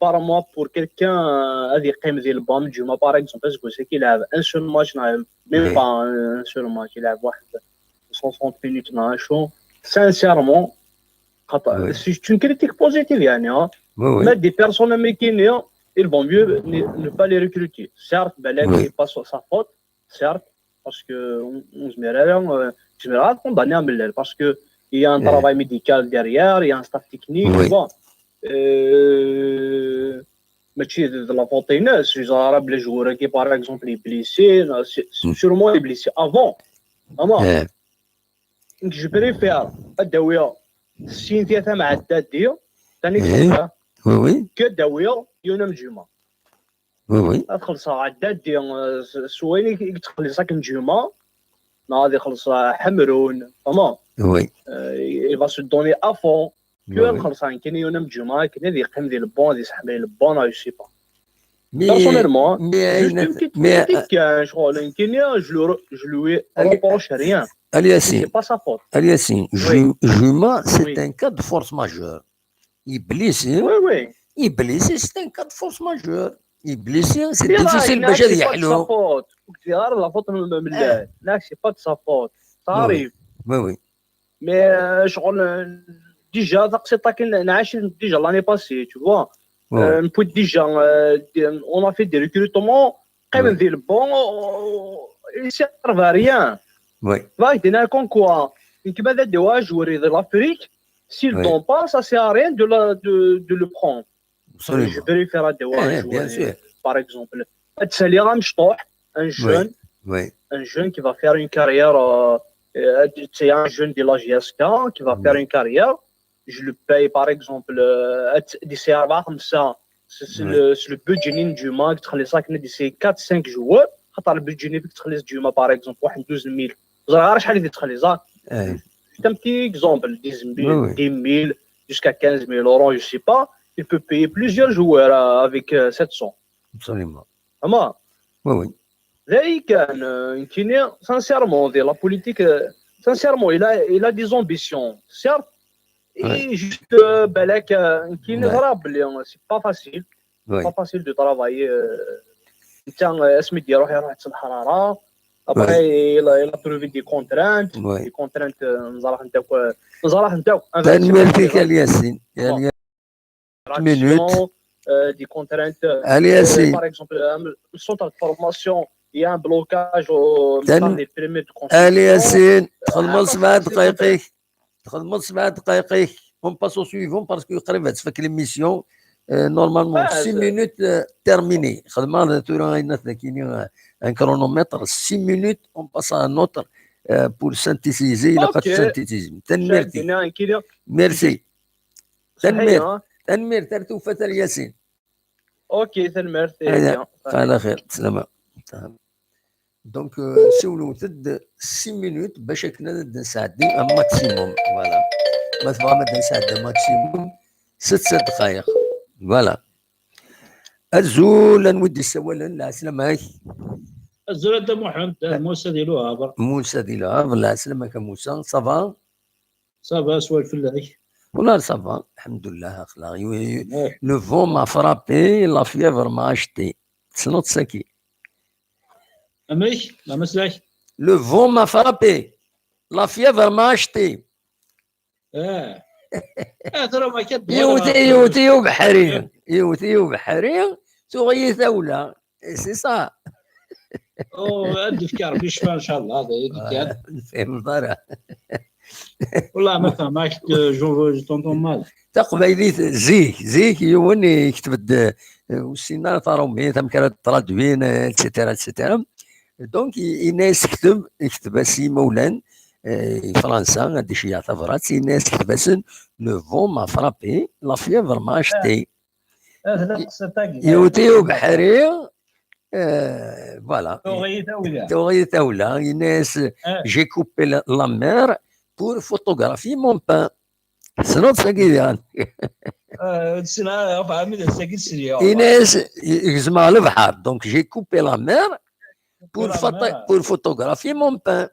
par mois pour quelqu'un, euh, ad yeqqim di lbanc Juma, par exemple, parce que c'est qu'il a un seul match, même pas un seul match, il a soixante minutes, sincèrement, c'est une critique positive, يعني, hein. Mais des personnes américaines, il vaut mieux ne, ne pas les recruter. Certes, balak, c'est pas sa faute, certes, parce que on, on se met à, euh, je me rends compte, parce que il y a un travail médical derrière, il y a un staff technique, tu vois. Euh, mais tu es de la fontaine, si j'arrive le joueur qui, par exemple, est blessé, sûrement est blessé avant. Vraiment. Je préfère ad awiɣ sin tlata mɛaddadi, tani que ad awiɣ yiwen amejjuma. Oui, oui. Ad xellṣeɣ ɛaddadi, euh, s, s wayen i, i yettxelliṣ akken ǧuma, neɣ ad ixelleṣ, euh, Ḥemrun, fehmeḍ? Oui. Euh, il va se donner à fond. Que ad xellṣeɣ nekkini yiwen amejjuma akken ad yeqqim di lbanc, ad yesseḥmay lbanc, neɣ je sais pas. Personnellement, juste une petite critique, euh, ccɣel nekkini, je le re-, je lui reproche rien. C'est pas sa faute. Aliassin, ǧuma, c'est un cas de force majeure. Iblisi, oui, oui. Iblisi, c'est un cas de force majeure. Iblisi, c'est difficile باش هذا يحلو. C'est pas de sa faute. C'est pas de sa faute. Ça arrive. Oui, oui. Mais, euh, ccɣel, euh, déjà, déjà l'année passée, tu vois. Euh, puis déjà, euh, on a fait des recrutements, quand même, des bons, euh, ils servent à rien. Oui. Là, comme quoi, il y a des joueurs de l'Afrique, s'ils ne donnent pas, ça sert à rien de, la, de, de le prendre. Absolument. Je préfère ad awiɣ un joueur, par exemple, ad ssaliɣ amecṭuḥ, un jeune, un jeune qui va faire une carrière, euh, euh, c'est un jeune de la J S K qui va faire une carrière. Je le paye, par exemple, euh, ad ssaliɣ rebɛa xemsa, c'est le budget n ǧuma, ad txelliṣ akken ad ssaliɣ quatre cinq joueurs, xaṭer le budget n ǧuma, par exemple, waḥed douze mille. Ẓriɣ ara acḥal i d-txelliṣ. C'est un petit exemple, dix mille, dix mille, jusqu'à quinze mille euros, je sais pas. Il peut payer plusieurs joueurs, euh, avec, euh, cette somme. Absolument. Vraiment. Oui, oui. Là, il gagne, euh, sincèrement, de la politique, euh, sincèrement, il a, il a des ambitions, certes. Et juste, euh, balak, euh, c'est pas facile. C'est pas facile de travailler, euh, asmi d-iruḥ, iruḥ s lḥerara. Après, il a, il a trouvé des contraintes. Des contraintes, euh, neẓra-tent akk, euh, neẓra-tent akk. Tanemmirt-ik, Aliassin. Des contraintes, euh, par exemple, euh, le centre de formation, il y a un blocage au, dans les permis de construction. Aliassin, txedmeḍ sebɛa ddqayeq-ik. Txedmeḍ sebɛa ddqayeq-ik. On passe au suivant parce que qrib ad tfak l'émission. Euh, normalement, six minutes, euh, terminé. خدمة tura ayen dagini, euh, un chronomètre, six minutes, on passe à un autre, euh, pour synthétiser, la synthétiser. Merci. Merci. Tanemmirt. Tanemmirt, ar tufat a Yasin. Ok, tanemmirt. Ala xir, slama. Donc, euh, siwlet-d six minutes bac akken ad d-nesɛeddi un maximum. Voilà. Ma tebɣam ad d-nesɛeddi un maximum, setta dqayeq. Voilà. Azul, anwa i d-yessawalen? Lɛeslama-k. Azul a Dda Muḥend, d Musa di Luhabṛ. Musa di Luhabṛ, lɛeslama-k a Musa, ça va? Ça va, swal fell-ak. Voilà, ça va, alhamdulillah, aql-aɣ. Le vent m'a frappé, la fièvre m'a acheté. Tessneḍ-tt-agi? Amek? Amek? Le vent m'a frappé, la fièvre m'a acheté. Ah. Ah, tura ma akka. Yewwet-iyi, yewwet-iyi ubeḥri. Yewwet-iyi ubeḥri, tuɣ-iyi tawla. C'est ça. Oh, ad d-yefk Rebbi ccfa, ncallah. Ur tefhimeḍ ara. Wallah, ma fehmeɣ-ak, je t'entends mal. Taqbaylit, zik, zik, yiwen yekteb-d, euh, ur ssinen ara taṛumit, amek ara traduin, euh, et cetera, et cetera. Donc, i-, yenna-yas kteb, yekteb-as i yimawlan, euh, i Fransa, ad d-iceyyeɛ tabrat, yenna-yas kteb-asen, le vent m'a frappé, la fièvre m'a acheté. Yewwet-iyi ubeḥri, euh, voilà. Tuɣ-iyi tawla. Yenna-yas, j'ai coupé la, la mer pour photographier mon pain. Tessneḍ-tt-agi diɣen? Yenna-yas, gezmeɣ lebḥer, donc j'ai coupé la mer pour, pour photographier mon pain.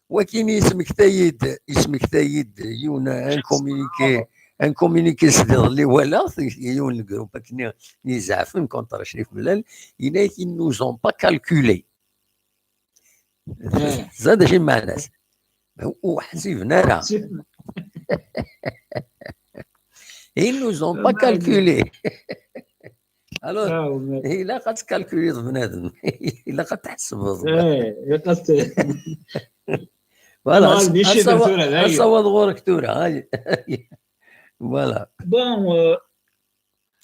Wakin yesmektay-d, yesmektay-d yiwen un communiqué, un communiqué sdiḍelli walaɣ-t, yiwen n groupe akken i izeɛfen contre Crif Mellal, yenna-yak, ils nous ont pas calculé. Ẓad acu meɛna-s? Ur ḥsiben ara. Ils nous ont pas calculé. Alors, ilaq ad tkalkuliḍ bnadem. Ilaq ad tḥesbeḍ. Voilà, ad sawaḍ ɣur-k tura. Voilà. Bon, euh,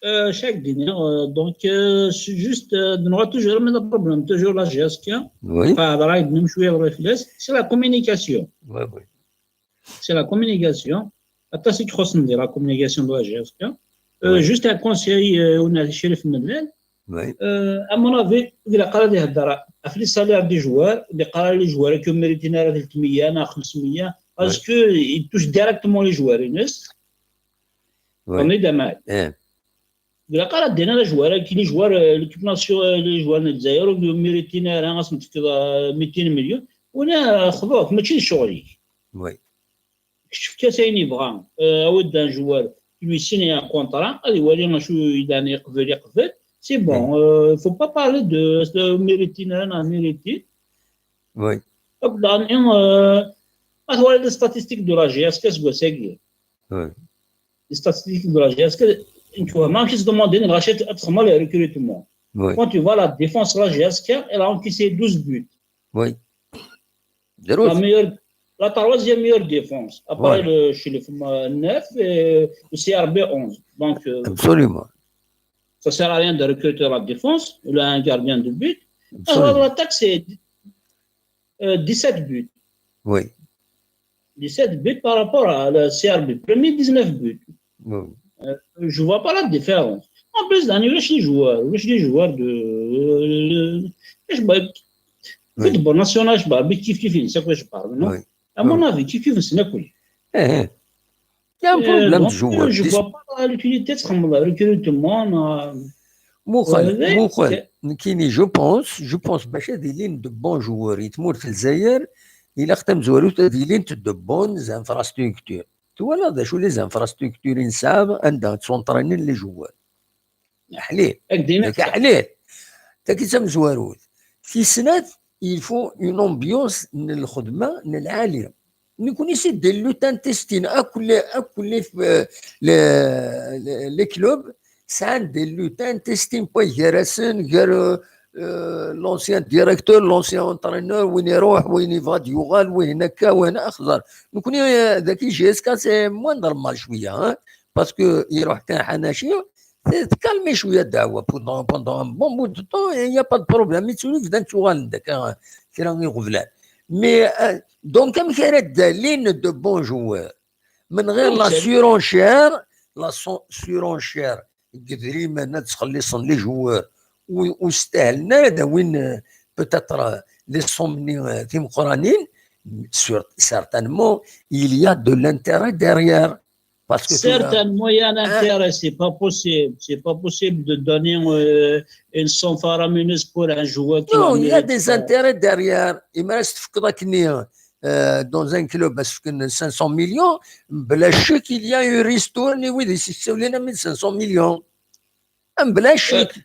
euh, chaque dîner, euh, donc, euh, c'est juste, euh, de nous toujours, mais le problème, toujours la G S K. Oui. Pas de règle, même je suis le réflexe, c'est la communication. Oui, oui. C'est la communication. Aṭas i ixuṣṣen di la communication de la G S K. Euh, juste un conseil, euh, on a Crif Mellal. Oui. Euh, à mon avis, il a pas de les salaires des joueurs, il a les joueurs qui méritent three hundred, خمسمية, parce que il touche directement les joueurs, n'est-ce pas? Oui. Demain. Eh. Ilaq ara d-inin les joueurs, les joueurs, euh, l'équipe nationale, les joueurs n Lezzayer, ur mériten ara ad sen-tefkeḍ, euh, ميتين مليون. Wina, xḍu-k, mačči d ccɣel-ik. Oui. Kečč efk-as ayen yebɣa. Euh, awi-d un joueur, tu lui signes un contrat, ad iwali acu yellan, yeqbel, yeqbel. C'est bon, euh, faut pas parler de, de mériten ara, neɣ mériten. Oui. Akk daɣen, euh, ma twala les statistiques de la G S K seg wass-agi. Oui. Les statistiques de la G S K, nekk wehmeɣ amek i s-demandin lɣaci ad txedmeḍ le recrutement. Oui. Quand tu vois la défense de la G S K, elle a encaissé douze buts. Oui. La meilleure, la troisième meilleure défense. Après Ouais. Le Crif, euh, neuf et le C R B onze. Donc, euh, Absolument. Ça sert à rien de recruter la défense. Il a un gardien de but. Absolument. Alors, l'attaque, c'est, euh, dix-sept buts. Oui. Dix-sept buts par rapport à la C R B. Premier, dix-neuf buts. Oui. Euh, je vois pas la différence. En plus, Dani, les joueurs, les joueurs de, euh, je sais pas, Oui. Football national, je sais pas, mais kif kif, c'est quoi, je parle, non? Oui. À mon avis, kif kif, c'est la coulée. Eh, eh. Il y a un Euh, problème donc, de joueur. Je vois pas l'utilité de ce recrutement, euh, Muqel, euh, Muqel, c'est- nekkini, je pense, je pense bac ad ilin de bons joueurs i tmurt n Lezzayer, ilaq tamezwarut ad ilint de bonnes infrastructures. Twalaḍ d acu les infrastructures i nesɛa anda ttsunṭranen les joueurs? Aḥlil. Ak-d-iniɣ Yak aḥlil. Taki d tamezwarut. Tis snat, il faut une ambiance n lxedma n lɛali. Nekkni, c'est des luttes intestines. Akk les, akk les, euh, les, les, les clubs sɛan des luttes intestines, pas gar-asen, gar, euh, euh, l'ancien directeur, l'ancien entraîneur, win iruḥ, win yebɣa ad yuɣal, win akka, win axḍer. Nekkni, euh, daki G S K, c'est moindre mal شوية, hein, parce que iruḥ kan ḥanaci, tkalmi cwiya ddeɛwa pendant, pendant un bon bout de temps, il n'y a pas de problème. Yettwali bdan ttuɣalen-d akka kra iɣeblan. Mais, euh, donc, amek ara d-alin de bons joueurs? من غير la surenchère, la su- surenchère n yedrimen ad ttxelliṣen les joueurs ur stahlen ara ad awin, euh, peut-être, euh, les sommes-nni, euh, timeqqranin, certainement il y a de l'intérêt derrière. Parce que certainement il y a un intérêt, c'est pas possible, c'est pas possible de donner, euh, une somme faramineuse pour un joueur qui... Non, il y a des intérêts derrière. Imi ara s-tefkeḍ akken, euh, dans un club, parce que cinq cents millions, bla chèque, il y a une ristourne, oui, des cinq cents millions. Bla chèque.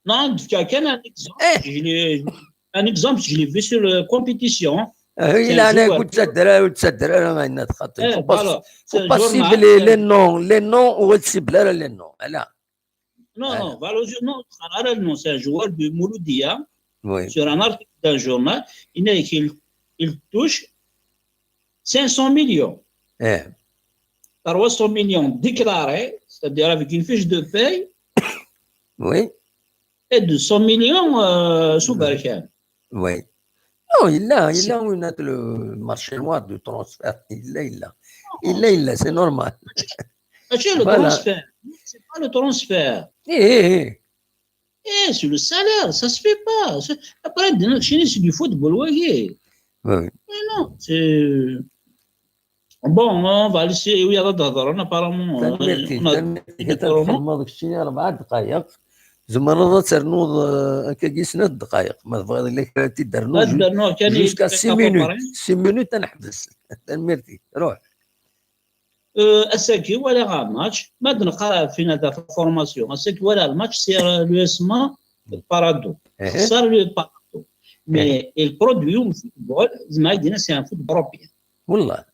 Non, un exemple, je l'ai, un exemple, je l'ai vu sur la compétition. Il a un coup de tête, de la tête, de la main, de la tête. Faut pas, faut pas cibler les noms, les noms, ou cibler les noms. Voilà. Non, non, Valouzio, non, c'est un joueur de Mouloudia. Oui. Sur un article d'un journal, il, il, il touche cinq cents millions. Eh. Trois cents millions déclarés, c'est-à-dire avec une fiche de paye. Oui. Et deux cents millions, euh, sous Barkhane. Oui. Non, il a, il a une autre, le marché noir de transfert. Il l'a, il l'a. Il l'a, il l'a, c'est normal. C'est le transfert. C'est pas le transfert. Eh, eh, eh. Eh, c'est le salaire, ça se fait pas. Après, c'est du football, oui. Oui. Mais non, c'est... Bon, on va laisser, oui, on a apparemment. Tanemmirt-ik, tanemmirt-ik, ad txedmeḍ keččini rebɛa ddqayeq. Tzemreḍ ad ternuḍ, euh, akkagi snat ddqayeq. Ma tebɣiḍ illa kra ad t-id-ternuḍ, jusqu'à six minutes. Six minutes ad neḥbes. Tanemmirt-ik. Ruḥ. Euh, ass-agi walaɣ match, ma d-neqqar ɣef la formation. Ass-agi walaɣ match, c'est, euh, l'U S M A Parado. Xṣer le Parado. Mais il produit un football, زعما c'est un football européen. Wallah.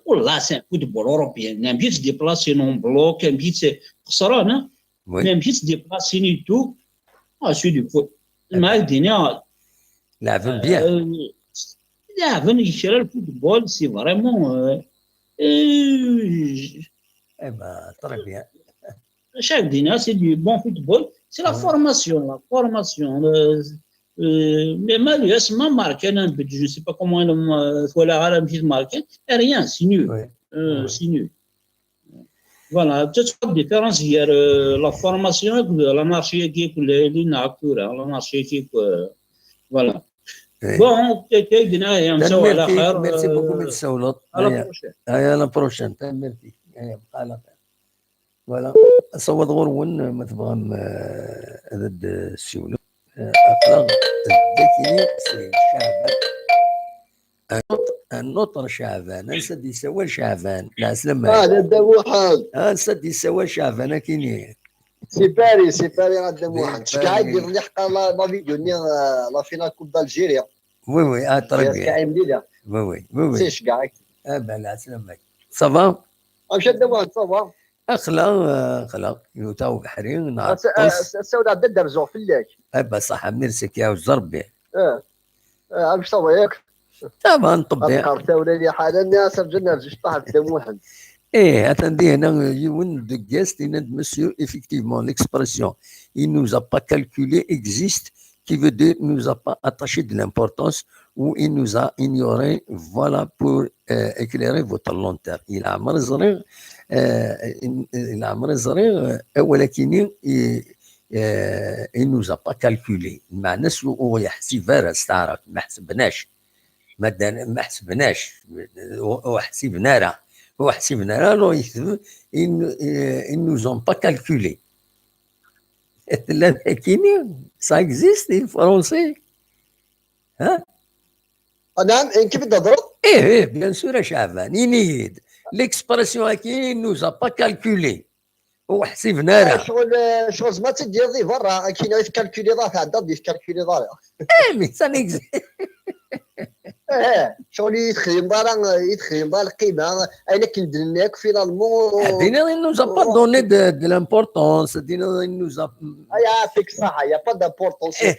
Wallah, c'est un football européen. Même si tu déplaces en bloc, même si tu... خسران, hein. Oui. Même si tu déplaces et tout. Ah, c'est du foot. زعما لعبن bien. Euh, لعبن kra الفوتبول, c'est vraiment, euh, euh, eh ben, très bien. Chaque دينا, c'est du bon football. C'est la formation, la formation. Euh, euh, mais malheureusement, marqué un but, je ne sais pas comment, euh, voilà, un but marqué. Et rien, c'est nul. Oui. Euh, c'est nul. Voilà, peut-être la différence, il y a, euh, la formation et l'anarchie qui est, l'anarchie qui est, voilà. Bon, ok, ok, merci beaucoup. À la prochaine. À la prochaine. Voilà. Asawaḍ ɣur-wen, ma tebɣam, euh, ad d-ssiwlem. Euh, aql-aɣ dagi, c'est Caɛban. Un autre, un autre Caɛban. Ansa d-yessawal Caɛban? Lɛeslama. Ah, d Dda Muḥend. Ansa d-yessawal Caɛban, akini? C'est Paris, c'est Paris, a Dda Muḥend. Ceggeɛ-ik iḍelli ḥqa la, la vidéo-nni, euh, la finale Coupe d'Algérie. Oui, oui, ah, très bien. Oui, oui, oui, oui. C'est ceggeɛ-ik. Ah ben, lɛeslama. Ça va? Amek a Dda Muḥend, ça va? Aql-aɣ, euh, aql-aɣ, yuta ubeḥri, nɛeṭṭes. Ass-a, ass-a, ad d-rzuɣ fell-ak. Eh ben, ṣaḥa, merci, ad k-iɛuzz Rebbi. Eh, eh, amek ça va yak? Ça va, nṭebbi. Ad qqar tawla li ḥala, nniɣ-as rǧu ad nerzu cṭaḥ ɣef Dda Muḥend. Eh, atan di hna yiwen deg guest, yenna-d, monsieur, effectivement, l'expression, il nous a pas calculé, existe, qui veut dire, nous a pas attaché de l'importance, ou il nous a ignoré, voilà, pour, euh, éclairer votre lanterne. Leɛmer ẓriɣ, euh, leɛmer ẓriɣ, euh, awal akini, i, euh, il nous a pas calculé. Lmeɛna-s ur, ur yeḥsib ara s taɛrabt, ma ḥesbnac. Ma ddan, ma ḥesbnac, ur, ur ḥsiben ara. Ur ḥsiben ara, alors yekteb, ils, euh, ils nous ont pas calculé. Tella akini, ça existe, les Français. Hein? Ah, naam, ayen kan i d-thedreḍ? Eh, eh, bien sûr, a Caɛban, ini-yi-d. L'expression-agi, il nous a pas calculé. Ur ḥsiben ara. Ah, ccɣel, eh, ccɣel zeɛma ad tt-id-tiniḍ di berra, akken i tkalkuliḍ ara, tɛeddaḍ di tkalkuliḍ ara. Eh, mais ça n'existe. Eh, ccɣel i texdimeḍ ara, i texdimeḍ ara lqima, ayen akken d-nenna akk, finalement, ad d-tiniḍ, il nous a pas donné de, de l'importance, ad d-tiniḍ, il nous a... Ah, yeɛṭik ṣṣeḥḥa, y a pas d'importance. Eh.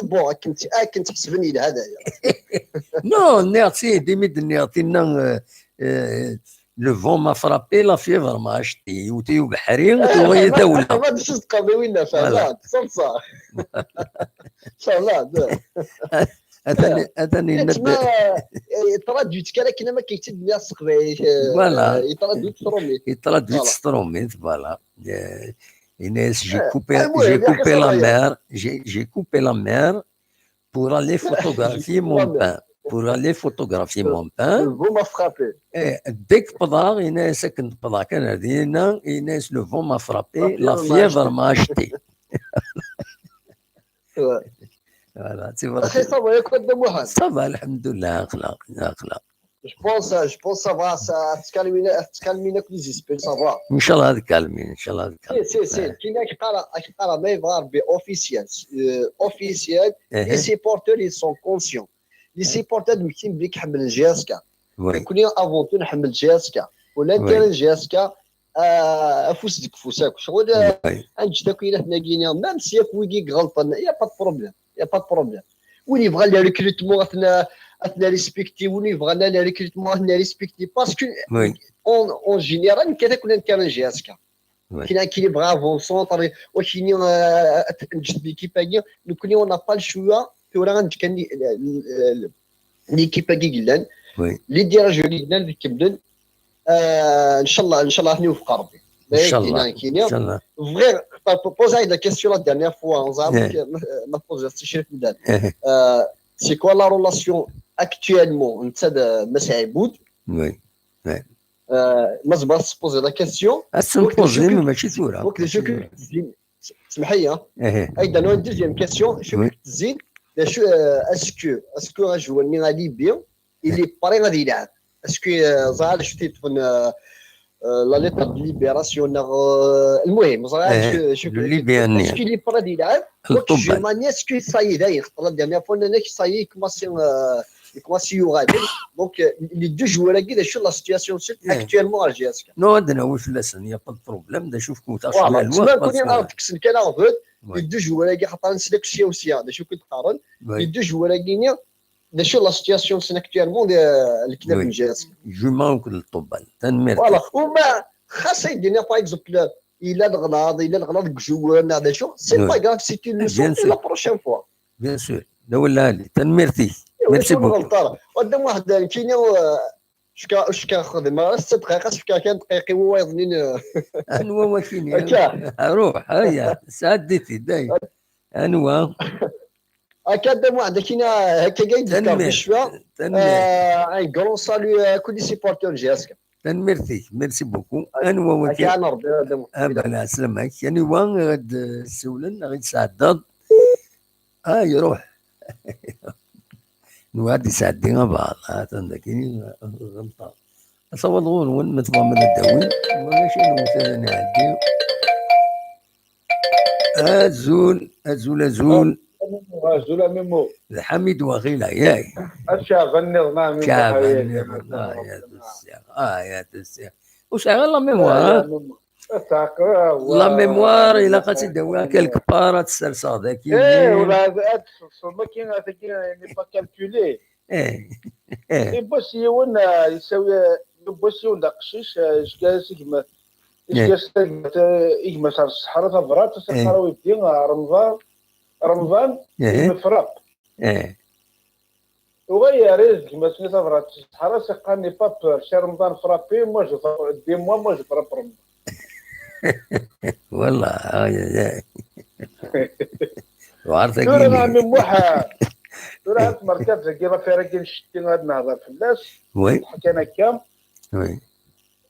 Bon, akken t-, akken tt-ḥesben yelha d aya. Non, nniɣ-tt-id, imi d-nniɣ tinna, euh, euh, Le vent m'a frappé, la fièvre m'a acheté. Iwet-iyi ubeḥri, tuɣ-iyi tawla. Ma d-ssizdeqeḍ i winna, fehmeɣ-d, ṣṣeḥ. Fehmeɣ-d. Atan, atan yenna-d. Yettma, eh, yetraduit kan akken am akken yettid-nniɣ s teqbaylit, eh, voilà, yetraduit s trumit. Yetraduit s trumit, voilà. Eh, yenna-yas, j'ai coupé, j'ai coupé la mer, j'ai, j'ai coupé la mer pour aller photographier mon pain. Pour aller photographier mon pain. Le vent m'a frappé. Eh, dès que wwḍeɣ, yenna-yas akken wwḍeɣ kan ar dinna, yenna-yas, le vent m'a frappé, la fièvre m'a acheté. Ouais. Voilà, c'est vrai. Axi, ça va, yak, a Dda Muḥend? Ça va, alhamdulillah, aql-aɣ, aql-aɣ. Je pense, je pense ça va, ça, ad tkalmin, ad tkalmin akk les esprits, ça va. Inchallah ad kalmin, inchallah ad kalmin. Si, si, si, kina ak-qqareɣ, ak-qqareɣ, ma yebɣa Rebbi, officiel, euh, officiel, les supporters, ils sont conscients. Les supporters d nekti belli ḥemmlen J S K. Oui. Nekkni avant tout nḥemmel J S K. Ula d terrain J S K, ah, afus deg ufus akk. Ccɣel, ah, ad neǧǧ akk inat-nni, même si akk wigi ɣelṭen, y a pas de problème. Y a pas de problème. Win yebɣan le recrutement, ad t-na-, ad t-nrespekti. Win yebɣan le recrutement, ad t-nrespekti. Parce que, en, en général, nekkat akk n terrain J S K. Kina kini yebɣa avant-centre, wakini, euh, ad neǧǧ l'équipe-agi. Nekkni, on n'a pas le choix. Tura ad neǧǧ kan li-, l-, l-, l'équipe-agi yellan. Les dirigeants yellan ad kemmlen. Euh, inchallah, inchallah, ad ten-iwefeq Rebbi. Inchallah, inchallah. Bɣiɣ, poser la question la dernière fois, on a ma, ma poser, c'est chez Foudan. Euh, c'est quoi la relation actuellement, netta d Mass Aiboud? Oui. Euh, ma tebɣiḍ ad s-poser la question. Ad s-ten-poser, mais mačči tura. Donc, d acu i k-, semmeḥ-iyi, hein. Ay d-nernu une deuxième question, d acu i k-tezzin? D acu, euh, est-ce que, est-ce que ajwar-nni alibi, il est prêt ad yelɛeb? Est-ce que, euh, ẓriɣ d acu t-yeṭṭfen, euh, euh, la lettre de libération, neɣ, euh, المهم, ẓriɣ d acu, d acu, le Libyen-nni. Est-ce qu'il est prêt ad yelɛeb? Donc, je m'en est-ce que ça y est, dayen, xaṭer la dernière fois, nnan-ak, ça y est, il commence, euh, il commence à y avoir. Donc, euh, les deux joueurs-agi, d acu la situation-nsen actuellement ɣer J S K? Non, ad d-nawi fell-asen, y a pas de problème, d acu fkut-aɣ cwiya n lweqt, parce que ad fksen kan aɣbel, les deux joueurs-agi, xaṭer nesla akk sya u sya, d acu i k-d-qqaren, les deux joueurs-agi-nni, d acu la situation-nsen actuellement, d, euh, lekdab n J S K? Juma akked Lṭubbal, tanemmirt. Voilà, uma xas ay d-iniɣ, par exemple, yella leɣlaḍ, yella leɣlaḍ deg joueur, neɣ d acu, c'est pas grave, c'est une leçon, et la prochaine fois. Bien sûr. D awal lɛali. Tanemmirt-ik. Merci beaucoup. Ur ɣelṭeɣ ara. Wadda Muḥend, nekkini, uh, cka, cka xedmeɣ, ass d dqiqa, cka kan dqiqa i wayeḍ-nni. Anwa wakini? Akka. Ruḥ, aya, sɛeddi-t-id, ay. Anwa? Akka, Dda Muḥend, akina, akka, gay d-kkar di ccfa. Tanemmirt. Euh, un grand salut à tous les supporters J S K. Tanemmirt-ik, merci beaucoup. Anwa waki? Akka, Rebbi, Dda Muḥend. Ah, bala, ɛeslama-k. Anwa ad, euh, siwlen, ad yi-d-sɛeddaḍ? Ah, iruḥ. Nwiɣ ad d-isɛeddi abaɛḍ. Atan dagi, ɣelṭeɣ. Asawaḍ ɣur-wen, ma tebɣam ad d-tawim, ma mačči newwet ad nɛeddi. Azul, azul, azul. Azul a Mimo. D Ḥamid Waɣila, yak. A Caɛban nniḍen, a Mimo. Caɛban nniḍen, ah, ya tussiɣ, ah, ya tussiɣ. Ur sɛiɣ ara la mémoire, ah. La mémoire, ilaq ad tt-id-awiɣ quelque part, ad tt-serseɣ daki. Eh, ula ad, ad tṣeṣṣem akin, ataki, n'est pas calculé. Eh, eh. Iwwas yiwen, ah, yessawi, iwwas yiwen d aqcic, ah, yecga-as i gma-, yecga-as i gma-s ar ṣṣeḥra tabrat, as iqqar a wibdi, ah, Remḍan, Remḍan, il me frappe. Eh. Uɣal yerra-yas gma-s-nni tabrat s ṣṣeḥra, as iqqar, n'aie pas peur, si Remḍan frappe, moi je frappe, moi, moi je frappe Remḍan. Wallah, ay, ay, ay. Tura, a Ɛemmi Muḥ, tura ad tmerkaḍ dagi l'affaire-agi n ccetki ad nehḍer fell-as. Oui. Ḥkan akka. Oui.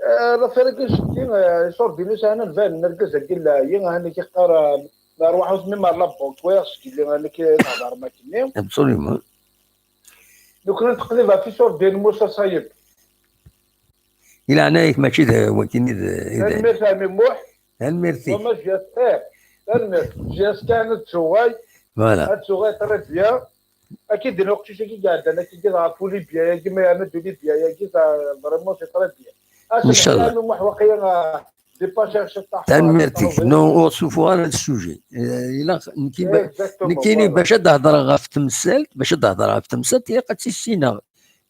Eh, l'affaire-agi n ccetki, eh, iṣurdiyen-is ɛnan lban, argaz-agi n lɛali, ahanek iqqar, eh, ma rwaḥ ur temmim ar la banque, wayeɣ seg yelli, ahanek i thedrem akkenni. Absolument. Nekkni nettqellib ɣef iṣurdiyen n Musa Ṣayeb. I leɛnaya-k, mačči d wakken i d, i d. Tanemmirt a Ɛemmi Muḥ. Tanemmirt-ik. Wama J S K, tanemmirt. J S K ad tuɣal. Voilà. Ad tuɣal très bien. Akka i d-yenna uqcic-agi i iɛeddan, akka i d ɣef Ulibya-agi, ma yerna-d Ulibya-agi, ça, vraiment, c'est très bien. Inchallah. A Ɛemmi Muḥ, waqila, ah, dépêché ciṭṭaḥ. Tanemmirt-ik. Non, ur ssufuɣ ara le sujet. Eh, ilaq, nekki ba-, exactement, nekkini voilà. Bac ad d-hedreɣ ɣef temsalt, bac ad d-hedreɣ ɣef temsalt, ilaq ad tt-issineɣ.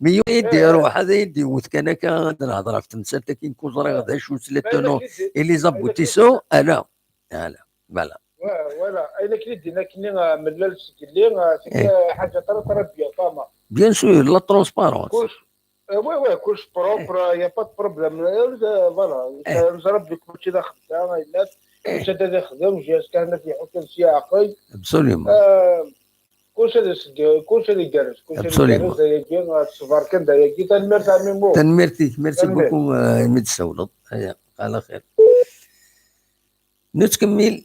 Mi yiwen i d-iruḥ, ad yi-d-iwet kan akka, ad nehder ɣef temsalt-agi, nekk ur ẓriɣ d acu-tt, les tenants et les aboutissants, ala, ala, voilà. Voilà, ayen akken i d-yenna akkenni, ah, Mellal seg Lli, ah, c'est que, eh, ḥaǧa très, très bien, fama. Bien sûr, la transparence. Kullec, eh, ouais, ouais, kullec propre, il y a pas de problème. Eh, voilà, eh, neẓra belli mačči d axedda, ayennat, eh, mačči ad ixdem, J S K ad iḥukan s yiɛqel. Absolument. Eh, kullec ad isegg-, kullec ad igerrez, kullec ad igerrez, absolument. Ayagi, ah, ṣṣber kan d ayagi. Tanemmirt a Mimo. Tanemmirt-ik, merci beaucoup, eh, imi d-tsawleḍ. Aya, ala xir. Nettkemmil,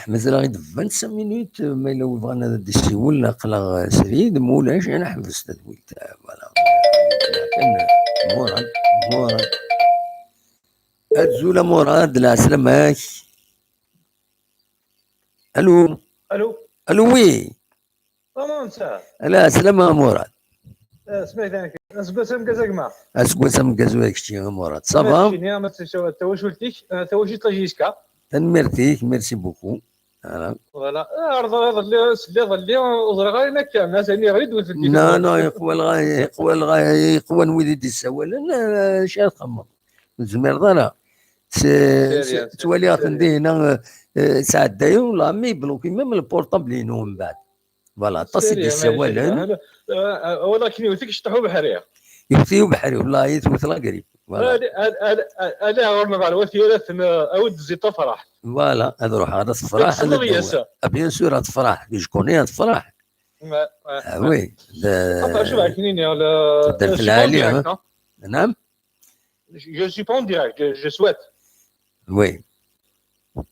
mazal-aɣ-d vingt-cinq minutes, ma yella wi bɣan ad d-isiwel, aql-aɣ srid, ma ulac, ad neḥbes tadwilt. Voilà. Murad, Murad. Azul a Murad, lɛeslama-k. Allô? Allô? Allô, oui. Comment ça? Ala, slama a Murad. Eh, smaḥ-ik, aseggas ameggaz a gma. Aseggas ameggaz wa kečči a Murad. Ça va? Keččini, ma tewacult-ik, eh, tawacult la J S K. Tanemmirt-ik, merci beaucoup. Voilà. Voilà. Eh, ɛerḍeɣ iḍelli, sliɣ iḍelli, ur ẓriɣ ara ayen akka. Atan iɣli-d wi teddi. Non, non, yeqwa lɣay-, yeqwa lɣay-, yeqwan wid i d-issawalen, eh, acu ara txemmeḍ? Ur tezmireḍ ara. S-, s-, ttwaliɣ-ten dinna, eh, eh, sɛeddayen, la, mi yebluki même le portable-inu mbeɛd. Voilà, aṭas i d-issawalen. Walakin iwet-ik cṭeḥ ubeḥri. Iwet-iyi ubeḥri, wallahi, tewwet la grippe. Voilà. Ala, ala, ala, ala, ɣur-neɣ ɣer wat yiraten, eh, awi-d zi tafraḥt. Voilà, ad ruḥeɣ ad tefraḥ. Ah, bien sûr, ad tefraḥ. Je connais ad tefraḥ. Ah oui. Attends, je vais finir, le, je suis pas en direct, hein. نعم. Je, je suis pas en direct, je, je souhaite. Oui.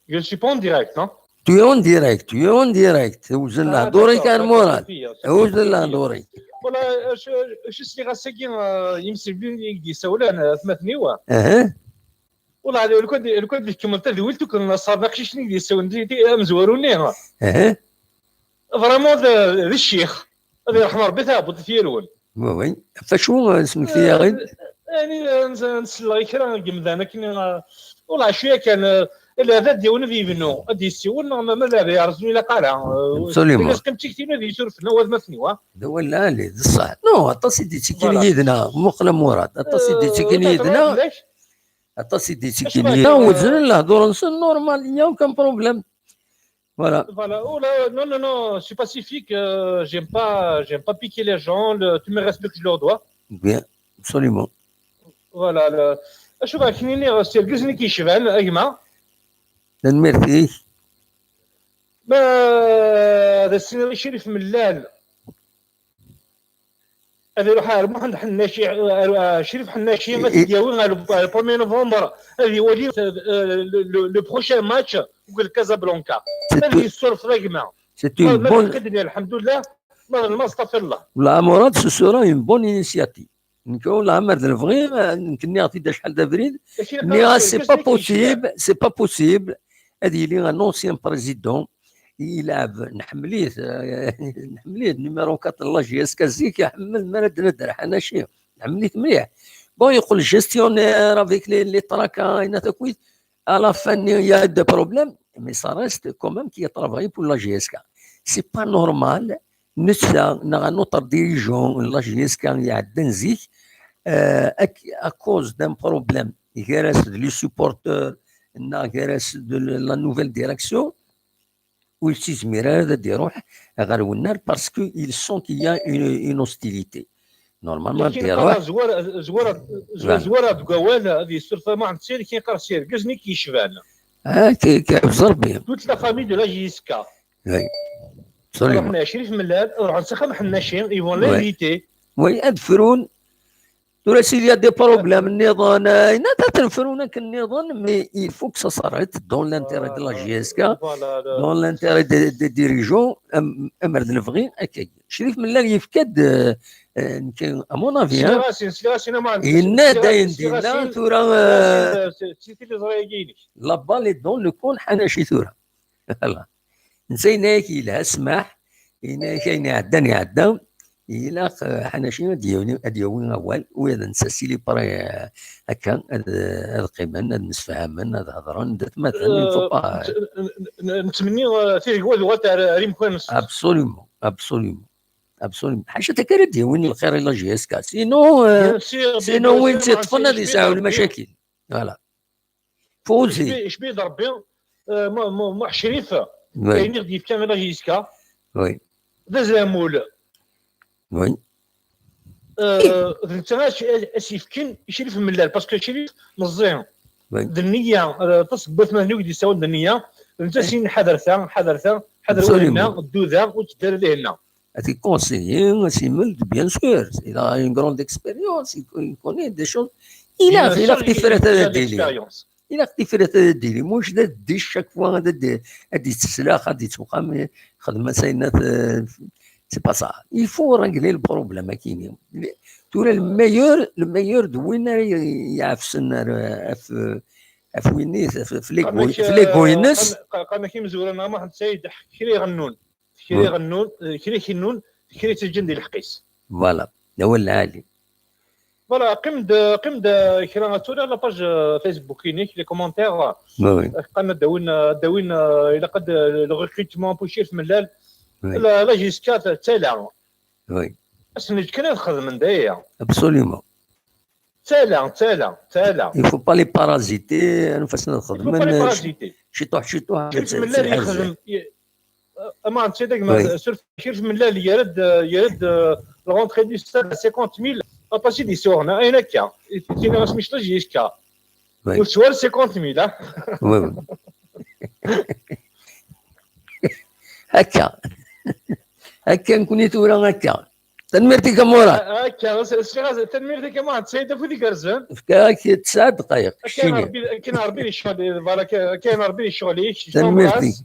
Je ne suis pas en direct, non? Tu es en direct, tu es en direct. Wzen lehdur-ik a Murad. Wzen lehdur-ik. Voilà, euh, je, je suis resté, euh, imsibli i d-yessawlen, euh, atmaten-iw. Aha. Voilà, lukan, lukan d-tkemmel tadwilt, ukan ṣṣar d aqcic-nni i d-yessawlen, di, di, amezwaru-nni. Aha. Vraiment d, d ccix. Ad yerḥem Rebbi taɛebbuḍt yirwen. Oui, oui. Ɣef acu, eh, smekti-yaɣ-id? Eh, yani, eh, nselleɣ i kra n yemdanen akken, eh, ulac cwiya kan, eh, ala ad d-yawen ad yebnu, ad d-yessiwel, neɣ ma, ma d ad yerẓu ilaq ara, eh, absolument. Teqqim d tikti-inu ad yessurfen, wa d ma tniwa. D awal lɛali, d ṣṣeḥ. Non, aṭas i d-yettikin yid-neɣ. Muqel a Murad, aṭas i d-yettikin yid-neɣ. Aṭas i d-yettikin yid-neɣ. Weznen lehdur-nsen, normal, il y a aucun problème. Voilà. Voilà. Oh là, non, non, non, c'est pacifique. Euh, j'aime pas, j'aime pas piquer les gens. Le, tous mes respects que je leur dois. Bien, absolument. Voilà. Le, acu kan, akken iniɣ, s yergazen i k-yecban, a gma. Tanemmirt-ik. Ma d ass-nni Crif Mellal. Ad iruḥ ar Muḥend Ḥennaci, ar, ar Crif Ḥennaci, ad t-id-yawi ar, ar le premier novembre, ad iwali, euh, le, le, le prochain match deg Casablanca. Ad yessuref d a gma. C'est une bonne, lḥemdullah, ma d lmaṣṭafillah. Wala a Murad, ce sera une bonne initiative. Nekk ur leɛmer d lebɣi, nekk nniɣ-t-id acḥal d abrid, nniɣ-as c'est pas possible, c'est pas possible, ad yili un ancien président, ilɛeb, nḥemmel-it, nḥemmel-it, numéro quatre n la J S K zik, iḥemmel mi ara d-nedder Ḥanaci, nḥemmel-it mliḥ. Bon, yeqqel gestionnaire avec les, les tracas, ayen takwit, à la fin, il y a des problèmes, mais ça reste quand même qui a travaillé pour la J S K. C'est pas normal, netta, neɣ un autre dirigeant n la J S K iɛeddan zik, euh, à, à cause d'un problème, gar-as d les supporters, neɣ gar-as d la nouvelle direction, ur yettizmir ara ad d-iruḥ ɣer wennar parce que il sent qu'il y a une, une hostilité. Normalement, ad d-iruḥ. Zwar, zwar, zwar deg wawal, ad yessuref Muḥend Sidi, akken yeqqar s yergazen i k-yecban. Ah, k-, k-, ẓerbi. Toute la famille de la J S K. Oui. Absolument. Ruḥen Crif Mellal, ruḥen s axxam Ḥennaci, ils vont l'inviter. Oui, ad frun. Tura, s'il y a des problèmes nniḍen, euh, yenna-d ad ten-frun akken nniḍen, mais il faut que ça s'arrête dans l'intérêt de la J S K, dans l'intérêt des, des dirigeants, am-, amer d lebɣi, akka. Crif Mellal yefka-d, euh, euh, nekk, à mon avis, hein, yenna-d ayen d-yenna, tura, euh, la balle est dans le camp n Ḥanaci tura. Voilà. Netta yenna-yak yelha ssmaḥ, yenna-yak ayen iɛeddan iɛedda, ilaq, eh, Ḥanaci ad d-yawi, ad d-yawi awal, u ad nessasili pray, eh, akka, ad, ad qqimen, ad msefhamen, ad hedren, d atmaten, il faut pas, eh. Nettmenni, eh, tiregwa d wat ar, ar imkan-nsen. Absolument, absolument. Absolument. Ḥaca takka ara d-yawin lxir i la J S K. Sinon, euh, sinon, win tt-iṭṭfen ad yesɛu lmacakil. Voilà. Fawzi. Icbi-, icbi-d Ṛebbi, euh, Mu-, Mu-, Muḥ Crif, oui, ayen i ɣ-d-yefkan la J S K. Oui. D azamul. Oui. Euh, d netta as-, as-yefken i Crif Mellal, parce que Crif meẓẓi. Oui. D nniya, euh, aṭas n watmaten i d-yessawalen d nniya, d netta as-yenna ḥader ta, ḥader ta, ḥader winna, ddu da, ur tteddu ara dihinna. Ad t-iconseiller, ad s-imel, bien sûr. Il a une grande expérience, il, il connaît des choses. Il a, il a tifrat ad d-tili. Ilaq tifrat ad d-tili, mhux d addic chaque fois ad d-, ad d-yettsellex, ad d-yettwexxam, xdem-as ayen, euh, c'est pas ça. Il faut régler le problème, akini. Tura le meilleur, le meilleur d win ara y-, iɛefsen ar, af, af win-is, af, af l'ego-, af l'ego-ines. Qam-, qam-, qamek imezwura n Muḥend Saɛid, kra iɣennun. Kra iɣennun, eh, kra ikennun, kra ittaǧǧan di lḥeqq-is. Voilà, d awal lɛali. Voilà, qqim-d, qqim-d, eh, kra ad turiɣ la page, eh, Facebook-inek, les commentaires. Oui, oui. Eh, qqim ad d-awin, eh, ad d-awin, eh, ilaq ad, eh, le recrutement pour Crif Mellal. Oui. La, la J S K t-, tala. Oui. Ad sen-neǧǧ kan ad xedmen d aya. Absolument. Tala, tala, tala. Il faut pas les parasiter, anef-asen ad xedmen, il faut pas les parasiter. Ciṭuḥ, ciṭuḥ, Crif Mellal yexdem, i-, ama netta d agma, oui, surtout Crif Mellal yerra-d, yerra-d, euh, la rentrée du stade à cinquante mille, aṭas i d-yessuɣen, ayen akka. Tini-as mecṭac yecka. Oui. Ur teswa ara cinquante mille, ah. Oui, oui. Akka. Akka nekni tura akka. Tanemmirt-ik a Murad. A-, akka, s-, s-, tanemmirt-ik a Muḥend Saɛid, afud igerrzen. Fkiɣ-ak tesɛa ddqayeq, keččini. Akken Ṛebbi, akken Ṛebbi di ccɣel, baraka, akken Ṛebbi di ccɣel-ik. Tanemmirt-ik.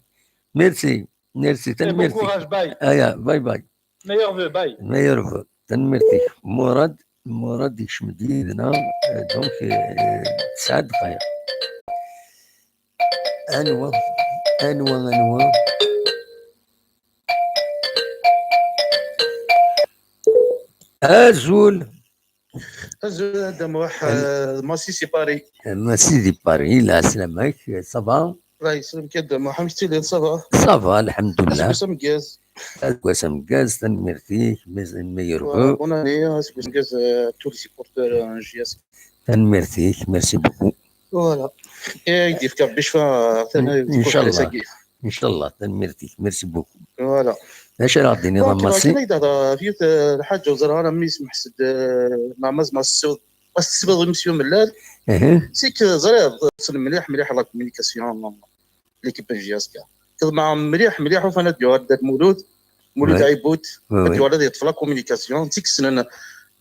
Merci, merci, tanemmirt-ik. Bon courage, bye. Aya, bye bye. Meilleurs vœux, bye. Meilleurs vœux. Tanemmirt-ik. Murad, Murad ikcem-d yid-neɣ, euh, donc, euh, tesɛa ddqayeq. Anwa, anwa, anwa? Azul. Azul, a Dda Muḥ, euh, Massi si Paris. Massi di Paris, lɛeslama-k, ça va? Allah yeslam-k a Dda Muḥ, amek tiliḍ, ça va? Ça va, lḥemdullah. Aseggas ameggaz. Aseggas ameggaz, tanemmirt-ik, mes-, meilleurs vœux. Bonne année, aseggas ameggaz, euh, tous les supporters, euh, J S. Tanemmirt-ik, merci beaucoup. Voilà. Eh, ad k-d-yefk Rebbi ccfa, tana, inchallah. Inchallah, tanemmirt-ik, merci beaucoup. Voilà. D acu ara ɣ-d-tiniḍ a Massi? Akken ay d-hḍeṛ ɣef yiwet, eh, lḥaǧa ur ẓriɣ ara mi s-meḥsed, eh, ma, ma, ma s-tessiweḍ, ma s-tessiweḍ i Mesyu Mellal. C'est que ẓriɣ, ssnen mliḥ, mliḥ la communication, l'équipe n J S K. Keḍmeɛ mliḥ, mliḥ, ufan ad d-yuɣal Dda Lmulud, Mulud Ɛibud, ad d-yuɣal ad yeṭṭef la communication, d ssnen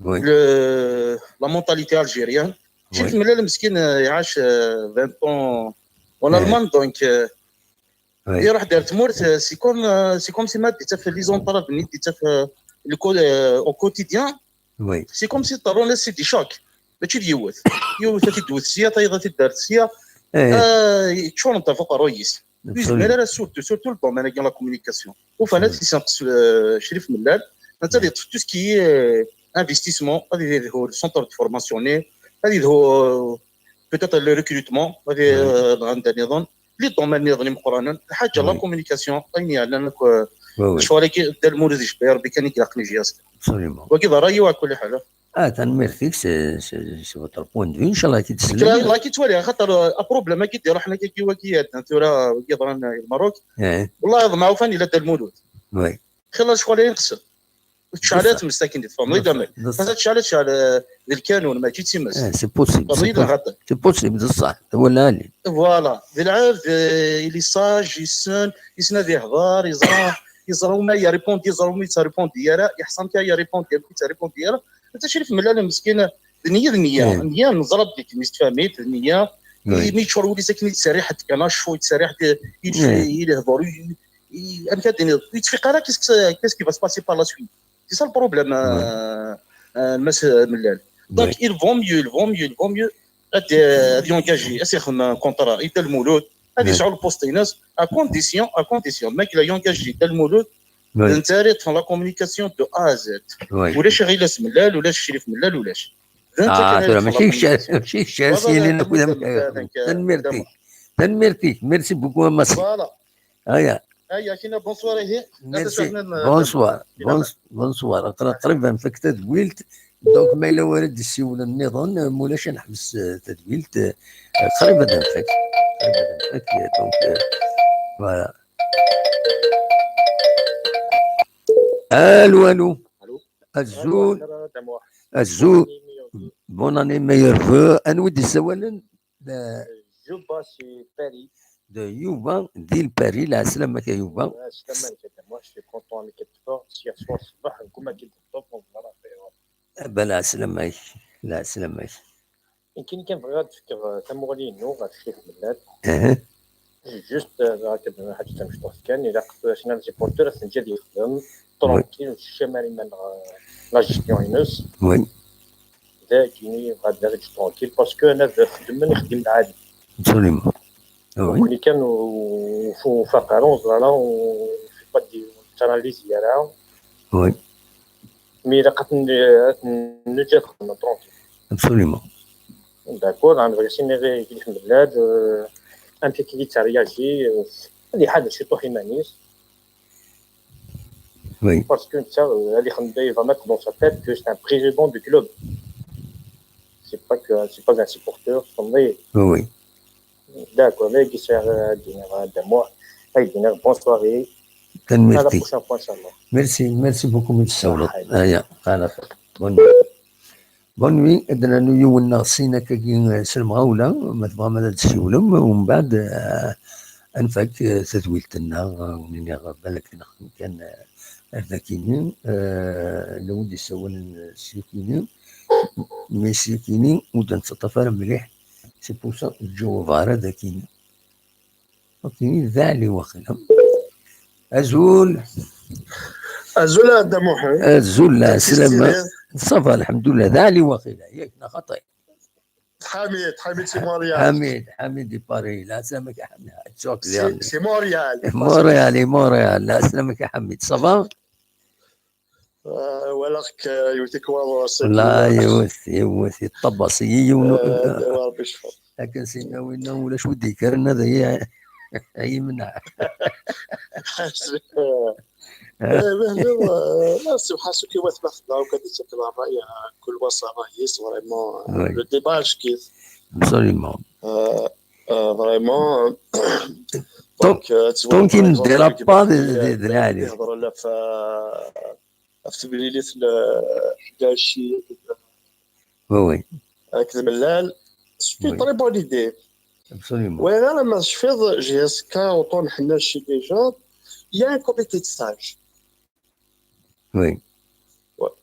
le, la mentalité algérienne. Crif Mellal meskin, euh, iɛac, euh, vingt ans en Allemagne, donc, euh, iruḥ-d ar tmurt, euh, c'est comme, euh, c'est comme si ma d-ittaf les entraves-nni d-ittaf, euh, le co-, euh, au quotidien. C'est comme si ṭerrun-as c'est des chocs. Mačči d yiwet. Yiwet ad t-id-twet sya, tayeḍ ad t-id-terr sya. Euh, yeččurent ɣef uqerruy-is. Ur yezmir ara, surtout, surtout le domaine-agi, la communication. Ufan ad t-isenqes, euh, Crif Mellal, netta ad yeṭṭef tout ce qui est, euh, investissement, ad yedhu le centre de formation-nni, ad yedhu, euh, peut-être le recrutement, ad y-, euh, anda nniḍen, les domaines nniḍen imeqqranen, lḥaǧa la communication, ayen yeɛnan akk, euh, lecɣal-agi, Dda Lmulud ijebba, Rebbi kan i ilaqen i J S K. Wagi d ṛṛay-iw, ɛla kulli ḥal. Ah, tanemmirt-ik, c'est, c'est, c'est votre point de vue, inchallah, ad k-id-tsellem. Nekk la, la ki ttwaliɣ, axaṭer, euh, aproblème-agi d-iruḥen akka, wagi iɛeddan tura, wagi yeḍran, euh, i Lmerruk. Wellah, iḍmeɛ ufan ila Dda Lmulud. Xilla lecɣal-agi nqesser. Ur tecɛel ara tmest akken i tfehmeḍ, d amek. Xaṭer tecɛel, tecɛel, euh, d lkanun, mačči d times. Eh, c'est possible, c'est possible, d ṣṣeḥ, d awal lɛali. Voilà, d lɛebd, euh, il est sage, yessen, yessen ad ihder, yeẓra, yeẓra umi ara yaripundi, yeẓra umi ur yettaripundi ara, yeḥṣa amek ara yaripundi, amek ur yettaripundi ara. Netta Crif Mellal meskin, d nniya, d nniya. Nniya, neẓra belli kemmini tettfehmem, d nniya. Mi yeččur wul-is akken i yettserriḥ-d kan, acu yettserriḥ-d, i, i lehdur, i, i, amek ad d-tiniḍ, ur yettfiq ara qu'est-ce que, qu'est-ce qui va se passer par la suite. C'est ça le problème, euh, euh, Mass Mellal. Donc, il vaut mieux, il vaut mieux, il vaut mieux ad, ad yengager, ad s-yexdem un contrat i Dda Lmulud, ad yesɛu le poste-ines, à condition, à condition, le mec, il a engagé Dda Lmulud, d netta ara yeṭṭfen la communication de A à Z. Ulac Ɣilas Mellal, ulac Crif Mellal, ulac. D netta kan ara yeṭṭfen la communication. Mačči kečč ara s-yilin akk d amkan. Tanemmirt-ik. Tanemmirt-ik. Merci beaucoup a Massi. Voilà. Aya. Merci. Bonsoir. Bonsoir. Qrib ad nfak tadwilt. Donc, ma yella wara d-ssiwlen nniḍen, mulac ad neḥbes, eh, tadwilt. Eh, qrib ad nfak. Qrib ad nfak, eh, donc, eh, voilà. Allô, allô. Azul. Azul. Bonne année, meilleurs vœux. Anwa i d-yessawalen? De Juba si Paris. De Yuba di Paris. Lɛeslama-k a Yuba. Lɛeslama-k a Dda Muḥ, je suis content avec le sport. Hier soir ṣṣbeḥ, comme il dit, on verra. Eh ben, lɛeslama-k. Lɛeslama-k. Nekkini kan bɣiɣ ad d-fkeɣ, eh, tamuɣli-inu ɣef Ccix Mellal. Juste, eh, akken ḥaǧa tamecṭuḥt kan, ilaq tura cna les supporters ad ten-ǧǧ ad yexdem tranquille, ur ttcamar iman-nneɣ, eh, la gestion-ines. Dagi, bɣiɣ ad nerǧ tranquille, parce que ana d xeddmen ixeddim lɛali. Absolument. Nekkni kan ur, ur faqeɣ ara, ur ẓriɣ ara, ur, ur fait pas de, ur nettanalysi ara. Mais ilaq ad ten-, ad ten-neǧǧ ad xedmen tranquille. Absolument. D'accord, أنا بغيت نغير كيف من بعد، euh, أمشي كي ترياجي، euh, هذه حاجة شي طوح يمانيس. Parce que ça, euh, هذه خندي vraiment dans sa tête que c'est un président du club. C'est pas que, c'est pas un supporter, c'est un... D'accord, là, il dit, euh, dinner, euh, de moi. Hey, dinner, bonne soirée. À la prochaine fois, Inch'Allah. Merci, merci beaucoup, monsieur Saoulot. Aya, ala xir. Bonne nuit. Bonne nuit. Ad d-nernu yiwen neɣ sin akkagi, eh, s lemɣawla, ma tebɣam ad d-ssiwlem, umbeɛd, eh, ad nfak, eh, tadwilt-nneɣ, eh, ur nniɣ, balak nexdem kan, eh, ar dakini, eh, la wid yessawalen, eh, s yakini, mais s yakini ur d-nettaṭṭaf ara mliḥ, c'est pour ça ur ttjawab ara dakini. Akini d Ali waqila. Azul. Azul a Dda Muḥend. Azul, lɛeslama. Ça va, lḥemdullah. D Ali waqila, yak neɣ xaṭi? Ḥamid, Ḥamid si Montréal. Ḥamid, Ḥamid di Paris. Lɛeslama-k a Ḥamid. Si, si Montréal. Montréal, i Montréal. Lɛeslama-k a Ḥamid. Ça va? Ah, walaɣ-k, ah, yewwet-ik waḍu ass-agi. Wala yewwet, yewwet, yeṭṭabaṣ-iyi yiwen. Ah, Rebbi yecfeḍ. Akken sinna winna ulac wi d-yekkren ad iyi-, ad iyi-yemneɛ. Eh, mais non, euh, là, c'est parce que ouais, c'est pas là, quand c'est la raya, كل واحد sa raya, c'est vraiment, euh, le débat, je kiffe. Absolument. Euh, euh, vraiment, euh, donc, euh, tu vois, tant qu'il ne dérape pas de, de, de la ligne. يهضر لا في ɣef temlilit n Ḥnaci akked Mellal. C'est une très bonne idée. Absolument. Wala ma tecfiḍ, J S K, autant Ḥnaci déjà, il y a un comité de stage. Oui.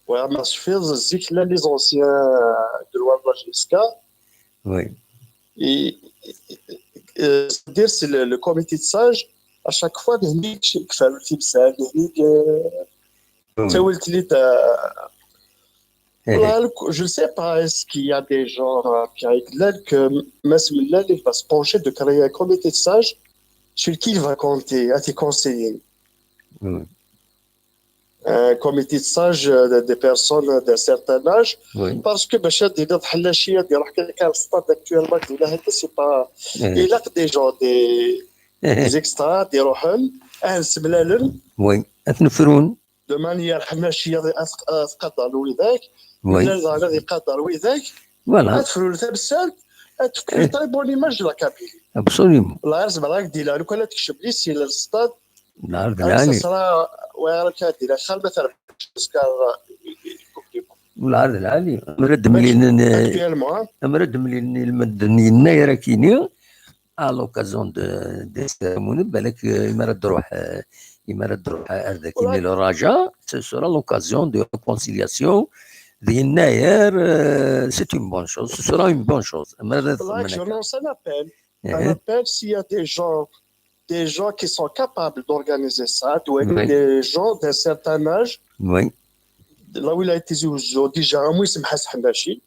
Wala ma tecfiḍ, zik, là, les anciens de l'O M J S K, et, et, et, c'est-à-dire, c'est le, le comité de sage, à chaque fois, d hnig kfan timsal, d hnig, euh, ttawil-tlid, euh, là, je ne sais pas, est-ce qu'il y a des gens, euh, qui, que Mass Mellal, il va se pencher de créer un comité de sage sur qui il va compter, à tes conseillers. Un comité de sages, euh, de, des personnes d'un certain âge, parce que باش ad d-tiniḍ Ḥnaci ad iruḥ kan ar stade actuellement d ula hekka, c'est pas, ilaq des gens, des, des extra, ad iruḥen, ad msemlalen. Oui, ad ten-frun. De manière Ḥnaci ad, ad, ad tqadren widak, Mellal daɣen ad iqader widak. Voilà. Ad frun tamsalt, ad tefk une très bonne image de la Kabylie. Absolument. Là, zemreɣ ad k-d-iniɣ, lukan ad tkecmem ici le stade, Lɛerd lɛali. Lɛerd lɛali. Amer ad d-mlilen, amer ad d-mlilen ilmend n yennayer akini, à l'occasion de, de cérémonie, balak, euh, imar ad d-ruḥ, euh, imar ad d-ruḥ ar dakini le Raja, ce sera l'occasion de réconciliation d yennayer, euh, c'est une bonne chose, ce sera une bonne chose. Amer ad... Voilà, je lance un appel. Un appel, s'il y a des gens, des gens qui sont capables d'organiser ça, doit être des gens d'un certain âge. Oui. Là où il a été déjà, moi, c'est Ḥnaci,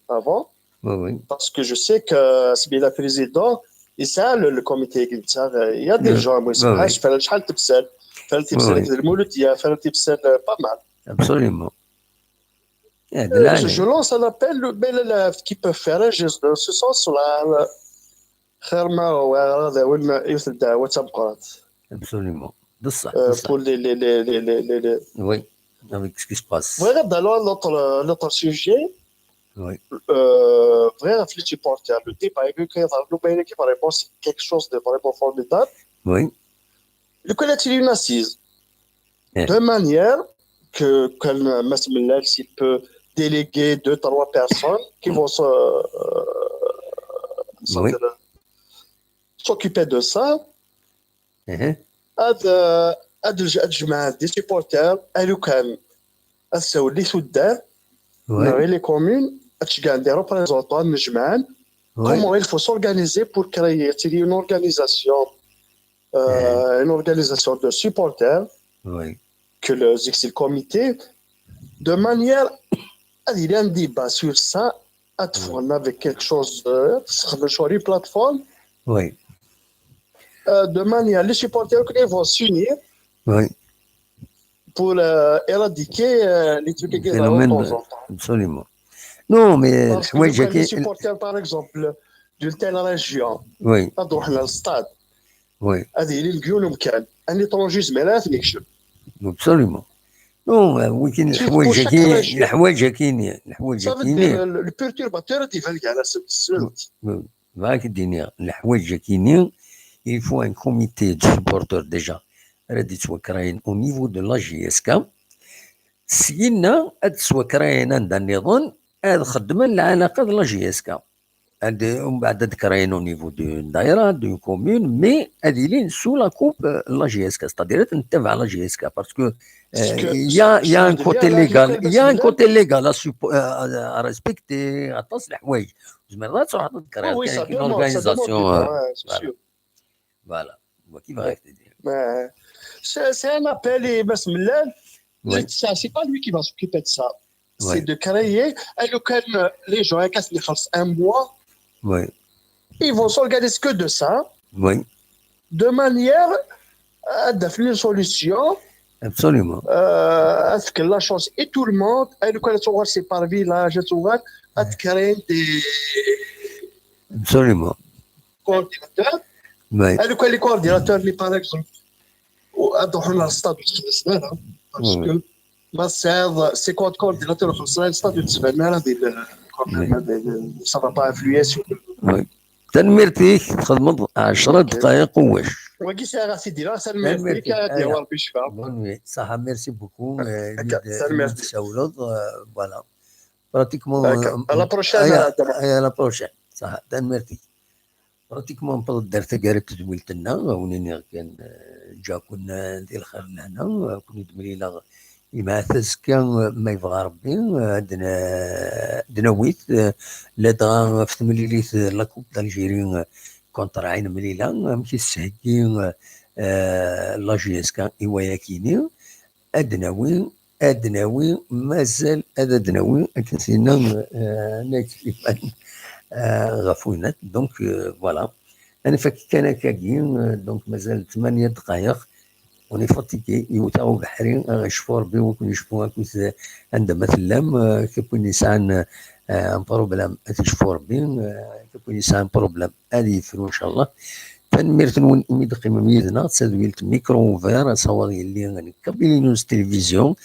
avant. Oui, oui. Parce que je sais que, c'est bien le président, et ça, le, le comité, il y a des gens, moi, c'est Ḥnaci, fran شحال n temsal, fran temsal, Lmuludya, fran temsal, euh, pas mal. Absolument. Eh, d lɛali. Je lance un appel, mais là, là, qui peut faire un geste dans ce sens-là, là. Xir ma ɣer ad awin yiwet n ddeɛwa d tameqqrant. Absolument. De ça, euh, de ça. Pour les, les, les, les, les, les, les... Oui, avec ce qui se passe. Voilà, alors, l'autre, l'autre sujet, oui. Euh, voilà, les supporters, le débat, il y a quelque chose de vraiment formidable. Oui. Le collectif une assise. De manière que, que Mass Mellal, s'il peut déléguer deux, trois personnes qui vont se, euh, oui. S'occuper de ça. Ad, ad, ad jemɛen des supporters, alukan, ad sawlen i tuddar, oui. Neɣ i les communes, ad ceggɛen des représentants, ad jemɛen. Oui. Comment il faut s'organiser pour créer une organisation, euh, une organisation de supporters, oui. Que le, le comité, de manière à dire un débat sur ça, à te fournir avec quelque chose, euh, sur une plateforme. Oui. Euh, de manière, les supporters vont s'unir, oui. Pour, euh, éradiquer, euh, les trucs qui arrivent de temps en temps. Absolument. Non, mais parce que les supporters, par exemple, d'une telle région, oui. Dans le stade, oui. Un étranger, mais là, c'est quelque chose. Absolument. Non, euh, oui, ça veut dire, euh, le perturbateur, il va y aller. Voilà, il faut un comité de supporters déjà. Au niveau de la J S K. Syin ad ttwakren anda nniḍen, ad xeddmen lɛalaqa d la J S K. Ad, umbeɛd ad kren au niveau d'une daïra, d'une commune, mais ad ilin sous la coupe, euh, la J S K, c'est-à-dire ad nettabaɛ la J S K, parce que, euh, il y a, il y a un côté légal, il y a un côté légal à suppo-, euh, à, à respecter, aṭas leḥwayeǧ. Tzemreḍ ad truḥeḍ ad tkreḍ une organisation, euh, voilà. Voilà. Voilà. C'est, c'est un appel, et Mass Mellal, oui. C'est pas lui qui va s'occuper de ça. C'est de créer, et le, quand les gens, quand ils passent un mois, oui. Ils vont s'organiser que de ça. Oui. De manière à définir une solution. Absolument. Euh, à ce que la chance et tout le monde, et le, quand c'est par village, et tout, à créer des... Absolument. Coordinateur. Oui. Et le, les coordinateurs, par exemple, parce que ma sœur, c'est quoi le coordinateur, ça va pas influer sur le... Oui. Tanemmirt-ik, txedmeḍ ɛecra dqayeq u wac. Wagi sɛiɣ a sidi, tanemmirt-ik, ad yawi Rebbi ccfa. Bonne nuit. Saha, merci beaucoup. Tanemmirt. Voilà. Pratiquement, à la prochaine. À la prochaine. Saha, tanemmirt-ik. Pratiquement, newweḍ-d ar taggara n tedwilt-nneɣ, a wen-iniɣ kan, euh, ǧǧiɣ-ken, euh, di lxir d lehna, euh, ad ken-id-mlileɣ jmaɛt azekka, euh, ma yebɣa Rebbi, euh, ad n-, ad d-nawi-t, euh, ladɣa ɣef temlilit, euh, la Coupe d'Algérie, euh, contre Ain Mellila, amek i s-tettheggi, euh, euh, la J S K i wayakini, ad d-nawi, ad d-nawi, mazal ad d-nawi, akken s-yenna, euh, Nna Sliman, euh, ɣef winat. Donc, euh, voilà. Ad nfak kan akkagi, euh, donc mazal tmanya dqayeq. On est fatigué, yewwet-aɣ ubeḥri, aɣ-icfu Rebbi, ur ken-icfu akkit, euh, anda ma tellam, euh, kif win yesɛan, euh, un problème, ad t-icfu Rebbi, euh, kif win yesɛan problème, ad yefru, inchallah. Tanemmirt-nwen imi d-teqqimem yid-neɣ, d tadwilt Micro Ouvert, asawaḍ yelli n Kabylie News Télévision.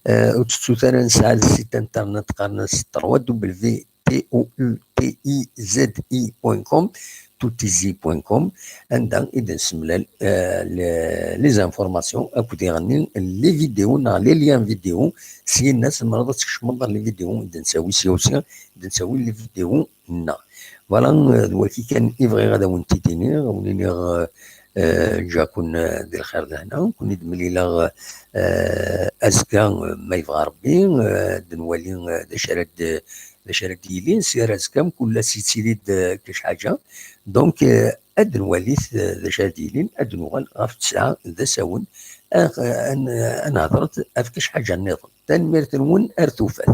Euh, ur tettut ara nesɛa le site internet, qqaren-as trois W T O U T I Z I point com, toutizi point com, anda i d-nessemlal, euh, les, les informations akked iɣenni, les vidéos neɣ les liens vidéo, syin tzemreḍ ad tkecmeḍ ɣer les vidéos i d-nettawi sya u sya, i d-nettawi les vidéos-nneɣ. Voilà, euh, d wagi kan i bɣiɣ ad awen-t-id-iniɣ, ad wen-iniɣ, euh, euh, ǧǧiɣ-ken, euh, di lxir d lehna, ad ken-id-mlileɣ, euh, azekka, euh, ma yebɣa Rebbi, euh, ad nwali, euh, d acu ara d-, d acu ara d-yilin, si ar azekka, mkul ass yettili-d, euh, kra ḥaǧa. Donc, euh, ad nwali, euh, d acu ara d-yilin, ad nuɣal ɣef ttesɛa d asawen, ad, ad, ad nehḍret ɣef kra ḥaǧa nniḍen. Tanemmirt-nwen, ar tufat.